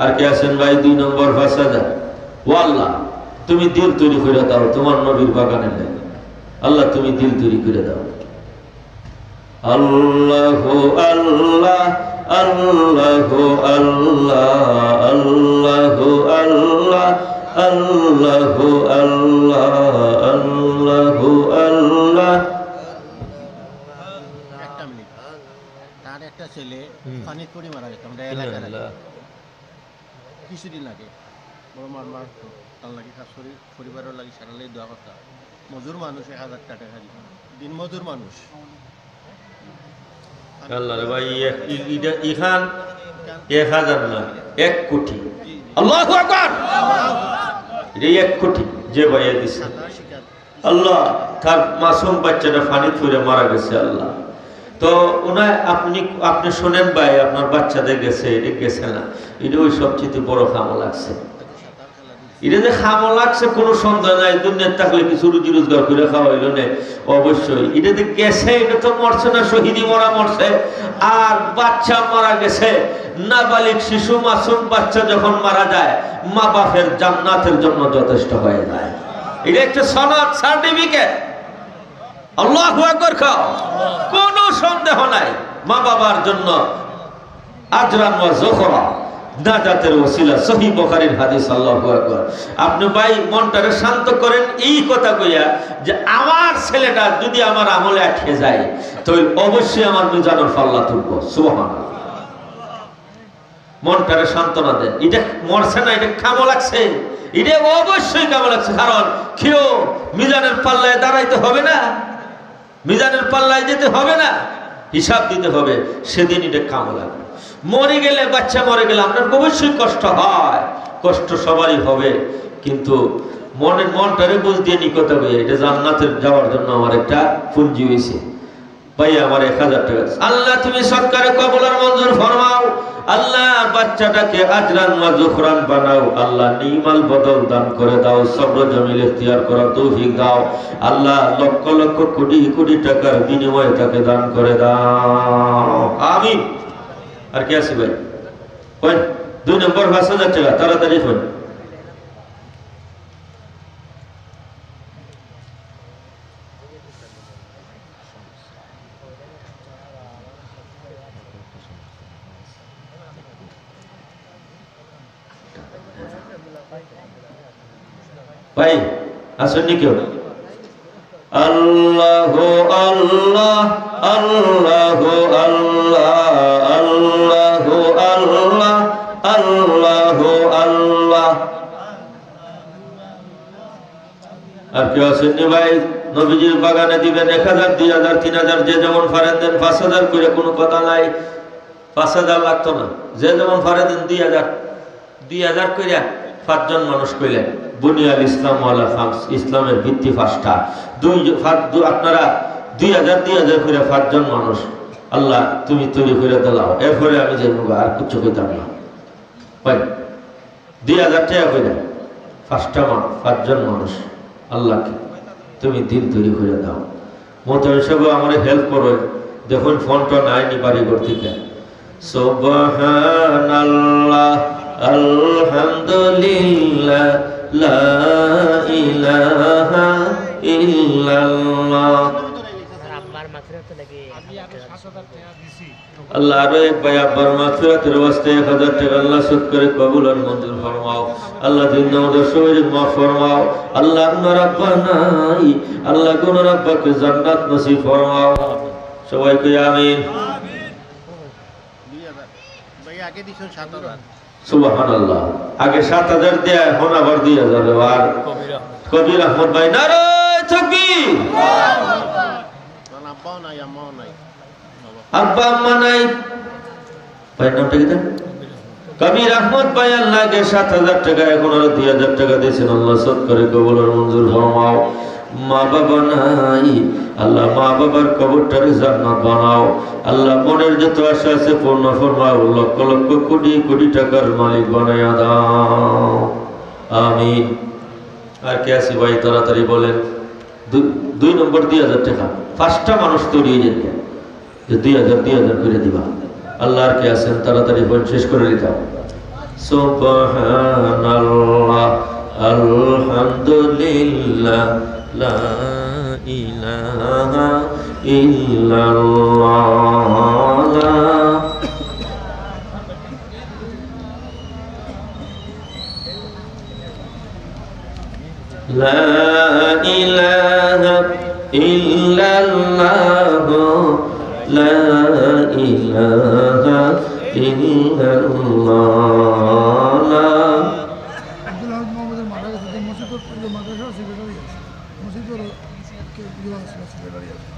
আর কে আছেন ভাই? দুই নম্বর পাঁচ হাজার। ও আল্লাহ, তুমি দিল তৈরি করে দাও তোমার নবীর বাগানের লাগি। আল্লাহ, তুমি দিল তৈরি করে দাও। আল্লাহু আল্লাহ, আল্লাহু আল্লাহ, আল্লাহু আল্লাহ, আল্লাহু আল্লাহ, আল্লাহু আল্লাহ। একটা মিনিট। তার একটা ছেলে হুম। পানিত পড়ি মারা গেছে, আমরা এলাকার আগে। ইন্নালিল্লাহ। কিছুদিন আগে বড় মার মার তো তার লাগি খাস করি পরিবারের লাগি সারালে দোয়া করতা। মজুর মানুষ, এক হাজার টাকা খালি, দিন মজুর মানুষ। আল্লাহ রে ভাই, ই-, ই-, ইটা, ইখান এক হাজার না, এক কোটি। আল্লাহু আকবার। এটা এক কোটি যে ভাইয়ে দিছে। আল্লাহ, তার মাসুম বাচ্চাটা পানিত পড়ে মারা গেছে, আল্লাহ। তো ওনায় আপনি, আপনি শোনেন ভাই, আপনার বাচ্চাদের গেছে, এটা গেছে না, এটা ওই সবচেয়ে বড় কামো লাগছে। এটা যে কামো লাগছে কোনো সন্দেহ নাই, দুনিয়ার থাকলে কিছু রুজি রোজগার করে খাওয়া হইল নে, অবশ্যই। এটা যে গেছে, এটা তো মরছে না, শহীদি মরা মরছে। আর বাচ্চা মারা গেছে, নাবালিগ শিশু মাসুম বাচ্চা যখন মারা যায়, মা বাপের জান্নাতের জন্য যথেষ্ট হয়ে যায়। এটা একটা সনদ, সার্টিফিকেট। আল্লাহু আকবার খাও, কোনো সন্দেহ নাই। মা বাবার জন্য আজরান ওয়া জোখরা, নাজাতের ওসিলা, সহিহ বুখারীর হাদিস। আল্লাহু আকবার। আপনি ভাই মনটারে শান্ত করেন এই কথা কইয়া যে আমার ছেলেটা যদি আমার আমলে আটকে যায়, তো অবশ্যই আমার মিজানের পাল্লা তুলবো। সুবহানাল্লাহ। মনটারে সান্ত্বনা দেন। এটা মরছে না, এটা কামো লাগছে, এটা অবশ্যই কামো লাগছে। কারণ কেউ মিজানের পাল্লায় দাঁড়াইতে হবে না, মিজানের পাল্লায় যেতে হবে না, হিসাব দিতে হবে, সেদিন এটা কামো লাগবে। মরে গেলে, বাচ্চা মরে গেলে আপনার অবশ্যই কষ্ট হয়, কষ্ট সবারই হবে, কিন্তু মনের, মনটারে বুঝ দিয়ে নিকট হবে, এটা জান্নাতের যাওয়ার জন্য আমার একটা পুঞ্জি হয়েছে। ভাই, আমার এক হাজার টাকা। আল্লাহ, তুমি সৎকারে কবুল আর মঞ্জুর ফরমাও। আল্লাহ, বাচ্চাটাকে আজরান ওয়া জুখরান বানাও। আল্লাহ, নিমাল বদল দান করে দাও, সবর জমিল ইখতিয়ার করার তৌফিক দাও। আল্লাহ, লক্ষ লক্ষ কোটি কোটি টাকার বিনিময়ে তাকে দান করে দাও। আমিন। আর কে আছে ভাই? কই? দুই নম্বর পাঁচ হাজার টাকা, তাড়াতাড়ি কই? ভাই, আসেননি কেউ? আল্লাহু আল্লাহ, আল্লাহু আল্লাহ, আল্লাহু আল্লাহ, আল্লাহু আল্লাহ। আর কেউ আছেননি ভাই? নবীজির বাগানে দিবেন এক হাজার, দুই হাজার, তিন হাজার, যে যেমন পারেন দেন, পাঁচ হাজার করে কোনো কথা নাই। পাঁচ হাজার লাগতো না, যে যেমন পারে দেইন দুই হাজার। দুই হাজার কইরা পাঁচজন মানুষ কইলেন, বুনিয়াল ইসলাম আলা খামস, ইসলামের ভিত্তি পাঁচটা। দুই, পাঁচ, দু-, আপনারা দুই হাজার, দুই হাজার কইরা পাঁচজন মানুষ, আল্লাহ তুমি তৈরি কইরা দিলাও, এরপরে আমি যাইমুগা, আর কিচ্ছু কইতাম না। ভাই, দুই হাজার টেকা কইরা পাঁচটা মা-, পাঁচজন মানুষ, আল্লাহকে তুমি দিন তৈরি কইরা দাও। মোহতারাম সাহেব, আমারে help করইন, দেখইন ফোনটা নাই নি বাড়ি ঘর থেকে। সুবহানাল্লাহ, আলহামদুলিল্লাহ, লা ইলাহা ইল্লাল্লাহ। আল্লাহ, আরো এক ভাই আব্বার মাগফিরাতের ওয়াস্তে এক হাজার টেকা আল্লাহ সৎ করে কবুল আর মঞ্জুর ফরমাও। আল্লাহ, জিন্দা মুর্দা সবাইরে মাফ ফরমাও। আল্লাহ, গুনার আব্বা নাই, আল্লাহ, গুনার আব্বাকে জান্নাত নসিব ফরমাও। সবাই কই আমিন। দুই হাজার। ভাই, আগে দিছেন সাত হাজার। সুবহানাল্লাহ। আগে সাত হাজার দেয়া, এখন আবার দুই হাজার। আর কবির আহমদ ভাই, নারায়ে তাকবীর। আব্বাও নাই, আম্মাও নাই। আব্বা আম্মা নাই। ভাইয়ের নামটা কিতা? কবির আহমদ ভাই, আল্লাহ আগে সাত হাজার টেকা, এখন আরো দুই হাজার টেকা দিছেন। আল্লাহ সৎ করে কবুল আর মঞ্জুর ফরমাও। মা বাবা নাই, আল্লাহ মা বাবার কবরটারে জান্নাত বানাও। আল্লাহ মনের যত আশা আছে পূর্ণ ফরমাও, লক্ষ লক্ষ কোটি কোটি টাকার মালিক বানাইয়া দাও। আমিন। আর কে আছি ভাই, তাড়াতাড়ি বলেন। দু-, দুই নম্বর দুই হাজার টেকা, পাঁচটা মানুষ তৈরি অইযিবা, যে দুই হাজার, দুই হাজার কইরা দিবা। আল্লাহ, আর কে আছেন, তাড়াতাড়ি বলেন, শেষ করি দিতাম। সুবহানাল্লাহ, আলহামদুলিল্লাহ, লা ইলাহা ইল্লাল্লাহ। لا إله إلا الله، لا إله إلا الله. আব্দুল হামিদ মোহাম্মদের মারা গেছে, তো মসজিদর, ওই যে মাদ্রাসার সেক্রেটারি আছে, মসজিদর কে-, ইয়ে আছে, সেক্রেটারি আছে।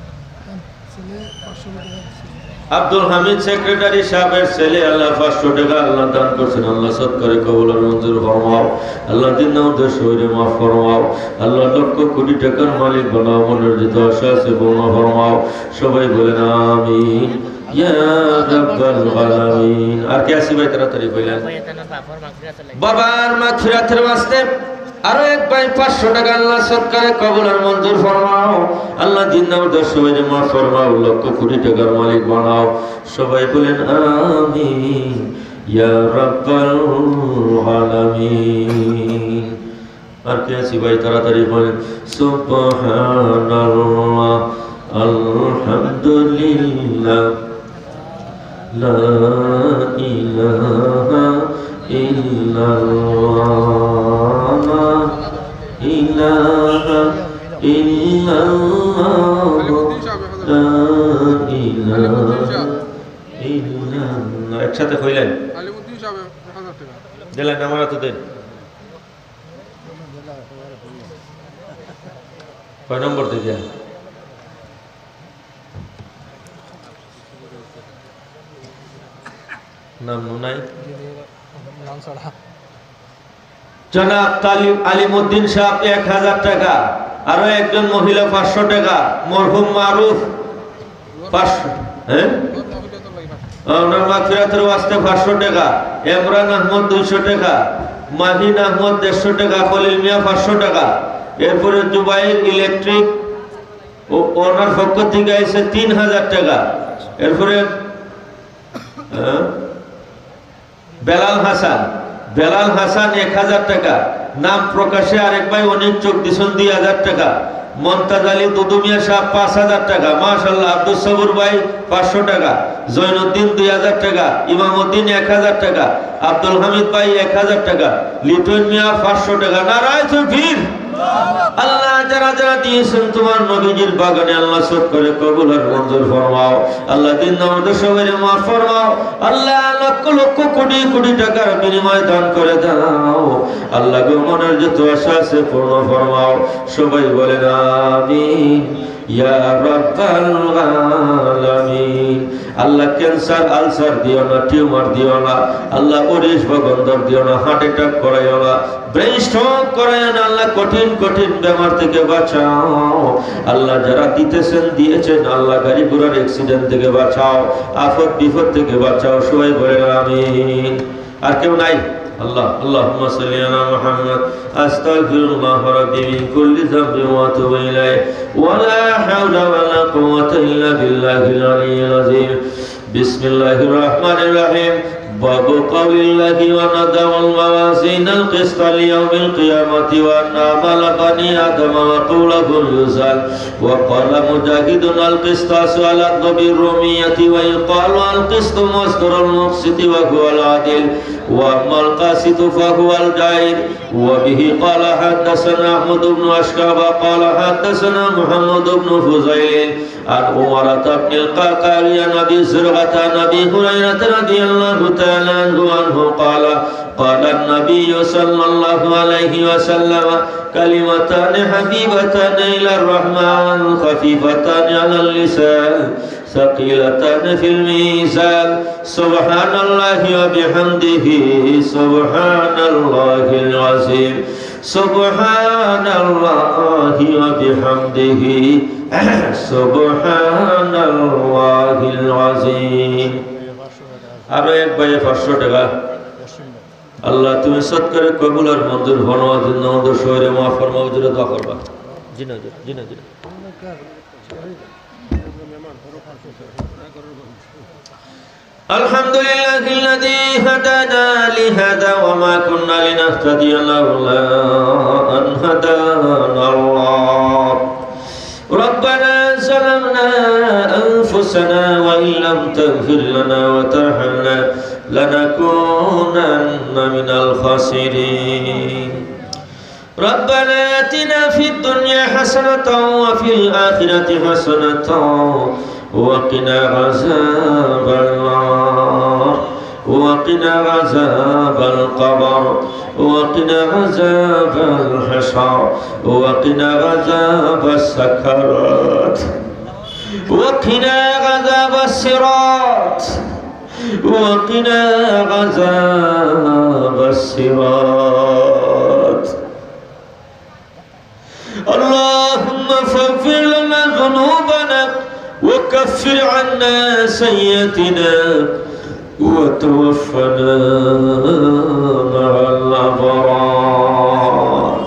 ছেলে পাঁচশো টাকা দিছে। আব্দুল হামিদ সেক্রেটারি সাহেবের ছেলে, আল্লাহ পাঁচশো টাকা আল্লাহ দান করছেন, আল্লাহ সৎ করে কবুল আর মঞ্জুর ফরমাও। আল্লাহ জিন্দা মুর্দা সবাইরে মাফ ফরমাও। আল্লাহ লক্ষ কোটি টাকার মালিক বানাও, মনের যত আশা আছে পূর্ণ ফরমাও। সবাই বলেন আমিন ইয়া রাব্বাল আলামিন। আর কে আছি ভাই, তাড়াতাড়ি বলেন। বাবার মাগফিরাতের ওয়াস্তে আরো এক ভাই পাঁচশো টাকা আল্লাহ সৎ করে কবুল আর মঞ্জুর ফরমাও। আল্লাহ জিন্দা মুর্দা সবাইরে মাফ ফরমাও, লক্ষ কোটি টাকার মালিক বানাও। সবাই বলেন আমিন ইয়া রাব্বাল আলামিন। আর কে আছি ভাই, তাড়াতাড়ি বলেন সুবহানাল্লাহ, আলহামদুলিল্লাহ, লা ইলাহা ইল্লাল্লাহ, লা ইলাহা ইল্লাল্লাহ, লা ইলাহা ইল্লাল্লাহ। একসাথে কইলেন। আলিমুদ্দিন সাহেব এক হাজার টাকা। দিলেন, আমার হাতে দেন। কয় নম্বর থেকে? নাম নুনাই। জনাব তালিব আলিমুদ্দিন সাহেব এক হাজার টাকা, আরো একজন মহিলা পাঁচশো টাকা, মরহুম মারুফ পাঁচশো, হ্যাঁ? ওনার মাগফিরাতের ওয়াস্তে পাঁচশো টাকা, ইমরান আহমদ দুইশো টাকা, মাহিন আহমদ দেড়শো টাকা, খলিল মিয়া পাঁচশো টাকা, এরপরে জুবাইর ইলেকট্রিক ও ওনার পক্ষ থেকে আইছে তিন হাজার টাকা, এরপরে, হ্যাঁ? বেলাল হাসান, বেলাল হাসান এক হাজার টাকা, নাম প্রকাশে আরেক ভাই অনেক চোখ দিছইন দুই হাজার টাকা, মন্তাজ আলী দুদু মিয়া সাহেব পাঁচ হাজার টাকা, মাশাআল্লাহ, আব্দুস সবুর ভাই পাঁচশো টাকা, জৈনুদ্দিন দুই হাজার টাকা, ইমামউদ্দিন এক হাজার টাকা, আব্দুল হামিদ ভাই এক হাজার টাকা, লিটন মিয়া পাঁচশো টাকা। নারায়ে তাকবীর। আল্লাহ, যারা যারা দিয়েছেন তোমার নবীজির বাগানে, আল্লাহ সৎ করে কবুল আর মঞ্জুর ফরমাও। আল্লাহ, দিন আমাদের সবাই মাফ ফরমাও। আল্লাহ, লক্ষ লক্ষ কোটি কোটি টাকার বিনিময়ে দান করে দাও। আল্লাহ গো, মনের যত আশা আছে পূর্ণ ফরমাও। সবাই বলেন আমিন। ইয়া রাব্বাল আলামিন। আল্লাহ, ক্যান্সার, আলসার দিও না, টিউমার দিও না। আল্লাহ, অরিস বা গন্ডর দিও না, হার্ট অ্যাটাক করাইও না, ব্রেন স্ট্রোক করাইও না। আল্লাহ, কঠিন কঠিন বেমার থেকে বাঁচাও। আল্লাহ, যারা দিতেছেন, দিয়েছেন, আল্লাহ, গাড়ি ঘোড়ার অ্যাক্সিডেন্ট থেকে বাঁচাও, আফত বিপদ থেকে বাঁচাও। সবাই বলেন আমিন। আর কেউ নাই? আল্লাহ, আল্লাহুম্মা সাল্লি আলা মুহাম্মদ। আস্তাগফিরুল্লাহ রাব্বি মিন কুল্লি যামবিন ওয়া আতুবু ইলাইহি। ওয়া লা হাওলা ওয়া লা কুওয়াতা ইল্লা বিল্লাহিল আলিয়্যিল আযীম। বিসমিল্লাহির রহমানির রহিম। باب قول الله: ونضع الموازين القسط ليوم القيامة ولا يعبأ بنو آدم وقولهم يزال. وقال مجاهد: القسطاس العدل بالرومية، ويقال القسط مصدر المقسط وهو العدل، وأما القاسط فهو الجائر. وبه قال حدثنا أحمد بن أشكاب قال حدثنا محمد بن فضيل عن عمارة بن القعقاع عن أبي زرعة عن أبي هريرة رضي الله تعالى عنه قال: قال النبي صلى الله عليه وسلم: كلمتان حبيبتان إلى الرحمن خفيفتان على اللسان ثقيلتان في الميزان، سبحان الله وبحمده، سبحان الله العظيم، سبحان الله وبحمده، سبحان الله العظيم. আরো এক ভাইয়ে পাঁচশো টাকা। আল্লাহ, তুমি সৎকারে কবুল আর মঞ্জুর ফরমাও, জিন্দ মন্দ শহরে মাফ ফরমাও, হুজুরে দোয়া করবা। জি না, জি না, জি না, জি না। الحمد لله الذي هدانا لهذا وما كنا لنهتدي لولا أن هدانا الله. ربنا ظلمنا أنفسنا وإن لم تغفر لنا وترحمنا لنكونن من الخاسرين. ربنا آتنا في الدنيا حسنة وفي الآخرة حسنة وقنا عذاب النار وقنا عذاب القبر وقنا عذاب الحشر وقنا عذاب السكرات وقنا عذاب الصراط وقنا عذاب الصراط. اللهم فاغفر لنا ذنوبنا وكفر عنا سيئاتنا وتوفنا مع الأبرار.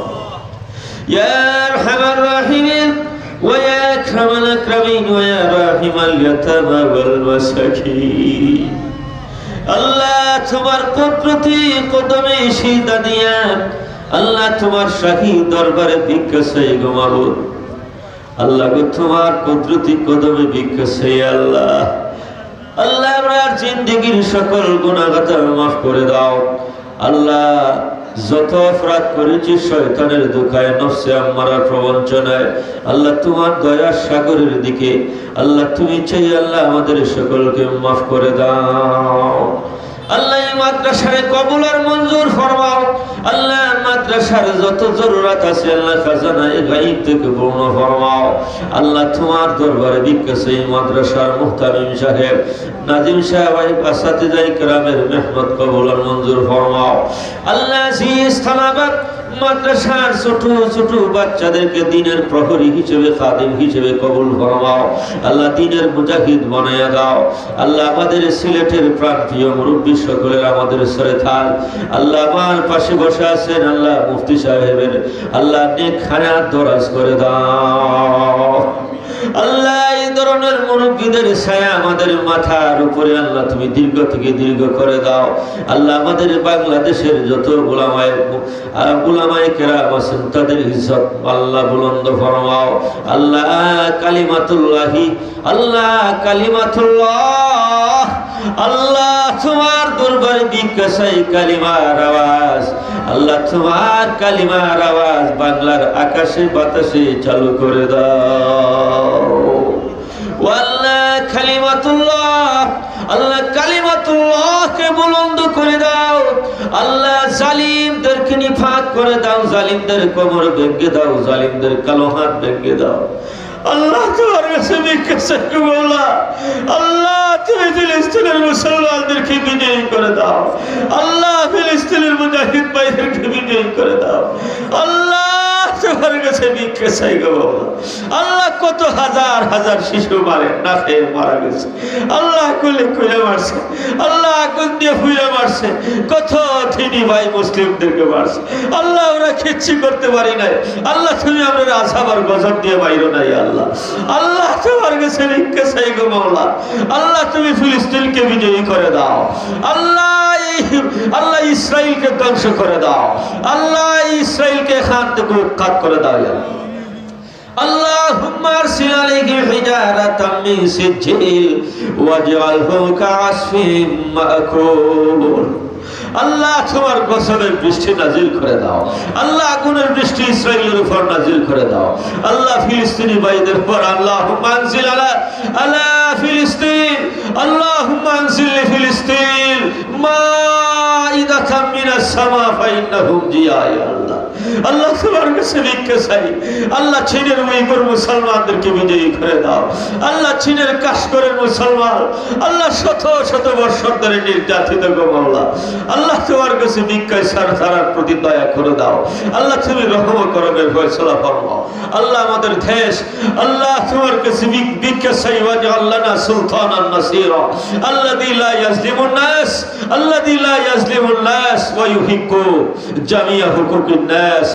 يا أرحم الراحمين ويا أكرم الأكرمين ويا راحم اليتامى والمساكين. আল্লাহ, তোমার কুদরতি কদমে সিজদা দিয়া, আল্লাহ, তোমার শাহী দরবারে ভিক্ষা চাই গো মাবুদ। আল্লাহ গো, তোমার কুদরতি কদমে ভিক্ষা চাই আল্লাহ। আল্লাহ, আমরার জিন্দেগির সকল গুনাহ খাতা মাফ করে দাও। আল্লাহ, যত অপরাধ করেছি শয়তানের ধোঁকায়, নফসে আম্মারার প্রবঞ্চনায়, আল্লাহ, তোমার দয়ার সাগরের দিকে, আল্লাহ, তুমি চাই, আল্লাহ, আমাদের সকলকে মাফ করে দাও। আল্লাহ, এই মাদ্রাসারে কবুল আর মঞ্জুর ফরমাও। আল্লাহ, মাদ্রাসার যত জরুরত আছে, আল্লাহ, খাজানায়ে গায়ব থেকে পূর্ণ ফরমাও। আল্লাহ, তোমার দরবারে ভিক্ষা চাই এই মাদ্রাসার মুহতামিম সাহেব, নাজিম সাহেব, এই আসাতিজা ইকরামের মেহনত কবুল আর মঞ্জুর ফরমাও। আল্লাহ, জি ইসলামাবাদ মাদ্রাসার ছোট ছোট বাচ্চাদেরকে দ্বীনের প্রহরী হিসেবে, খাদিম হিসেবে কবুল ফরমাও। আল্লাহ, দ্বীনের মুজাহিদ বানাইয়া দাও। আল্লাহ, আমাদের সিলেটের প্রাণপ্রিয় মুরব্বী সকলের আমাদের সরদার। আল্লাহ, আমার পাশে বসে আছেন, আল্লাহ, মুফতি সাহেবের, আল্লাহ, নেক হায়াত দরাজ করে দাও। আল্লাহ, এই ধরনের মুরব্বীদের ছায়া আমাদের মাথার উপরে, আল্লাহ, তুমি দীর্ঘ থেকে দীর্ঘ করে দাও। আল্লাহ, আমাদের বাংলাদেশের যত উলামায়ে, আর উলামায়ে কেরাম আছেন, তাদের ইজ্জত, আল্লাহ, বুলন্দ ফরমাও। আল্লাহ, কালিমাতুল্লাহি, আল্লাহ, কালিমাতুল্লাহ, আল্লাহ, তোমার দরবারে ভিক্ষা চাই কালিমার আওয়াজ। আল্লাহ, তোমার কালিমার আওয়াজ বাংলার আকাশে বাতাসে চালু করে দাও। ও আল্লাহ, কালিমাতুল্লাহ, আল্লাহ, কালিমাতুল্লাহকে বুলন্দ করে দাও। আল্লাহ, জালিমদেরকে নিপাত করে দাও, জালিমদের কোমর ভেঙে দাও, জালিমদের কালো হাত ভেঙে দাও। আল্লাহ, তোমার কাছে ভিক্ষা চাই গো মওলা। আল্লাহ, তুমি ফিলিস্তিনের মুসলমানদেরকে বিজয়ী করে দাও। আল্লাহ, ফিলিস্তিনের মুজাহিদ ভাইদেরকে বিজয়ী করে দাও। আল্লাহ, তোমার কাছে ভিক্ষা চাই গো মওলা। আল্লাহ, কত হাজার হাজার শিশু মারে না খেয়ে মারা গেছে। আল্লাহ, গুলি করে মারছে। আল্লাহ, আগুন দিয়ে পুড়ে মারছে। কত দিনী ভাই মুসলিমদেরকে মারছে। আল্লাহ, আমরা কিচ্ছু করতে পারি নাই। আল্লাহ, তুমি আমরারে আযাব আর গজব দিয়া মাইরো না, ইয়া আল্লাহ। আল্লাহ, তোমার কাছে ভিক্ষা চাই গো মওলা। আল্লাহ, তুমি ফিলিস্তিনকে বিজয়ী করে দাও। আল্লাহ, এই, আল্লাহ, ইসরাইলকে ধ্বংস করে দাও। আল্লাহ, ইসরাইলকে এখান থেকে উৎখাত করে দাও, ইয়া আল্লাহ। اللهم أرسل عليهم حجارة من سجيل واجعلهم كعصف مأكول। আল্লাহ, তোমার গজবের বৃষ্টি নাজিল করে দাও। আল্লাহ, আগুনের বৃষ্টি ইসরাইলের উপর নাজিল করে দাও। আল্লাহ, ফিলিস্তিনি ভাইদের উপর اللهم أنزل على على فلسطين اللهم أنزل لفلسطين مائدة من السماء فإنهم جياع, ইয়া আল্লাহ। আল্লাহ, তোমার কাছে ভিক্ষা চাই। আল্লাহ, চীনের উইগুর মুসলমানদেরকে বিজয়ী করে দাও। আল্লাহ, চীনের কাশ্মীরের মুসলমান, আল্লাহ, শত শত বৎসর ধরে নির্যাতিত গো মওলা। আল্লাহ, তোমার কাছে ভিক্ষা চাই, তারার প্রতি দয়া করে দাও। আল্লাহ, তুমি রহম করমের ফয়সালা ফরমাও। আল্লাহ, আমাদের দেশ, আল্লাহ, তোমার কাছে ভিক-, ভিক্ষা চাই, واجعل لنا سلطانا نصيرا الذي لا يظلم الناس الذي لا يظلم الناس ويحق جميع حقوق الناس.